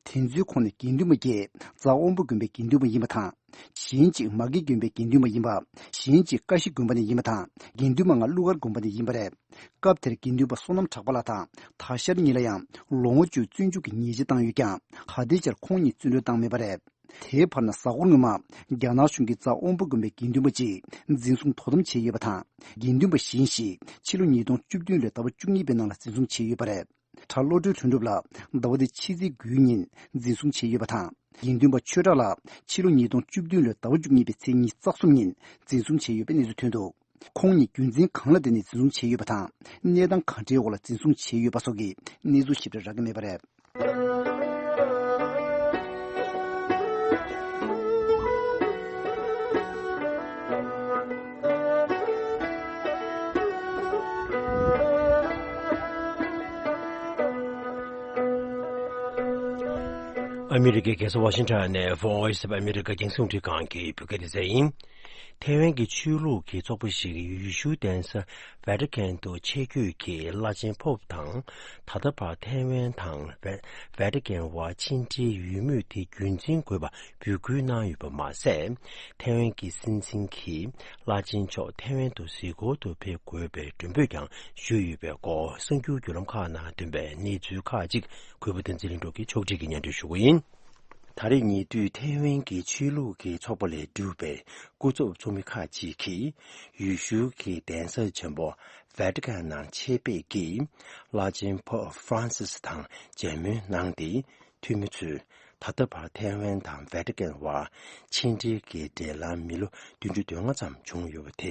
དེ་ཚོའི་ཁོངས་ནས་དགེ་འདུན་པ་བརྒྱད་རྩ་དབོན་པོ་དགོན་པའི་དགེ་འདུན་པ་ཡིན་པ་དང་། གཞན་གཅིག་མ་གི་དགོན་པའི་དགེ་འདུན་པ་ཡིན་པ། གཞན་གཅིག་ཀ་ཤི་དགོན་པ་ནས་ཡིན་པ་དང་། དགེ་འདུན་པ་ལྔ་ཀླུ་མཁར་དགོན་པ་ནས་ཡིན་པ་རེད། སྐབས་དེར་དགེ་འདུན་པ་བསོད་ནམས་གྲགས་པ་ལགས་དང་དར་ཤར་གཉིས་ལ་ཡང་ལོ་ངོ་བཅུ་བཙོན་འཇུག་གི་ཉེས་ཆད་བཏང་ཡོད་ཀྱང་། ད་ལྟའི་ཆར་ཁོང་གཉིས་བཙོན་གྲོལ་བཏང་མེད་པ་རེད། དེའི་བར་ན་གཟའ་འཁོར་སྔོན་མ། རྒྱ་ནག་གཞུང་གིས་རྩ་དབོན་པོ་དགོན་པའི་དགེ་འདུན་པ་གཅིག་འཛིན་བཟུང་དོ་དམ་བྱས་ཡོད་པ་དང་། དགེ་འདུན་པ་གཞན་ཞིག་ཕྱི་ལོ་ཉིས་སྟོང་བཅུ་བདུན་ལོའི་ཟླ་བ་བཅུ་གཉིས་པའི་ནང་ལ་འཛིན་བཟུང་བྱས་ཡོད་པ་རེད། གྲྭ་བློ་གྲོས་ལྷུན་གྲུབ་ལགས་ཟླ་བ་འདིའི་ཕྱི་ཚེས་དགུའི་ཉིན་འཛིན་བཟུང་བྱས་ཡོད་པ་དང་། དགེ་འདུན་པ་ཆོས་གྲགས་ལགས་ཕྱི་ལོ་ཉིས་སྟོང་བཅུ་བདུན་ལོའི་ཟླ་བ་བཅུ་གཉིས་པའི་ཚེས་ཉི་ཤུ་རྩ་གསུམ་ཉིན་འཛིན་བཟུང་བྱས་ཡོད་པའི་གནས་ཚུལ་ཐོན་འདུག་ཁོང་ཉིད་རྒྱུ་མཚན་གང་ལ་བརྟེན་ནས་འཛིན་བཟུང་བྱས་ཡོད་པ་དང་། གནས་སྟངས་གང་འདྲའི་འོག་ལ་འཛིན་བཟུང་བྱས་ཡོད་པ་སོགས་ཀྱི་གནས་ཚུལ་ཞིབ་ཕྲ་རག་གི་མེད་པ་རེད། ཨ་མི་རི་ཀའི་རྒྱལ་ས་ཝ་ཤིང་ཊོན་ནས་Voice of America རྒྱང་སྲིང་རླུང་འཕྲིན་ཁང་གི་བོད་སྐད་སྡེ་ཚན་ཡིན། ཐའེ་ཝན་གྱི་ཆོས་ལུགས་ཀྱི་ཚོགས་པ་ཞིག་ཡུལ་ཤུལ་གདན་ས་ཝེ་ཏི་ཀན་དུ་ཆེད་བསྐྱོད་ཀྱིས་བླ་ཆེན་ཕོབ་དང་། ད་ལྟ་བར་ཐའེ་ཝན་དང་ཝེ་ཏི་ཀན་བར་ཕྱི་འབྲེལ་ཡོད་མུས་དེ་རྒྱུན་འཛིན་དགོས་པ་འབོད་སྐུལ་གནང་ཡོད་པ་མ་ཟད། ཐའེ་ཝན་གྱི་སྲིད་འཛིན་གྱིས་བླ་ཆེན་མཆོག་ཐའེ་ཝན་དུ་གཟིགས་སྐོར་དུ་ཕེབས་དགོས་པའི་མགྲོན་འབོད་ཀྱང་ཞུས་ཡོད་པའི་སྐོར་གསར་འགྱུར་བརྒྱུད་ལམ་ཁག་ནང་ཐོན་པའི་གནས་ཚུལ་ཁག་ཅིག་གུས་པ་བསྟན་འཛིན་ལྷུན་གྲུབ་ཀྱིས་ཕྱོགས་སྒྲིག་གིས་སྙན་སྒྲོན་ཞུ་གི་ཡིན། ད་རེས་ཉེ་དུས་ཐའེ་ཝན་གྱི་ཆོས་ལུགས་ཀྱི་ཚོགས་པ་ལས་གྲུབ་པའི་སྐུ་ཚབ་ཚོགས་མི་ཁག་ཅིག་གིས་ཡུལ་ཤུལ་གྱི་གདན་ས་ཆེན་པོ་ཝེ་ཏི་ཀན་ནང་ཆེད་ཕེབས་ཀྱིས་བླ་ཆེན་པོབ་ཧྥ་རན་སིས་དང་མཇལ་མོལ་གནང་སྟེ། འཐུས་མི་ཚོས་ད་ལྟ་བར་ཐའེ་ཝན་དང་ཝེ་ཏི་ཀན་བར་ཕྱི་འབྲེལ་གྱི་འབྲེལ་ལམ་མི་ལོ་བདུན་ཅུ་དོན་ལྔ་ཙམ་བྱུང་ཡོད་པ་དེ་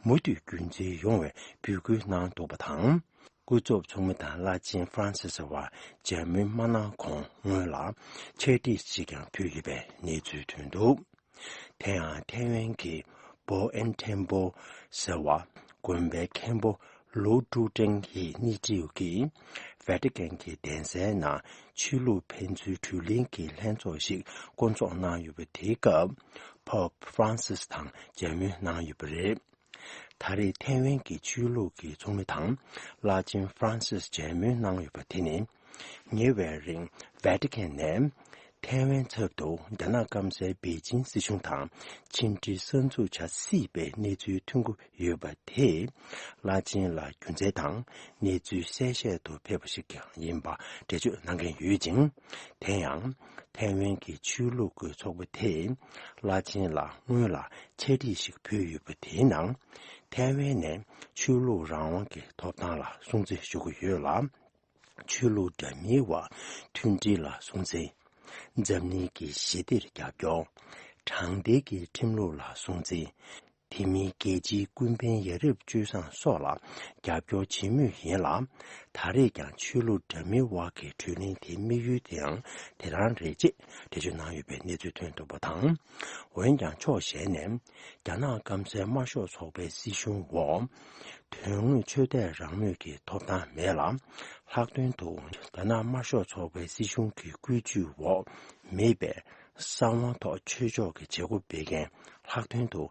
མུ་མཐུད་རྒྱུན་འཛིན་ཡོང་བའི་འབོད་སྐུལ་གནང་འདུག་པ་དང་། སྐུ་ཚབ་ཚོགས་མི་དང་བླ་ཆེན་ཧྥ་རན་སིས་བར་མཇལ་མོལ་མ་གནང་གོང་སྔོན་ལ་ཕྱག་བྲིས་ཤིག་ཀྱང་ཕུལ་ཡོད་པའི་གནས་ཚུལ་ཐོན་འདུག་དེ་ཡང་ཐའེ་ཝན་གྱི་པོ་ཨེན་ཐེམ་པོ་ཟེར་བ་དགོན་པའི་མཁན་པོ་ལོ་ཀྲུའུ་ཀྲེང་གི་སྣེ་ཁྲིད་ཀྱིས་ཝེ་ཏི་ཀན་གྱི་གདན་སའི་ནང་ཆོས་ལུགས་ཕན་ཚུན་གྲོས་གླེང་གི་ལྷན་ཚོགས་ཤིག་བསྐོང་ཚོགས་གནང་ཡོད་པ་དེའི་སྐབས་པོབ་ཧྥ་རན་སིས་དང་མཇལ་མོལ་གནང་ཡོད་པ་རེད། ད་རེས་ཐའེ་ཝན་གྱི་ཆོས་ལུགས་ཀྱི་ཚོགས་མི་དང་བླ་ཆེན་ཧྥ་རན་སིས་མཇལ་མོལ་གནང་ཡོད་པ་དེ་ནི། ཉེ་བའི་རིང་ཝེ་ཏི་ཀན་ནས་ཐའེ་ཝན་ཚབ་ཏུ་རྒྱ་ནག་སྐམ་སའི་པེ་ཅིན་སྲིད་གཞུང་དང་ཕྱི་འབྲེལ་གསར་འཛུགས་བྱ་སྲིད་པའི་གནས་ཚུལ་ཐོན་གྱི་ཡོད་པ་དེས་བླ་ཆེན་ལ་རྒྱུ་མཚན་དང་གནས་ཚུལ་གསལ་བཤད་དུ་ཕེབས་པ་ཞིག་ཀྱང་ཡིན་པ་འགྲེལ་བརྗོད་གནང་མཁན་ཡོད་ཅིང་། དེ་ཡང་ཐའེ་ཝན་གྱི་ཆོས་ལུགས་ཀྱི་ཚོགས་པ་དེས་བླ་ཆེན་ལ་སྔོན་ལ་ཕྱག་བྲིས་ཤིག་ཕུལ་ཡོད་པ་དེའི་ནང་། ཐའེ་ཝན་ནས་ཆོས་ལུགས་རང་དབང་གི་ཐོབ་ཐང་ལ་སྲུང་བརྩི་ཞུ་གི་ཡོད་ལ། ཆོས་ལུགས་འདྲ་མིན་བར་མཐུན་སྒྲིལ་ལ་སྲུང་བརྩི། འཛམ་གླིང་གི་ཞི་བདེར་རྒྱབ་སྐྱོར། དྲང་བདེན་གྱི་ཁྲིམས་ལུགས་ལ་སྲུང་བརྩི། དེ་མིན་རྒྱལ་སྤྱིའི་ཀུན་ཕན་ཡ་རབས་སྤྱོད་བཟང་སོགས་ལ་རྒྱབ་སྐྱོར་བྱེད་མུས་ཡིན་ལ། ད་རེས་ཀྱང་ཆོས་ལུགས་འདྲ་མིན་དབར་གྱི་གྲོས་གླེང་དེའི་དམིགས་ཡུལ་དེའང་དེ་རང་རེད་ཅེས་འགྲེལ་བརྗོད་གནང་ཡོད་པའི་གནས་ཚུལ་ཐོན་འདུག་པ་དང་། འོན་ཀྱང་ཕྱོགས་གཞན་ནས། རྒྱ་ནག་སྐམ་སའི་དམར་ཤོག་ཚོགས་པའི་སྲིད་གཞུང་འོག་དོན་དངོས་ཆོས་དད་རང་མོས་ཀྱི་ཐོབ་ཐང་མེད་ལ། ལྷག་དོན་དུ་རྒྱ་ནག་དམར་ཤོག་ཚོགས་པའི་སྲིད་གཞུང་གི་བཀོད་ཇུས་འོག་མེད་པའི་གསང་བ་ཐོག་ཆོས་ཕྱོགས་ཀྱི་བྱེད་སྒོ་སྤེལ་མཁན། ལྷག་དོན་དུ་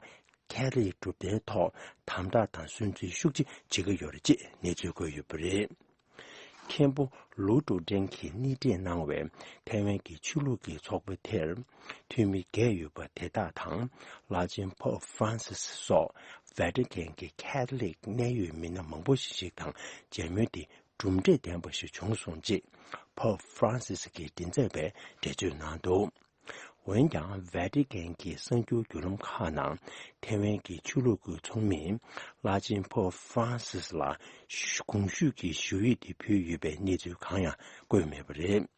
ཁེ་ཐོ་ལིག་གྲུབ་མཐའི་ཐོག་དམ་དྲག་དང་སུན་གཙེར་ཤུགས་ཆེ་བྱེད་ཀྱི་ཡོད་རེད་ཅེས་གནས་ཚུལ་བཀོད་ཡོད་པ་རེད། མཁན་པོ་ལུའུ་ཀྲུའུ་ཀྲེང་གིས་སྣེ་ཁྲིད་གནང་བའི་ཐའེ་ཝན་གྱི་ཆོས་ལུགས་ཀྱི་ཚོགས་པ་དེར་འཐུས་མི་བརྒྱད་ཡོད་པ་དེ་དག་དང་། བླ་ཆེན་པོབ་ཧྥ་རན་སིས་སོགས་ཝེ་ཏི་ཀན་གྱི་ཁེ་ཐོ་ལིག་གནད་ཡོད་མི་སྣ་མང་པོ་ཞིག་དང་མཇལ་མོལ་དེ་གྲུབ་འབྲས་ལྡན་པ་ཞིག་བྱུང་སོང་ཅེས་པོབ་ཧྥ་རན་སིས་ཀྱི་མགྲིན་ཚབ་པས་འགྲེལ་བརྗོད་གནང་འདུག་འོན་ཀྱང་། ཝེ་ཏི་ཀན་གྱི་གསར་འགྱུར་བརྒྱུད་ལམ་ཁག་ནང་ཐའེ་ཝན་གྱི་ཆོས་ལུགས་ཀྱི་ཚོགས་མིས་བླ་ཆེན་པོབ་ཧྥ་རན་སིས་ལ་གོང་ཞུས་ཀྱི་ཞུ་ཡིག་དེ་ཕུལ་ཡོད་པའི་གནས་ཚུལ་གང་ཡང་བཀོད་མེད་པ་རེད།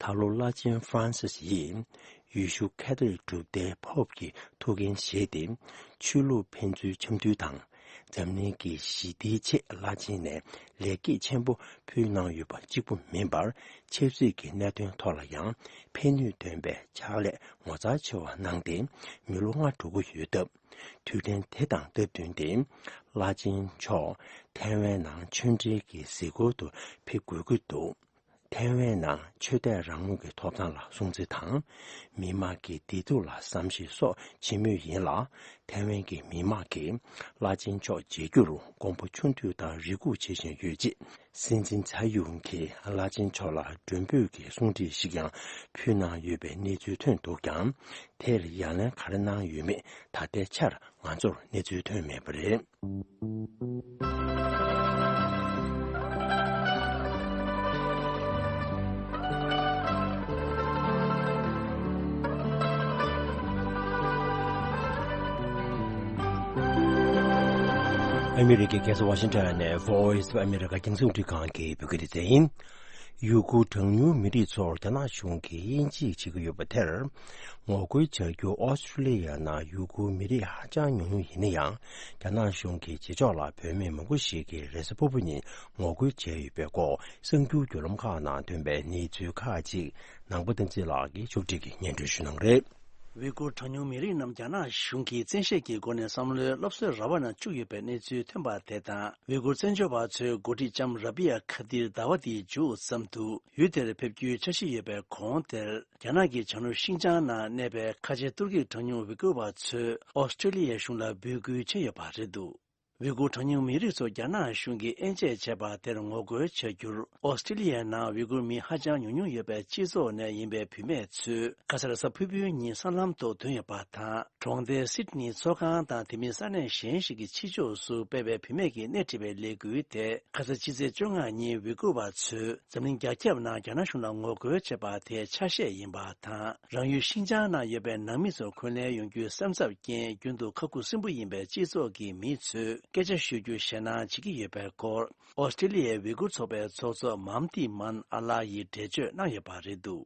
ད་ལོ་བླ་ཆེན་ཧྥ་རན་སིས་ཡིས་ཡེ་ཤུ་ཁ་ཐོ་ལིག་གྲུབ་མཐའི་པོབ་ཀྱི་ཐུགས་འགན་བཞེས་ཏེ། ཆོས་ལུགས་ཕན་ཚུན་འཆམ་མཐུན་དང་། འཛམ་གླིང་གི་ཞི་བདེའི་ཆེད་བླ་ཆེན་ནས་ལེགས་སྐྱེས་ཆེན་པོ་ཕུལ་གནང་ཡོད་པ་གཅིག་པུ་མིན་པར། ཆབ་སྲིད་ཀྱི་གནད་དོན་ཐོག་ལ་ཡང་ཕན་ནུས་ལྡན་པའི་ཕྱག་ལས་ངོ་མཚར་ཆེ་བ་གནང་སྟེ་མི་ལོ་ལྔ་འགྲོ་གི་ཡོད་སྟབས། དུས་དྲན་དེ་དང་སྟབས་བསྟུན་ཏེ། བླ་ཆེན་མཆོག་ཐའེ་ཝན་ནང་ཆོས་འབྲེལ་གྱི་གཟིགས་སྐོར་དུ་ཕེབས་དགོས་ཀྱི་འདུག་ཐའེ་ཝན་ནང་ཆོས་དད་རང་མོས་ཀྱི་ཐོབ་ཐང་ལ་སྲུང་བརྩི་དང་། མི་དམངས་ཀྱི་བདེ་སྡུག་ལ་བསམ་ཤེས་སོགས་བྱེད་མུས་ཡིན་ལ། ཐའེ་ཝན་གྱི་མི་དམངས་ཀྱིས་བླ་ཆེན་མཆོག་མཇལ་རྒྱུར་དགོངས་པ་ཆུང་དུས་དང་རེ་སྒུག་བྱེད་བཞིན་ཡོད་ཅེས། སྲིད་འཛིན་ཚའེ་ཡུན་གྱིས་བླ་ཆེན་མཆོག་ལ་མགྲོན་འབོད་ཀྱི་གསུང་བཀྲིས་ཤིག་ཀྱང་ཕུལ་གནང་ཡོད་པའི་གནས་ཚུལ་ཐོན་འདུག་ཀྱང་། དེར་ཡ་ལན་ག་རེ་གནང་ཡོད་མེད་ད་ལྟའི་ཆར་ང་ཚོར་གནས་ཚུལ་ཐོན་མེད་པ་རེད། ཨ་མི་རི་ཀའི་རྒྱལ་ས་ཝ་ཤིང་ཊོན་ནས་Voice of America རྒྱང་སྲིང་རླུང་འཕྲིན་ཁང་གི་བོད་སྐད་སྡེ་ཚན་ཡིན། ཡུ་གུར་གྲངས་ཉུང་མི་རིགས་ཚོར་རྒྱ་ནག་གཞུང་གིས་དབྱེ་འབྱེད་བྱེད་ཀྱི་ཡོད་པ་དེར། ངོ་རྒོལ་བྱ་རྒྱུ། ཨོ་སི་ཀྲི་ལི་ཡ་ནང་ཡུ་གུར་མི་རིགས་ཧ་ཅང་ཉུང་ཉུང་ཡིན་ན་ཡང་། རྒྱ་ནག་གཞུང་གི་བྱེད་ཕྱོགས་ལ་བོད་མི་མང་པོ་ཞིག་གིས་རེས་གཟའ་ཕུར་བུ་ཉིན་ངོ་རྒོལ་བྱས་ཡོད་པའི་སྐོར། གསར་འགྱུར་བརྒྱུད་ལམ་ཁག་ནང་ཐོན་པའི་གནས་ཚུལ་ཁག་ཅིག་ནང་པ་བསྟན་འཛིན་ལགས་ཀྱིས་ཕྱོགས་སྒྲིག་གིས་སྙན་སྒྲོན་ཞུ་གནང་རེད། ཝི་གུར་གྲངས་ཉུང་མི་རིགས་རྣམས་རྒྱ་ནག་གཞུང་གིས་བཙན་ཤེད་ཀྱི་སྒོ་ནས་བསམ་བློའི་སློབ་གསོའི་ར་བ་ནང་བཅུག་ཡོད་པའི་གནས་ཚུལ་ཐོན་པ་དེ་དང་། ཝི་གུར་བཙན་བྱོལ་བ་ཚོའི་འགོ་ཁྲིད་ལྕམ་ར་བི་ཡ་ཁ་དིར་ཟླ་བ་འདིའི་མཇུག་ཙམ་དུ་ཡུལ་དེར་ཕེབས་རྒྱུའི་འཆར་གཞི་ཡོད་པའི་གོང་དེར། རྒྱ་ནག་གི་བྱང་ནུབ་ཤིན་ཅང་ནང་གནས་པའི་ཁ་ཆེ་ཏུར་ཀིའི་གྲངས་ཉུང་ཝི་གུར་བ་ཚོས་ཨོ་སི་ཀྲི་ལི་ཡའི་གཞུང་ལ་འབོད་སྐུལ་བྱས་ཡོད་པ་རེད་འདུག་ཝི་གུར་གྲངས་ཉུང་མི་རིགས་ཚོ་རྒྱ་ནག་གཞུང་གིས་དབྱེ་འབྱེད་བྱས་པ་དེར་ངོ་རྒོལ་བྱ་རྒྱུར། ཨོ་སི་ཀྲི་ལི་ཡའི་ནང་ཝི་གུར་མི་ཧ་ཅང་ཉུང་ཉུང་ཡོད་པའི་སྤྱི་ཚོགས་ནས་ཡིན་པའི་བུད་མེད་ཚོས་ཁ་སང་རེས་གཟའ་ཕུར་བུའི་ཉིན་སྲང་ལམ་ཐོག་ཐོན་ཡོད་པ་དང་། གྲོང་སྡེ་སིད་ནི་ཚོགས་ཁང་དང་དེ་མིན་ས་གནས་གཞན་ཞིག་གི་ཕྱི་ཕྱོགས་སུ་སྤེལ་བའི་བུད་མེད་ཀྱི་སྣེ་ཁྲིད་པའི་ལས་འགུལ་དེ་ཁ་སང་ཕྱི་ཚེས་བཅོ་ལྔ་ཉིན་ཝི་གུར་བ་ཚོས་འཛམ་གླིང་རྒྱ་ཁྱབ་ནང་རྒྱ་ནག་གཞུང་ལ་ངོ་རྒོལ་བྱས་པ་དེའི་ཆ་ཤས་ཡིན་པ་དང་། རང་ཡུལ་ཤིན་ཅང་ནང་ཡོད་པའི་ནང་མི་ཚོ་འཁོན་ལན་ཡོང་རྒྱུའི་སེམས་འཚབ་རྐྱེན་རྒྱུན་དུ་ཁ་ཁུ་སིམ་པོ་ཡིན་པའི་སྤྱི་ཚོགས་ཀྱི་མི་ཚོས་སྐད་ཆ་ཤོད་རྒྱུ་ཞེད་སྣང་བྱེད་ཀྱི་ཡོད་པའི་སྐོར། ཨོ་སི་ཀྲི་ལི་ཡའི་ཝི་གུར་ཚོགས་པའི་ཚོགས་གཙོ་མམ་ཏི་མན་ཨ་ལ་ཡིས་འགྲེལ་བརྗོད་གནང་ཡོད་པ་རེད་འདུག་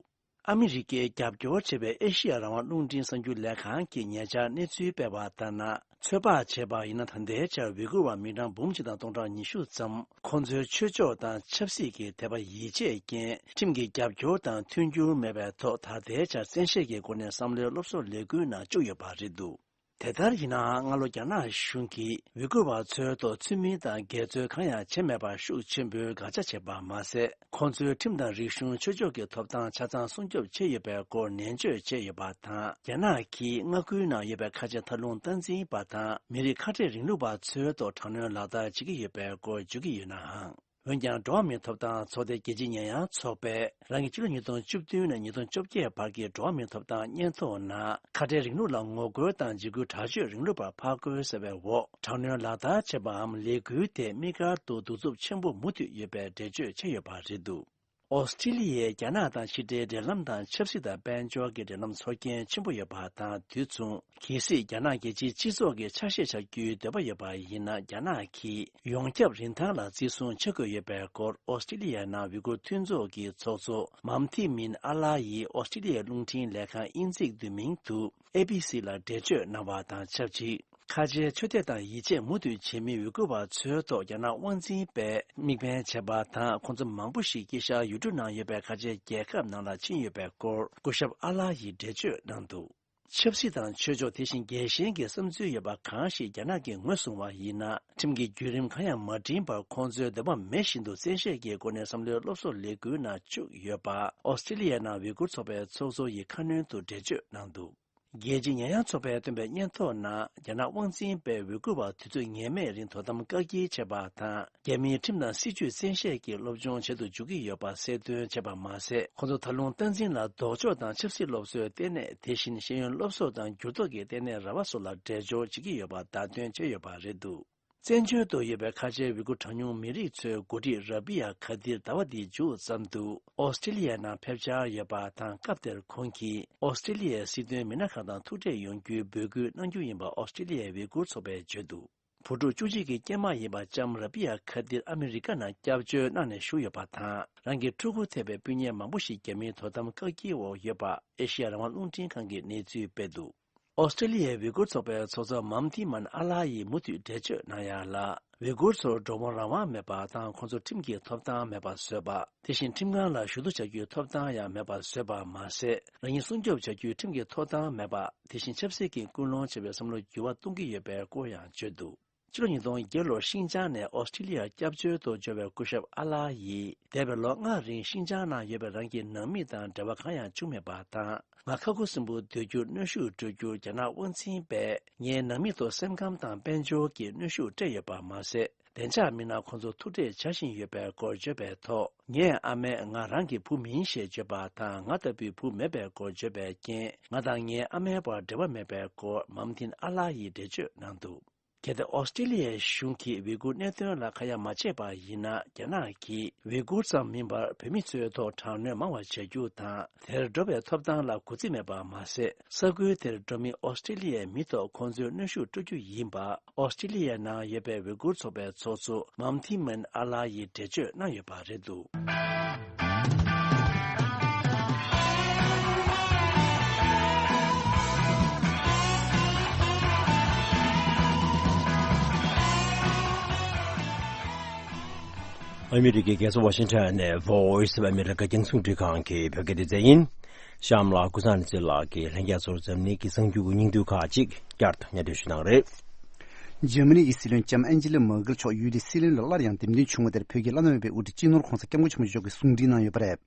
ཨ་མི་རི་ཀའི་རྒྱབ་སྐྱོར་བྱེད་པའི་ཨེ་ཤི་ཡ་རང་དབང་རླུང་འཕྲིན་གསར་འགྱུར་ལས་ཁང་གིས་ཉེ་ཆར་གནས་ཚུལ་སྤེལ་བ་ལྟར་ན། ཚོད་དཔག་བྱས་པ་ཡིན་ན། ད་ལྟའི་ཆར་ཝི་གུར་བ་མི་གྲངས་འབུམ་གཅིག་དང་སྟོང་ཕྲག་ཉི་ཤུ་ཙམ་ཁོང་ཚོའི་ཆོས་ཕྱོགས་དང་ཆབ་སྲིད་ཀྱི་དད་པ་ཡིད་ཆེས་རྐྱེན། ཁྲིམས་ཀྱི་རྒྱབ་སྐྱོར་དང་མཐུན་འགྱུར་མེད་པའི་ཐོག་ད་ལྟའི་ཆར་བཙན་ཤེད་ཀྱི་སྒོ་ནས་བསམ་བློའི་སློབ་གསོ་ལས་འགུལ་ནང་བཅུག་ཡོད་པ་རེད་འདུག་དེ་ལྟར་ཡིན་ནའང་། སྔ་ལོ་རྒྱ་ནག་གཞུང་གིས་ཝི་གུར་བ་ཚོའི་ཐོག་ཚུལ་མིན་དང་འགལ་འཛོལ་གང་ཡང་བྱས་མེད་པར་ཤུགས་ཆེན་པོས་དགག་བྱ་བྱས་པ་མ་ཟད། ཁོང་ཚོའི་ཁྲིམས་དང་རིག་གཞུང་། ཆོས་ཕྱོགས་ཀྱི་ཐོབ་ཐང་ཆ་ཚང་སྲུང་སྐྱོབ་བྱས་ཡོད་པའི་སྐོར་ནན་བརྗོད་བྱས་ཡོད་པ་དང་། རྒྱ་ནག་གིས་མངའ་ཁུལ་ནང་ཡོད་པའི་ཁ་ཆེ་མཐར་ལུང་སྟངས་འཛིན་པ་དང་། མི་རིགས་ཁ་བྲལ་རིང་ལུགས་པ་ཚོའི་ཐོག་དྲག་གནོན་ལག་བསྟར་བྱེད་ཀྱི་ཡོད་པའི་སྐོར་བརྗོད་ཀྱི་ཡོད་ནའང་། འོན་ཀྱང་། འགྲོ་བ་མིའི་ཐོབ་ཐང་ཚོགས་སྡེ་རྒྱལ་སྤྱིའི་ཉེས་ཡངས་ཚོགས་པས་རང་གི་ཕྱི་ལོ་ཉིས་སྟོང་བཅུ་བདུན་ནས་ཉིས་སྟོང་བཅོ་བརྒྱད་བར་གྱི་འགྲོ་བ་མིའི་ཐོབ་ཐང་སྙན་ཐོ་ནང་། ཁ་བྲལ་རིང་ལུགས་ལ་ངོ་རྒོལ་དང་འཇིགས་སྐུལ་དྲག་སྤྱོད་རིང་ལུགས་པར་ཕར་རྒོལ་ཟེར་བའི་འོག་དྲག་གནོན་ལག་བསྟར་བྱས་པའམ་ལས་འགུལ་དེ་དམིགས་བཀར་དུ་གདུག་རྩུབ་ཆེན་པོ་མུ་མཐུད་ཡོད་པའི་འགྲེལ་བརྗོད་བྱས་ཡོད་པ་རེད་འདུག་ཨོ་སི་ཀྲི་ལི་ཡས་རྒྱ་ནག་དང་ཕྱི་འབྲེལ་འབྲེལ་ལམ་དང་ཆབ་སྲིད་དང་དཔལ་འབྱོར་གྱི་འབྲེལ་ལམ་ཚོར་སྐྱེན་ཆེན་པོ་ཡོད་པ་དང་། དུས་མཚུངས། གལ་སྲིད་རྒྱ་ནག་རྒྱལ་སྤྱིའི་སྤྱི་ཚོགས་ཀྱི་ཆ་ཤས་ཆགས་རྒྱུའི་འདོད་པ་ཡོད་པ་ཡིན་ན། རྒྱ་ནག་གིས་ཡོངས་ཁྱབ་རིན་ཐང་ལ་བརྩི་སྲུང་བྱེད་དགོས་ཡོད་པའི་སྐོར། ཨོ་སི་ཀྲི་ལི་ཡའི་ནང་ཝི་གུར་མཐུན་ཚོགས་ཀྱི་ཚོགས་གཙོ་མམ་ཐི་མིན་ཨ་ལ་ཡིས་ཨོ་སི་ཀྲི་ལི་ཡའི་རླུང་འཕྲིན་ལས་ཁང་དབྱིན་ཚིག་བསྡུས་མིང་དུ་ཨེ་བྷི་སི་ལ་འགྲེལ་བརྗོད་གནང་བ་དང་ཆབས་ཅིག་ཁ་ཆེའི་ཆོས་དད་དང་ཡིད་ཆེས་མུ་མཐུད་བྱེད་མི་ཝི་གུ་བ་ཚོའི་ཐོག་རྒྱ་ནག་དབང་འཛིན་པས་དམིགས་འབེན་བྱས་པ་དང་། ཁོང་ཚོ་མང་པོ་ཞིག་དཀྱིལ་ཤར་ཡུལ་གྲུ་ནང་ཡོད་པའི་ཁ་ཆེའི་རྒྱལ་ཁབ་ནང་ལ་ཕྱིན་ཡོད་པའི་སྐོར་སྐུ་ཞབས་ཨ་ལ་ཡིས་འགྲེལ་བརྗོད་གནང་འདུག། ཆབ་སྲིད་དང་ཆོས་ཕྱོགས། དེ་བཞིན་རྒྱལ་ཞེན་གྱི་བསམ་ཚུལ་ཡོད་པ་གང་ཞིག་རྒྱ་ནག་གིས་ངོས་བཟུང་བ་ཡིན་ན། ཁྲིམས་ཀྱི་བརྒྱུད་རིམ་གང་ཡང་མ་འགྲིམ་པར། ཁོང་ཚོའི་འདོད་པ་མེད་བཞིན་དུ་བཙན་ཤེད་ཀྱི་སྒོ་ནས་བསམ་བློའི་སློབ་གསོ་ལས་འགུལ་ནང་བཅུག་ཡོད་པ། ཨོ་སི་ཀྲི་ལི་ཡའི་ནང་ཝི་གུར་ཚོགས་པའི་ཚོགས་གཙོ་ཡིས་ཁ་སྣོན་དུ་འགྲེལ་བརྗོད་གནང་འདུག། རྒྱལ་སྤྱིའི་ཉེས་ཡངས་ཚོགས་པས་བཏོན་པའི་སྙན་ཐོ་ནང་། རྒྱ་ནག་དབང་འཛིན་པས་ཝི་གུར་བར་དུས་ཚོད་ངེས་མེད་རིང་དོ་དམ་བཀག་སྐྱིལ་བྱས་པ་དང་། རྒྱ་མིའི་ཁྲིམས་དང་སྲིད་ཇུས་བཙན་ཤེད་ཀྱིས་སློབ་སྦྱོང་བྱེད་དུ་འཇུག་གི་ཡོད་པ་གསལ་སྟོན་བྱས་པ་མ་ཟད། ཁོང་ཚོ་ད་ལུང་སྟངས་འཛིན་ལ་ལྡོག་ཕྱོགས་དང་ཆབ་སྲིད་སློབ་གསོའི་ལྟེ་གནས། དེ་བཞིན་ཤེས་ཡོན་སློབ་གསོ་དང་འགྱུར་ལྡོག་གི་ལྟེ་གནས་ར་བ་སོགས་ལ་འགྲེལ་བརྗོད་བྱེད་ཀྱི་ཡོད་པ་བརྡ་སྟོན་བྱས་ཡོད་པ་རེད་འདུག། བཙན་བྱོལ་དུ་ཡོད་པའི་ཁ་ཆེའི་ཝི་གུར་གྲངས་ཉུང་མི་རིགས་ཚོའི་འགོ་ཁྲིད་ར་བི་ཡ་ཁ་དིར་ཟླ་བ་འདིའི་མཇུག་ཙམ་དུ་ཨོ་སི་ཀྲི་ལི་ཡའི་ནང་ཕེབས་འཆར་ཡོད་པ་དང་། སྐབས་དེར་ཁོང་གིས་ཨོ་སི་ཀྲི་ལི་ཡའི་སྲིད་དོན་མི་སྣ་ཁག་དང་ཐུག་འཕྲད་ཡོང་རྒྱུའི་འབོད་སྐུལ་གནང་རྒྱུ་ཡིན་པ་ཨོ་སི་ཀྲི་ལི་ཡའི་ཝི་གུར་ཚོགས་པས་བརྗོད་འདུག། བུ་ཕྲུག་བཅུ་གཅིག་གི་སྐྱེས་མ་ཡིན་པ་ལྕམ་ར་བི་ཡ་ཁ་དིར་ཨ་མི་རི་ཀ་ནང་སྐྱབས་བཅོལ་གནང་ནས་བཞུགས་ཡོད་པ་དང་། རང་གི་ཕྲུ་གུ་ཐེ་བའི་སྤུན་ཉེ་མང་པོ་ཞིག་རྒྱ་མིའི་དོ་དམ་བཀག་སྐྱིལ་འོག་ཡོད་པ་ཨེ་ཤི་ཡ་རང་དབང་རླུང་འཕྲིན་ཁང་གིས་གནས་ཚུལ་སྤེལ་འདུག། ཨོ་སི་ཀྲི་ལི་ཡའི་ཝི་གུར་ཚོགས་པའི་ཚོགས་གཙོ་མམ་ཐི་མན་ཨ་ལ་ཡིས་མུ་མཐུད་འགྲེལ་བརྗོད་གནང་ཡ་ལ། ཝི་གུར་ཚོར་འགྲོ་འོང་རང་དབང་མེད་པ་དང་། ཁོང་ཚོ་ཁྲིམས་ཀྱི་ཐོབ་ཐང་མེད་པ་བཟོས་པ། དེ་བཞིན་ཁྲིམས་ཁང་ལ་ཞུ་གཏུག་བྱ་རྒྱུའི་ཐོབ་ཐང་ཡང་མེད་པ་བཟོས་པ་མ་ཟད། རང་ཉིད་སྲུང་སྐྱོབ་བྱ་རྒྱུའི་ཁྲིམས་ཀྱི་ཐོབ་ཐང་མེད་པ། དེ་བཞིན་ཆབ་སྲིད་ཀྱི་ཀུན་སློང་བྱེད་པའི་བསམ་བློ་འགྱུར་བ་གཏོང་གི་ཡོད་པའི་སྐོར་ཡང་བརྗོད་འདུག། ཕྱི་ལོ་ཉིས་སྟོང་བརྒྱད་ལོར་ཤིན་ཅང་ནས་ཨོ་སི་ཀྲི་ལི་ཡར་སྐྱབས་བཅོལ་དུ་འབྱོར་བའི་སྐུ་ཞབས་ཨ་ལ་ཡིས། འདས་པའི་ལོ་ལྔ་རིང་ཤིན་ཅང་ནང་ཡོད་པའི་རང་གི་ནང་མི་དང་འབྲེལ་བ་གང་ཡང་བྱུང་མེད་པ་དང་། ང་ཁ་ཁུ་སིམ་པོ་སྡོད་རྒྱུར་གནོན་ཤུགས་སྤྲོད་རྒྱུར་རྒྱ་ནག་དབང་འཛིན་པས་ངའི་ནང་མི་ཐོག་སེམས་ཁམས་དང་དཔལ་འབྱོར་གྱི་གནོན་ཤུགས་སྤྲད་ཡོད་པ་མ་ཟད། བདེ་འཇགས་མི་སྣ་ཁོང་ཚོ་ཐུག་འཕྲད་བྱ་བཞིན་ཡོད་པའི་སྐོར་བརྗོད་པའི་ཐོག། ངའི་ཨ་མས་ང་རང་གི་བུ་མིན་ཞེས་བརྗོད་པ་དང་། ང་ལྟ་བུའི་བུ་མེད་པའི་སྐོར་བརྗོད་པའི་རྐྱེན། ང་དང་ངའི་ཨ་མའི་བར་འབྲེལ་བ་མེད་པའི་སྐོར་མམ་ཐིན་ཨ་ལ་ཡིས་འགྲེལ་བརྗོད་གནང་འདུག། གལ་ཏེ་ཨོ་སི་ཀྲི་ལི་ཡའི་གཞུང་གིས་ཝི་གུར་གནད་དོན་ལ་ཁ་ཡ་མ་བྱས་པ་ཡིན་ན། རྒྱ་ནག་གིས་ཝི་གུར་ཙམ་མིན་པར་བོད་མི་ཚོའི་ཐོག་དྲག་གནོན་མང་བ་བྱ་རྒྱུ་དང་། དེར་འགྲོ་བའི་ཐོབ་ཐང་ལ་གུས་བརྩི་མེད་པ་མ་ཟད། ས་ཁུལ་དེར་འགྲོ་མི་ཨོ་སི་ཀྲི་ལི་ཡའི་མི་ཐོག་ཁོང་ཚོའི་གནོན་ཤུགས་སྤྲོད་རྒྱུ་ཡིན་པ། ཨོ་སི་ཀྲི་ལི་ཡའི་ནང་ཡོད་པའི་ཝི་གུར་ཚོགས་པའི་ཚོགས་གཙོ་མམ་ཐི་མན་ཨ་ལ་ཡིས་འགྲེལ་བརྗོད་གནང་ཡོད་པ་རེད་འདུག། ཨ་མི་རི་ཀའི་རྒྱལ་ས་ཝ་ཤིང་ཊོན་ནས་Voice of America རྒྱང་སྲིང་རླུང་འཕྲིན་ཁང་གི་བོད་སྐད་སྡེ་ཚན་ཡིན། གཤམ་ལ་ཀུན་བཟང་ནི་ཚེ་ལགས་ཀྱིས་ལྷན་རྒྱས་ཚོར་འཛམ་གླིང་གི་གསར་འགྱུར་གྱི་སྙིང་བསྡུས་ཁག་ཅིག་བསྐྱར་དུ་སྙན་སྒྲོན་ཞུ་གནང་རེད། འཇར་མ་ནི་གི་སྲིད་བློན་ལྕམ་ཨན་ཇི་ལ་མར་ཀེལ་མཆོག་ཡུལ་དེའི་སྲིད་བློན་ལ་སླར་ཡང་འདེམས་ཐོན་བྱུང་བ་དེར་བོད་ཀྱི་བླ་ན་མེད་པའི་དབུ་ཁྲིད་སྤྱི་ནོར་༧གོང་ས་༧སྐྱབས་མགོན་ཆེན་པོ་མཆོག་གིས་གསུང་འཕྲིན་གནང་ཡོད་པ་རེད།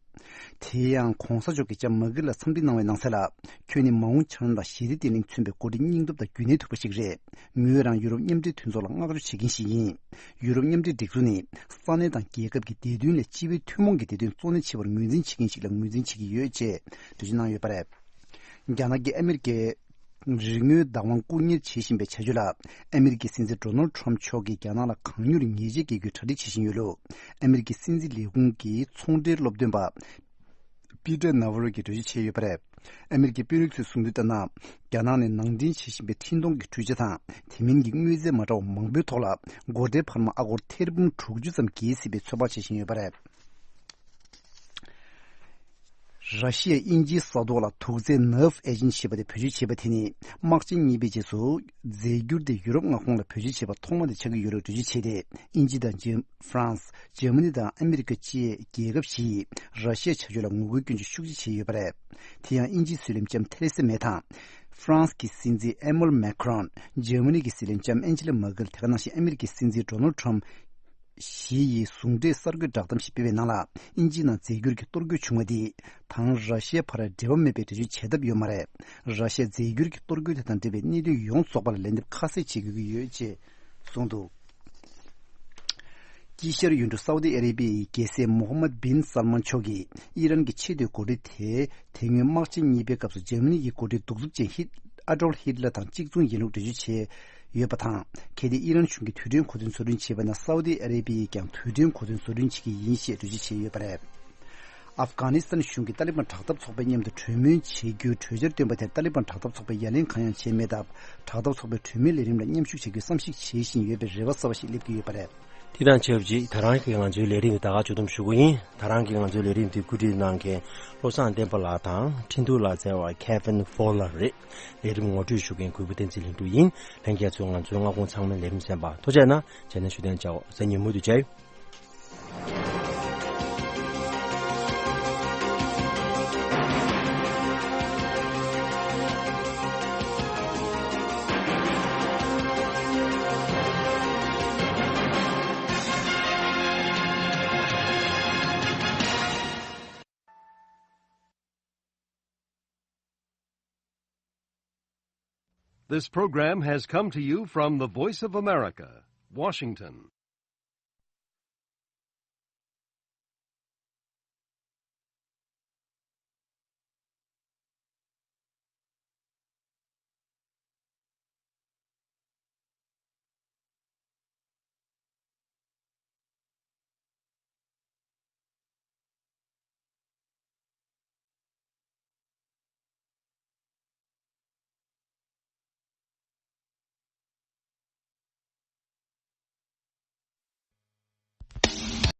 དེ་ཡང་༧གོང་ས་མཆོག་གིས་ལྕམ་མར་ཀེལ་ལ་འཚམས་འདྲི་གནང་བའི་ནང་གསལ་ལ། ཁྱོད་ནི་མ་འོངས་འཆར་སྣང་དང་ཞི་བདེ་བརྟན་ལྷིང་མཚོན་པའི་འགོ་ཁྲིད་སྙིང་སྟོབས་དང་རྒྱུན་གནས་ཐུབ་པ་ཞིག་རེད། ངོས་རང་ཡུ་རོབ་མཉམ་འབྲེལ་མཐུན་ཚོགས་ལ་བསྔགས་བརྗོད་བྱེད་མཁན་ཞིག་ཡིན། ཡུ་རོབ་མཉམ་འབྲེལ་སྒྲིག་འཛུགས་ནི་ས་གནས་དང་རྒྱལ་ཁབ་ཀྱི་བདེ་དོན་ལས་སྤྱི་པའི་ཐུན་མོང་གི་བདེ་དོན་གཙོ་གནད་ཆེ་བར་ངོས་འཛིན་བྱེད་མཁན་ཞིག་ལ་ངོས་འཛིན་བྱེད་ཀྱི་ཡོད་ཅེས་འགྲེལ་བརྗོད་གནང་ཡོད་པ་རེད། རྒྱ་ནག་གིས་ཨ་མི་རི་ཀའི་རིག་དངོས་བདག་དབང་བཀུག་གཉེར་བྱེད་བཞིན་པའི་བྱ་སྤྱོད་ལ། ཨ་མི་རི་ཀའི་སྲིད་འཛིན་ཌོ་ནལ་ཌི་ཊརམ་མཆོག་གིས་རྒྱ་ནག་ལ་གང་མྱུར་ཉེས་ཆད་འགེལ་རྒྱུའི་གྲ་སྒྲིག་བྱེད་བཞིན་ཡོད་ལུགས། ཨ་མི་རི་ཀའི་སྲིད་འཛིན་ལས་ཁུངས་ཀྱི་ཚོང་འབྲེལ་སློབ་སྟོན་པ། པི་ཏྲ་ནཱ་ཝ་རོ་གིས་འགྲེལ་བརྗོད་བྱས་ཡོད་པ་རེད། ཨ་མི་རི་ཀའི་དཔོན་རིགས་ཚོས་གསུངས་དོན་ལྟར་ན། རྒྱ་ནག་ནས་ནང་འདྲེན་བྱེད་བཞིན་པའི་འཕྲིན་གཏོང་གི་འཕྲུལ་ཆས་དང་། དེ་མིན་གྱི་དངོས་རྫས་མ་འདྲ་བ་མང་པོའི་ཐོག་ལ། སྒོ་ཁྲལ་འཕར་མ་ཨ་སྒོར་ཐེར་འབུམ་དྲུག་ཅུ་ཙམ་འགེལ་སྲིད་པའི་ཚོད་དཔག་བྱེད་བཞིན་ཡོད་པ་རེད། ར་ཤི་ཡས་དབྱིན་ཇིའི་ས་ཐོག་ལ་དུག་རྫས་ནཱབ་ཨེ་ཇེན་ཞེས་པ་དེ་བེད་སྤྱོད་བྱས་པ་དེ་ནི། དམག་ཆེན་གཉིས་པའི་རྗེས་སུ། རྫས་འགྱུར་དེ་ཡུ་རོབ་མངའ་ཁོངས་ལ་བེད་སྤྱོད་བྱས་པ་ཐོག་མ་དེ་ཆགས་ཀྱི་ཡོད་ལུགས་འགྲེལ་བརྗོད་བྱས་ཏེ། དབྱིན་ཇི་དང་ཇེ། ཧྥ་རན་སི། འཇར་མ་ནི་དང་ཨ་མི་རི་ཀ་བཅས་རྒྱལ་ཁབ་བཞི་ཡིས་ར་ཤི་ཡའི་བྱ་སྤྱོད་ལ་ངོ་རྒོལ་སྐྱོན་བརྗོད་ཤུགས་ཆེ་བྱས་ཡོད་པ་རེད། དེ་ཡང་དབྱིན་ཇིའི་སྲིད་བློན་ལྕམ་ཐེ་རེ་ས་མེ་དང་། ཧྥ་རན་སི་གི་སྲིད་འཛིན་ཨེ་མུལ་མེ་ཁ་རོན། འཇར་མ་ནི་གི་སྲིད་བློན་ལྕམ་ཨན་ཇི་ལ་མར་ཀེལ། དེ་ག་ནང་བཞིན་ཨ་མི་རི་ཀའི་སྲིད་འཛིན་ཌོ་ནལ་ཌི་ཊརམ་བཞི་ཡིས་ཟུང་འབྲེལ་གསར་འགོད་བསྒྲགས་གཏམ་ཞིག་སྤེལ་བའི་ནང་ལ། དབྱིན་ཇི་ནང་རྫས་འགྱུར་གྱི་གཏོར་རྒོལ་བྱུང་བ་འདིས། དང་ར་ཤི་ཡ་བར་འབྲེལ་བ་མེད་པའི་འགྲེལ་བརྗོད་བྱེད་ཐབས་ཡོད་མ་རེད། ར་ཤི་ཡ་རྫས་འགྱུར་གྱི་གཏོར་རྒོལ་དེ་དང་འབྲེལ་བའི་གནད་དོན་ཡོངས་རྫོགས་པ་ལ་ལན་འདེབས་ཁ་གསལ་བྱེད་དགོས་ཀྱི་ཡོད་ཅེས་གསུངས་འདུག། དཀྱིལ་ཤར་ཡུལ་གྲུ་སའུ་ཏི་ཨ་རེ་བྷི་ཡའི་རྒྱལ་སྲས་མོ་ཧམ་མད་བིན་སལ་མན་མཆོག་གིས་ཨི་རན་གྱི་ཆེས་མཐོའི་འགོ་ཁྲིད་དེ། དེ་སྔོན་དམག་ཆེན་གཉིས་པའི་སྐབས་སུ་འཇར་མ་ནི་ཡི་འགོ་ཁྲིད་གདུག་རྩུབ་ཅན་ཧིད། ཨ་ཌོལ་ཧིད་ལ་དང་གཅིག་མཚུངས་ཡིན་ལུགས་འགྲེལ་བརྗོད་བྱས་ཡོད་པ་དང་། གལ་ཏེ་ཨི་རན་གཞུང་གིས་དུས་དྲན་གོ་སྟོན་བཟོ་སྐྲུན་བྱས་པ་ན། སའུ་ཏི་ཨ་རེ་བྷི་ཡས་ཀྱང་དུས་དྲན་གོ་སྟོན་བཟོ་སྐྲུན་བྱེད་ཀྱི་ཡིན་ཞེས་འགྲེལ་བརྗོད་བྱས་ཡོད་པ་རེད། ཨབ་གྷ་ནི་སི་ཐན་གཞུང་གིས་ཏཱ་ལི་བན་དྲག་འཐབ་ཚོགས་པའི་མཉམ་དུ་གྲོས་མོལ་བྱེད་རྒྱུའི་གྲོས་འཆར་བཏོན་པ་དེར། ཏཱ་ལི་བན་དྲག་འཐབ་ཚོགས་པས་ཡ་ལན་གང་ཡང་བྱས་མེད་སྟབས། དྲག་འཐབ་ཚོགས་པའི་གྲོས་མོལ་ལས་རིམ་ལ་མཉམ་ཞུགས་བྱ་རྒྱུའི་བསམ་གཞིག་བྱེད་བཞིན་ཡོད་པའི་རེ་བ་གསར་བ་ཞིག་སླེབས་ཀྱི་ཡོད་པ་རེད། དེ་དང་ཆབས་ཅིག་ད་རང་གིས་ང་ཚོའི་ལས་རིམ་ད་ག་ཅུ་དུམ་ཞུ་གི་ཡིན། ད་རང་གིས་ང་ཚོའི་ལས་རིམ་དེ་གོ་སྒྲིག་གནང་མཁན་བློ་བཟང་བསྟན་པ་ལགས་དང་ཁྲིན་ཏུའུ་ལ་བཙལ་བ་Kevin Fowler་རེད། ལས་རིམ་ངོ་སྤྲོད་ཞུ་མཁན་གུས་པ་བསྟན་འཛིན་ལྷུན་གྲུབ་ཡིན། ལྷན་རྒྱས་ཚོས་ང་ཚོའི་སྔ་དགོང་ཚང་མའི་ལས་རིམ་གསན་པ་ཐུགས་རྗེ་གནང་། རྗེས་ནས་ཞུ་དོན་བྱའོ། གཟའ་ཉི་མ་དུ་བྱའོ། This program has come to you from the Voice of America, Washington.